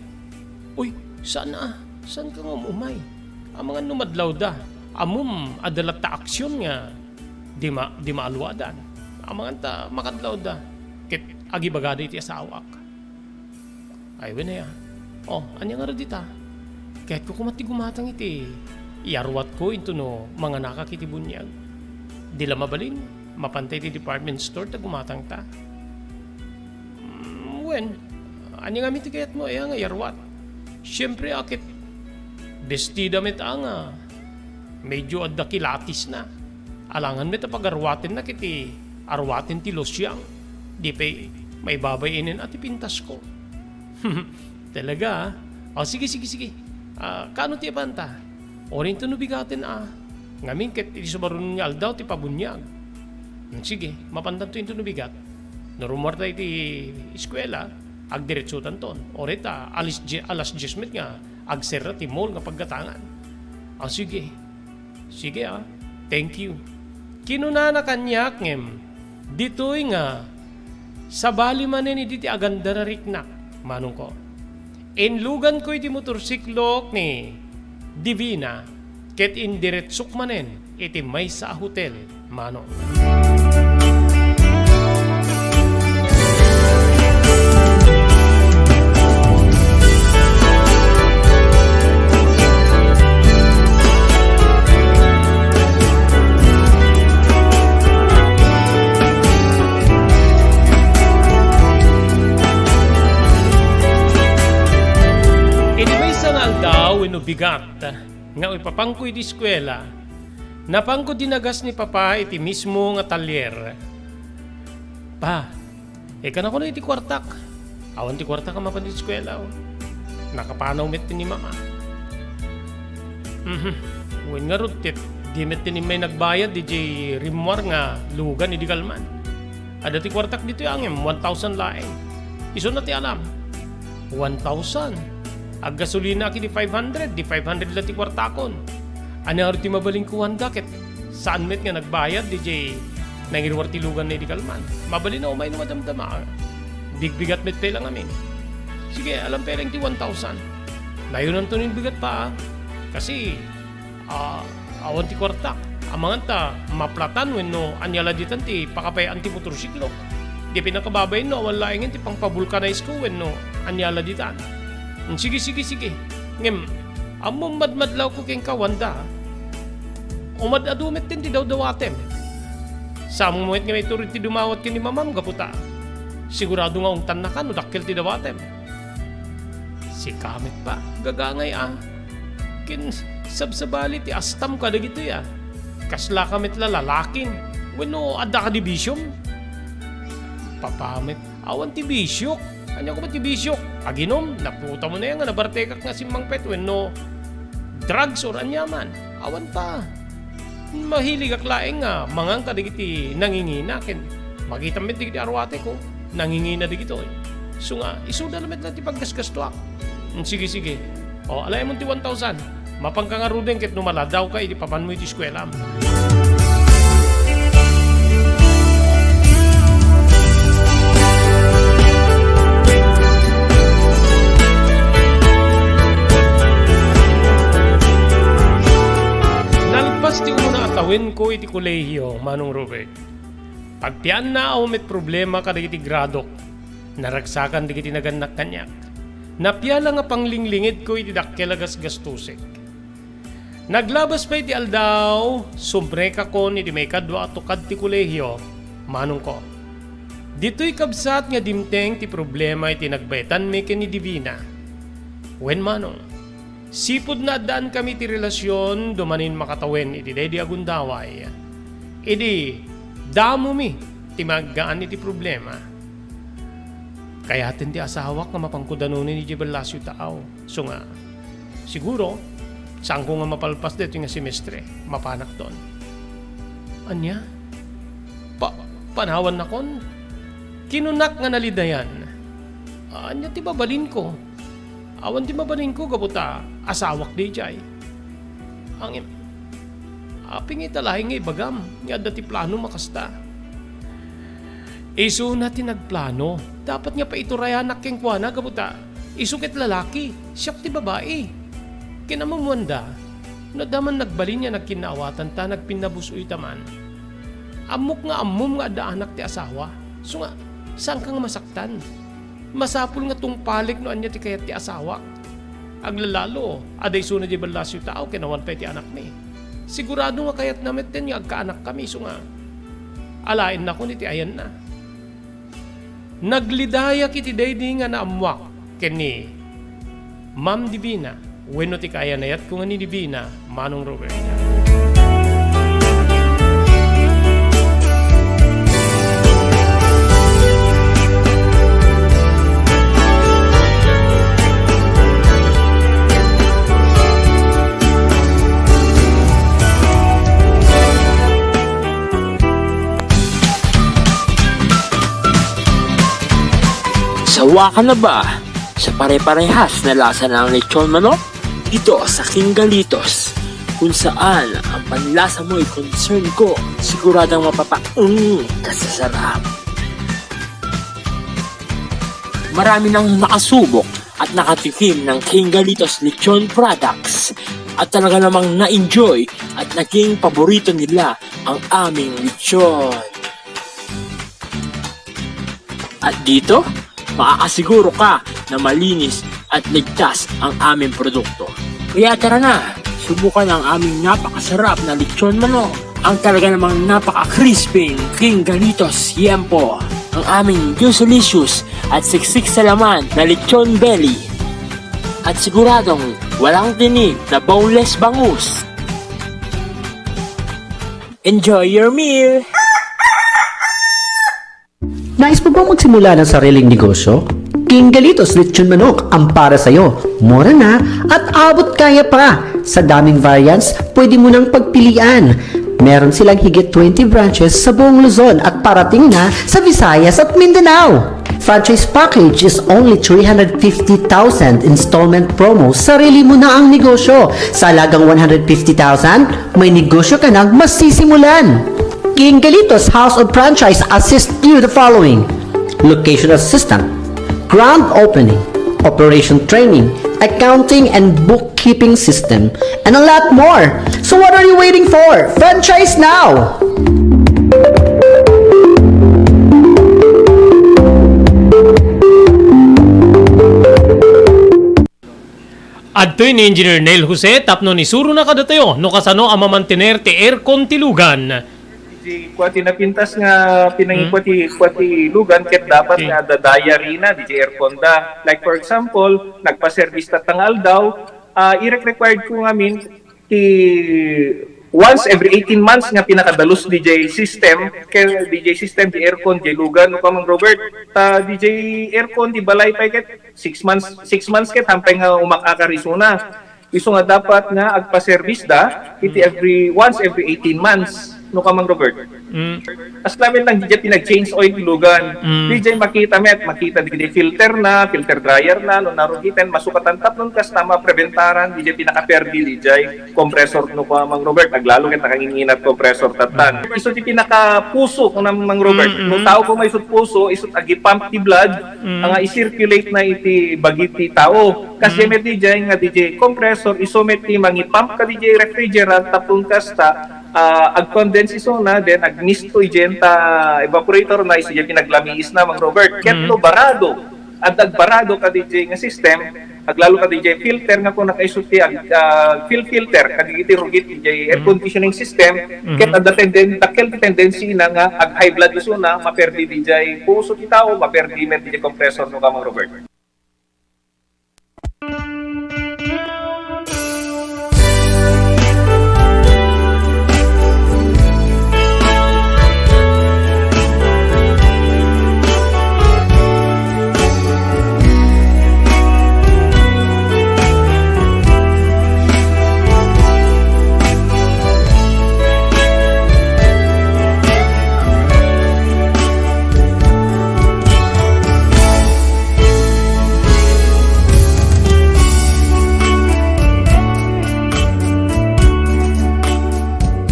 Uy, saan a? Saanka nga umay? Amangan no madlawda. Ammom, adda latta aksyon nga di ma-, di maaluadan. Amangan ta makadlawda. Ket agibagada iti asawak. Ay, wen aya. Oh, ania ngarud dita? Kayatko koma ti gumatang iti iyaruatko intono manganakak iti buniag. Di la mabalin, mapanta iti department store ta gumatangta. Mm, wen, ania ngamin ti kayatmo aya nga iyaruat? Siempre, a ket bestida met a nga medyo adda kilatisna. Alangan met a pagaruatennak iti aruaten ti lusiang. Di pay maibabain a ti pintasko. Talaga, ah. O, sige, sige, sige. Ah, kaano ti apanta? Uray intono bigaten a. Ngamin ket iti sumaruno nga aldaw ti pabuniag. Hmm, sige, mapantanto intono bigat. No rumuarta iti eskuela, agdiretsotanton. Uray ta alas die-, alas dies met nga agserra ti mall nga paggatangan. Ah, sige. Sige, ah. Thank you. Kinunana kaniak ngem, ditoy nga sabali manen idi ti aganda rariknak, manongko. Inluganko iti motorsiklok ni Divina ket indiretsok manen iti maysa a hotel, manong. bigat nga ipapanko iti eskuela, napanko dinagas ni Papa iti mismo nga talyer. Pa, ikana kuno iti kuartak. Awan ti kuartak a mapan iti eskuela, oh. Nakapanaw met ni Mama. Mhm. Wen ngarud, ket di met ti immay nagbayad idiay rimmuar nga lugan idi kalman. Adda ti kuartak ditoy angem, one thousand laeng. Isuna ti alam. One thousand. Aggasolinaak idi five hundred, di five hundred la ti kuartakon. Ania ngarud ti mabalinko, Wanda, ket saan met nga nagbayad idiay nangiruar ti lugan na idi kalman. Mabalin a umay no madamdama. Bigbigat met pay lang amin. Sige, alam pay lang ti one thousand. Nayonanto nin bigat pa, ah. Kasi, ah, awan ti kuartak. Amangan ta maplatan wenno ania la ditan ti pakapay-an ti motorsiklo. Di pinakababain no awan laengen ti pangpabulkanize ko wenno ania la ditan. Sige, sige, sige. Ngem, ammom madmadlawko kenka, Wanda. Umad-adu met ti dawdawatem. Saanmo met nga maitured ti dumawat ken ni Mamam gapu ta sigurado nga ungtannakan no dakkel ti dawatem. Sika met pa, gagangay a. Ken sabsabali ti astam kadagitoy a. Kaslaka met la lalakim. Wenno adda kadi bisiom? Papa met, awan ti bisiok. Ania koma ti bisiok? Aginom, naputamo na nga nabartekak nga simmangpet wenno drugs or aniaman. Awan pa. Mahiligak laeng nga mangan kadagiti nangingina ken makitam met dagiti aruateko, nangingina dagitoy. Isu nga, isuda la met la ti paggasgastuak. Mm, sige, sige. O, alayamon ti one thousand. Mapanka ngaruden ket no maladawka idi papanmo iti eskuelam. Nalpas ti umuna a tawenko iti kolehio, Manong Robert. Agpianna, awan met problema kadagiti gradok. Naragsakan dagiti nagannak kaniak. Napia la nga panglinglingedko iti dakkel a gasgastusek. Naglabas pay ti aldaw, sumrekakon iti maikadua a tukad ti kolehio, manongko. Ditoy kabsat nga dimteng ti problema iti nagbaetanmi ken ni Divina. Wen, manong, sipud naaddaankami ti relasion, dumanin makatawen iti daydi a gundaway. Idi damomi ti maaggaan iti problema. Kayaten ti asawak nga mapanko danonen idiay ballasio taaw. Isu nga, siguro, saanko nga mapalpas daytoy nga semestre, mapanakton. Ania? Pa-, panawannakon? Kinunak nga nalidayan. Ania ti mabalinko? Awan ti mabalinko gapu ta asawak daydiay. Ngem, apay nga ita laeng nga ibagam nga adda ti planom a kasta? Isuna ti nagplano. Dapat nga paiturayanak kenkuana gapu ta isu ket lalaki, siak ti babai. Ken ammom, Wanda, no adda man nagbalin nga nagkinnaawatan ta nagpinnabus-oyta man. Ammok nga ammom nga adda anak ti asawa. Isu nga, saanka nga masaktan? Masapul nga tungpalek no ania ti kayat ti asawak. Aglalalo, adda isuna diay ballasio taaw ken awan pay ti anakmi. Sigurado nga kayatna metten nga agkaanakkami, isu nga alaennakon iti ayanna. Naglidayak iti daydi nga naammoak ken ni Ma'am Divina wenno ti kaayan-ayatko nga ni Divina, Manong Roberta. Sawa ka na ba sa pare-parehas na lasa ng lechon manok? Dito sa King Galitos, kung saan ang panlasa mo'y concern ko, siguradong mapapaung ka sa sarap. Marami nang nakasubok at nakatikim ng King Galitos Lechon products at talaga namang na-enjoy at naging paborito nila ang aming lechon. At dito, makakasiguro ka na malinis at ligtas ang aming produkto. Kaya tara na, subukan ang aming napakasarap na lechon manok, ang talaga namang napaka-crispy King Galitos Yempo, ang aming juicelicious at siksik sa laman na lechon belly. At siguradong walang tinik na boneless bangus. Enjoy your meal! Nais mo bang magsimula ng sariling negosyo? King Galitos Lechon Manok ang para sa'yo. Mura na at abot kaya pa. Sa daming variants, pwede mo nang pagpilian. Meron silang higit twenty branches sa buong Luzon at parating na sa Visayas at Mindanao. Franchise package is only three hundred fifty thousand, installment promo, sarili mo na ang negosyo. Sa halagang one hundred fifty thousand, may negosyo ka nang masisimulan. King Galitos House of Franchise assist you the following: location assistant, grand opening, operation training, accounting and bookkeeping system, and a lot more. So what are you waiting for? Franchise now! Adtoy ni Engineer Neil Jose tapno isurona kadatayo no kasano a mamantener ti aircon ti lugan. Ti kua ti napintas nga pinangikua ti, kua ti lugan ket dapat nga adda diary na diay aircon da. Like for example, nagpa-service tatta nga aldaw, ah, irek-required ko ngamin ti once every eighteen months nga pinakadalus diay system, kay diay system ti aircon diay lugan, no, Kamang Robert. Ta diay aircon ti balay pay ket six months, six months ket hampay nga umak-akar isuna. Isu nga dapat nga agpa-service da iti every, once every eighteen months, no, Kamang Robert. Mm. As lamin lang diay pinag-change oil ti lugan. Mm. Diay makita met, makita diay filter na, filter dryer na, no, narugiten, masukatan tapno kasta mapreventaran diay pinakaperdi diay compressor, no, Kamang Robert, aglalo ket nakanginginat compressor tattan. Mm. Isu ti pinakapuso, kunam, Mang Robert. Mm, mm. No tao ko may isut puso, isut agipump ti blood, Mm. nga i-circulate na iti bagi ti tao. Kas Mm. met diay nga diay compressor, isu met ti mangipump kadiay refrigerant tapno kasta, ah, ag-condense isuna, then agmisto idiay ta evaporator na, isu diay pinaglamiis na, Mang Robert. Ket Mm. no barado, adda agbarado kadiay nga system, aglalo kadiay filter nga kuna kaisu ti ag-, ah, fil-, filter, kadagiti rugit diay air Mm. conditioning system, Mm-hmm. ket adda tenden-, dakkel ti tendency na nga ag-high blood isuna, maperdi diay puso ti tao, maperdi met diay compressor, no, Kamang Robert.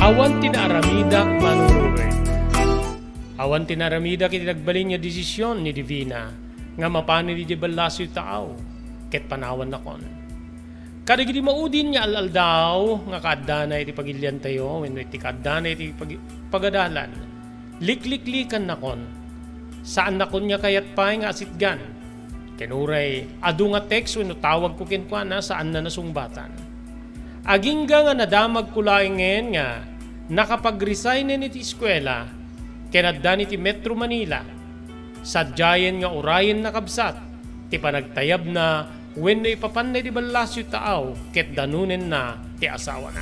Awan ti naaramidak, Manong Robert. Awan ti naaramidak iti nagbalin nga desisyon ni Divina nga mapanen idiay ballasiw taaw ket panawannakon. Kadagidi maudin nga al-aldaw nga kaaddana iti pagiliantayo wenno iti kaaddana iti pag-, pagadalan, likliklikannakon. Saannakon nga kayat pay nga asitgan. Ken uray adu nga text wenno tawagko kenkuana, saanna nasungbatan. Agingga nga nadamagko laengen nga nakapag-resignen iti eskuela ken addan iti Metro Manila, sadiayen nga urayenna, kabsat, ti panagtayabna wenno ipapanna iti ballasiw taaw ket danonenna ti asawana.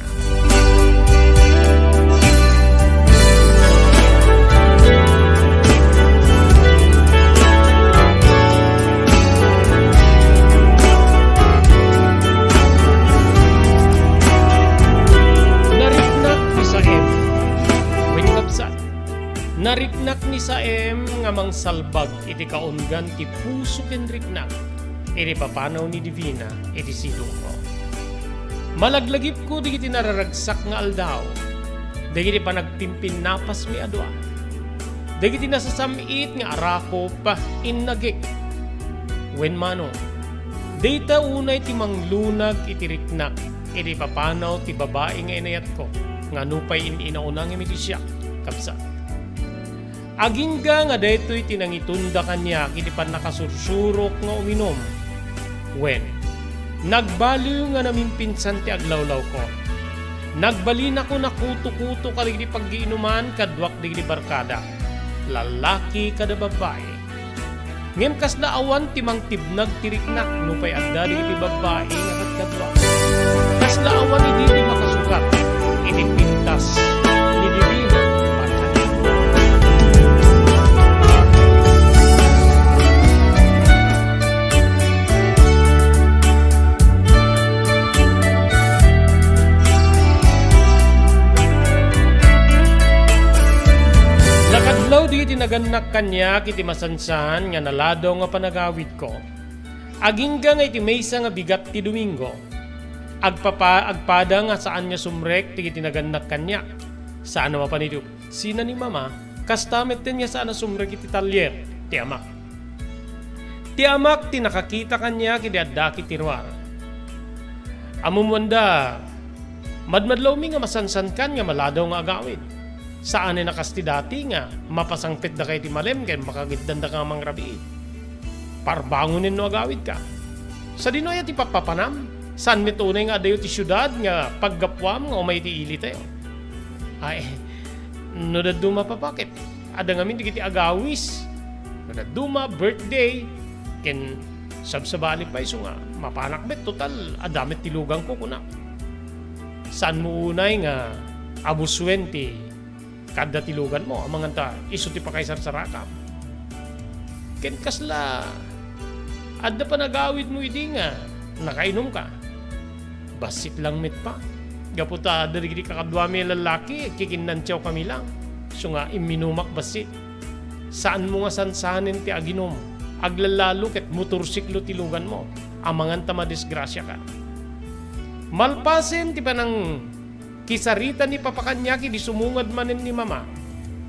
Nariknak ni Saem. Wen kabsat, nariknak ni Saem nga mangsalbag iti kaunggan ti puso ken riknak iti papanaw ni Divina iti sidongko. Malaglagipko dagiti nararagsak nga aldaw, dagiti panagpimpinnapasmi a dua, dagiti nasasam-it nga arakop, innagik. Wen mano, dayta unay ti manglunag iti riknak iti papanaw ti babai nga inayatko nga nupay in-inauna ngem iti siak, kabsat. Agingga nga daytoy ti nangitunda kaniak iti pannakasursurok nga uminum. Wen, nagbaliw nga namimpinsan ti aglawlawko. Nagbalinako nakutokuto kadagiti paggiinuman kaduak dagiti barkada, lallaki kada babbai. Ngem kasla awan ti mangtibnag ti riknak nupay adda dagiti babbai nga kadkadua. Kasla awan idi ti makasukat iti pintas ni Divina Patriarch. Nakadlaw dagiti nagannak kaniak iti masansan nga naladaw nga panagawidko. Agingga nga iti maysa nga bigat ti Domingo, agpapa-, agpada nga saan nga sumrek dagiti nagannak kaniak. Saan a mapan iti sina ni Mama, kasta metten nga saan a sumrek iti talyer ti amak. Ti amak ti nakakita kaniak idi addak iti ruar. Ammomda, madmadlawmi nga masansankan nga maladaw nga agawid. Saanen a kas ti dati nga mapasangpetdaka iti malem ken makagitdandaka nga mangrabii. Parbangonen no agawidka. Sadino aya ti pappapanam? Saan met unay nga adayo ti siudad nga paggapuam nga umay iti ilitayo? Ay, no dadduma, papaket, adda ngamin dagiti agawis. No dadduma, birthday, ken sabsabali pay isu nga mapanak met, total, adda met ti luganko, kunak. Saanmo unay nga abusuen ti kaadda ti luganmo, amangan ta isu ti pakaisarsarakam. Ken kasla adda panagawidmo idi nga nakainumka? Bassit lang met pa. Gapu ta adda dagiti kakaduami a lallaki, agkikinnantiawkami lang. Isu nga imminumak bassit. Saanmo nga sansanen ti aginum. Aglalalo ket motorsiklo ti luganmo. Amangan ta madisgrasiaka. Malpasen ti panang kisarita ni Papa kaniak idi sumungad manen ni Mama.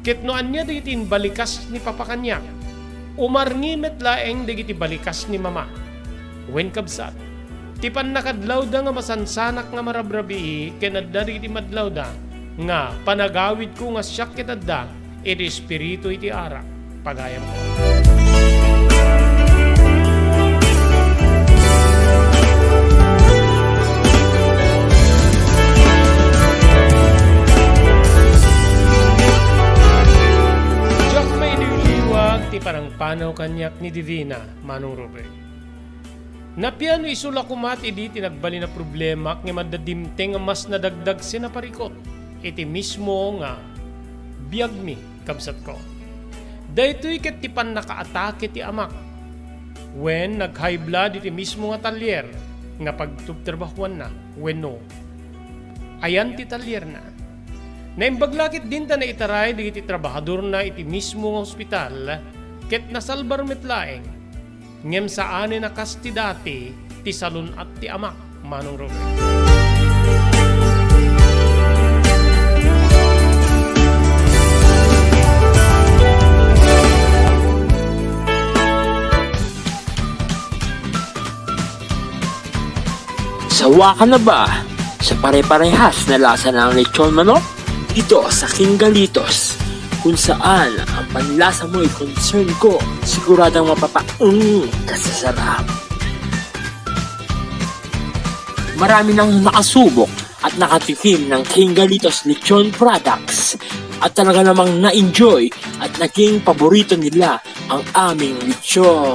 Ket no ania dagiti imbalikas ni Papa kaniak, umarngi met laeng dagiti balikas ni Mama. Wen, kabsat, ti pannakadlawda nga masansanak nga marabrabii ken adda dagiti madlawda nga panagawidko nga siak ket adda iti espiritu iti arak, pagayamko. Diak mailiwliwag ti panangpanaw kaniak ni Divina, Manong Ruben. Napiano isu la koma ti idi ti nagbalin a problemak ngem adda dimteng a mas nadagdagsen a parikut iti mismo nga biagmi, kabsatko. Daytoy ket ti pannakaatake ti amak. Wen, nag-high blood iti mismo nga talyer nga pagtubtrabahuanna wenno ayan ti talyerna. Naimbag la ket dinta naitaray dagiti trabahadorna iti mismo nga hospital ket nasalbar met laeng. Ngem saanen a kas ti dati ti salun-at ti amak, Manong Robert. Sawa ka na ba sa pare-parehas na lasa ng lechon manok? Dito sa King Galitos, kung saan ang panlasa mo'y concern ko, siguradong mapapaeng ka sa sarap. Marami nang nakasubok at nakatikim ng King Galitos Lechon Products at talaga namang na-enjoy at naging paborito nila ang aming lechon.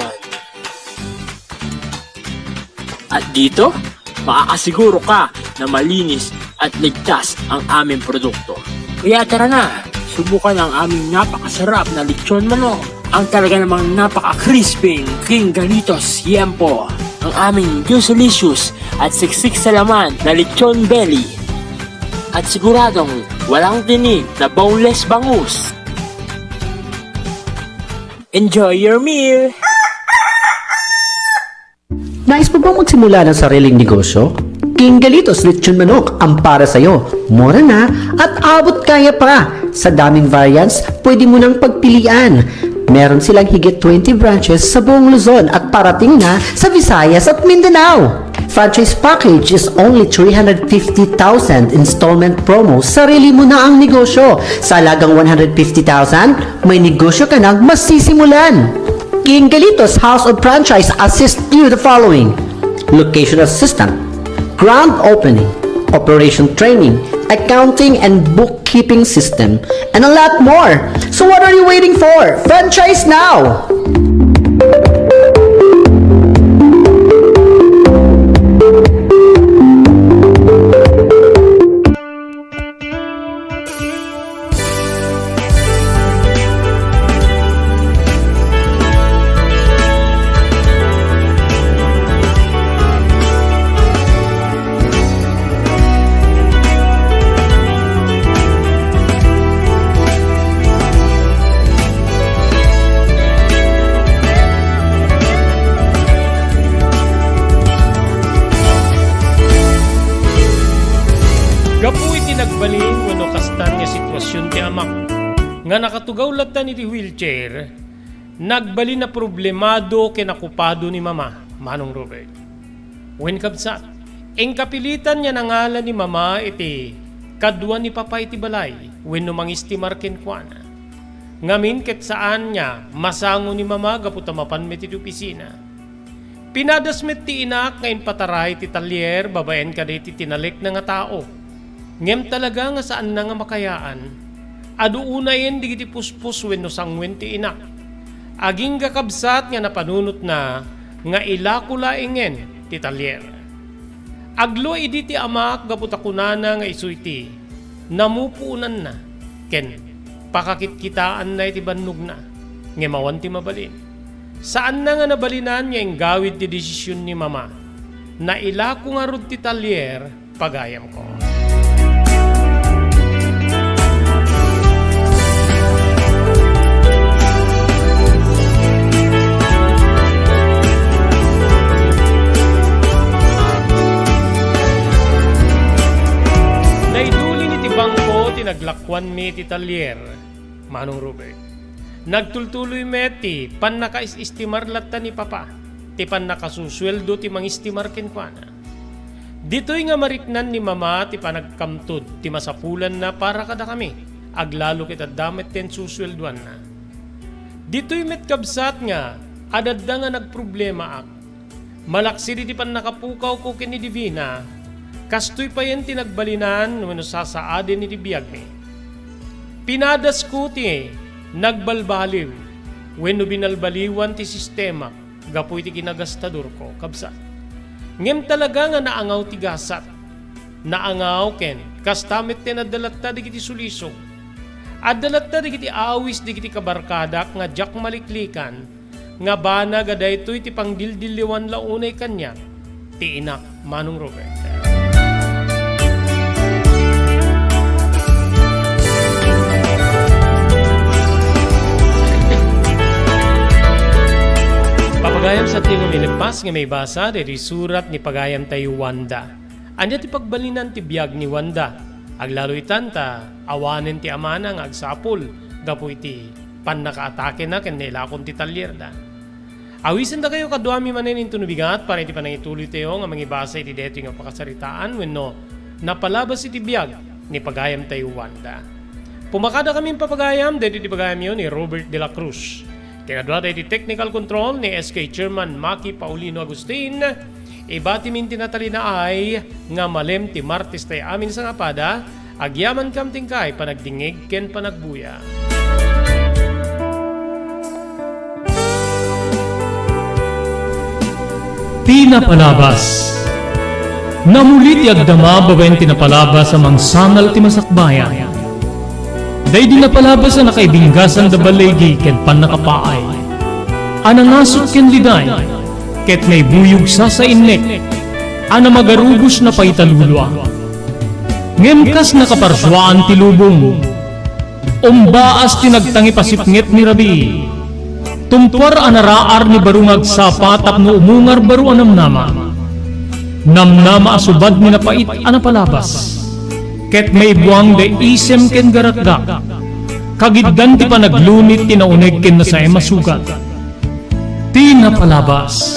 At dito, makakasiguro ka na malinis at ligtas ang aming produkto. Kaya tara na, subukan ang aming napakasarap na lechon manok. Ang talaga namang napaka-crispy King Galitos Yempo. Ang aming juicy-licious at siksik sa laman na lechon belly. At siguradong walang tinik na boneless bangus. Enjoy your meal! Nais mo bang magsimula ng sariling negosyo? King Galitos Lechon Manok ang para sa'yo. Mura na at abot kaya pa. Sa daming variants, pwede mo nang pagpilian. Meron silang higit twenty branches sa buong Luzon at parating na sa Visayas at Mindanao. Franchise package is only three hundred fifty thousand, installment promo, sarili mo na ang negosyo. Sa halagang one hundred fifty thousand, may negosyo ka nang masisimulan. King Galitos House of Franchise assist you the following: location assistant, grand opening, operation training, accounting and bookkeeping system, and a lot more. So what are you waiting for? Franchise now! nga nakatugaw lattan iti wheelchair, nagbalin a problemado ken a kupado ni Mama, Manong Robert. Wen kabsat, inkapilitan nga nangala ni Mama iti kadua ni Papa iti balay wenno mangistimar kenkuana. Ngamin ket saan nga masango ni Mama gapu ta mapan met iti opisina. Pinadas met ti inak nga impataray ti talyer babaen kadagiti tinalekna nga tao. Ngem talaga nga saanna nga makayaan. Adu unayen dagiti puspos wenno sanguen ti inak. Agingga kabsat nga napanunotna nga ilako laengen ti talyer. Agluay idi ti amak gapu ta kunana nga isu iti namupuonanna ken pakakitkitaanna iti bannogna, ngem awan ti mabalin. Saanna nga nabalinan nga inggawid ti desision ni Mama. Nailako ngarud ti talyer, pagayamko. Naidulin iti bangko ti naglakuanmi iti talyer, Manong Robert. Nagtultuloy met ti pannakaisistimar latta ni Papa, ti pannakasusueldo ti mangistimar kenkuana. Ditoy nga mariknan ni Mama ti panagkamtud ti masapulanna para kadakami, aglalo ket adda met ti insusueldoanna. Ditoy met kabsat nga adda nga nagproblemaak. Malaksid iti pannakapukawko ken ni Divina, kastoy payen ti nagbalinan wenno sasaaden iti biagmi. Pinadasko ti nagbalbaliw wenno binalbaliwan ti sistema gapu iti kinagastadorko, kabsat. Ngem talaga nga naangaw ti gasat. Naangaw ken kasta met ti adda latta dagiti sulisog. Adda latta dagiti awis dagiti kabarkadak nga diak maliklikan nga banag a daytoy ti pangdildilliwan la unay kaniak ti inak, Manong Robert. Papagayam, sa ti nga mileppas nga maibasa daytoy surat ni pagayamtayo Wanda. Ania ti pagbalinan ti biag ni Wanda? Aglalo itan ta awanen ti amana nga agsapul gapu iti pannakaatakena ken nailakon ti talyerda. Awisendakayo kaduami manen inton no bigat para iti panangituloytayo nga mangibasa iti daytoy nga pakasaritaan wenno napalabas iti biag ni pagayamtayo Wanda. Pumakadakami, papagayam, daytoy ti pagayamyo ni Robert de la Cruz. Kinaduada iti technical control ni S K Chairman Maki Paulino Agustin. Ibatimin ti natalinaay nga malem ti Martes tayo amin sangapada, agyamankam ti inkay panagdingngeg ken panagbuya. Ti napalabas. Namuli ti agdama babaen ti napalabas a mangsangal ti masakbayan. Daydi napalabas a nakaibinggasan da baligi ken pannakapaay, a nangasut ken liday, ket naibuyog sasainnek, a namagarubos na paitalulua. Ngem kas nakaparsuaan ti lubong, umbaas ti nagtangipasipnget ni rabii. Tumpuar a naraar ni baro nga agsapa tapno umungar baro a namnama. Namnama a subad ni napait a napalabas. Ket maibuang da isem ken garakgak. Kagiddan ti panaglunit ti nauneg ken nasaem a sugat. Ti napalabas.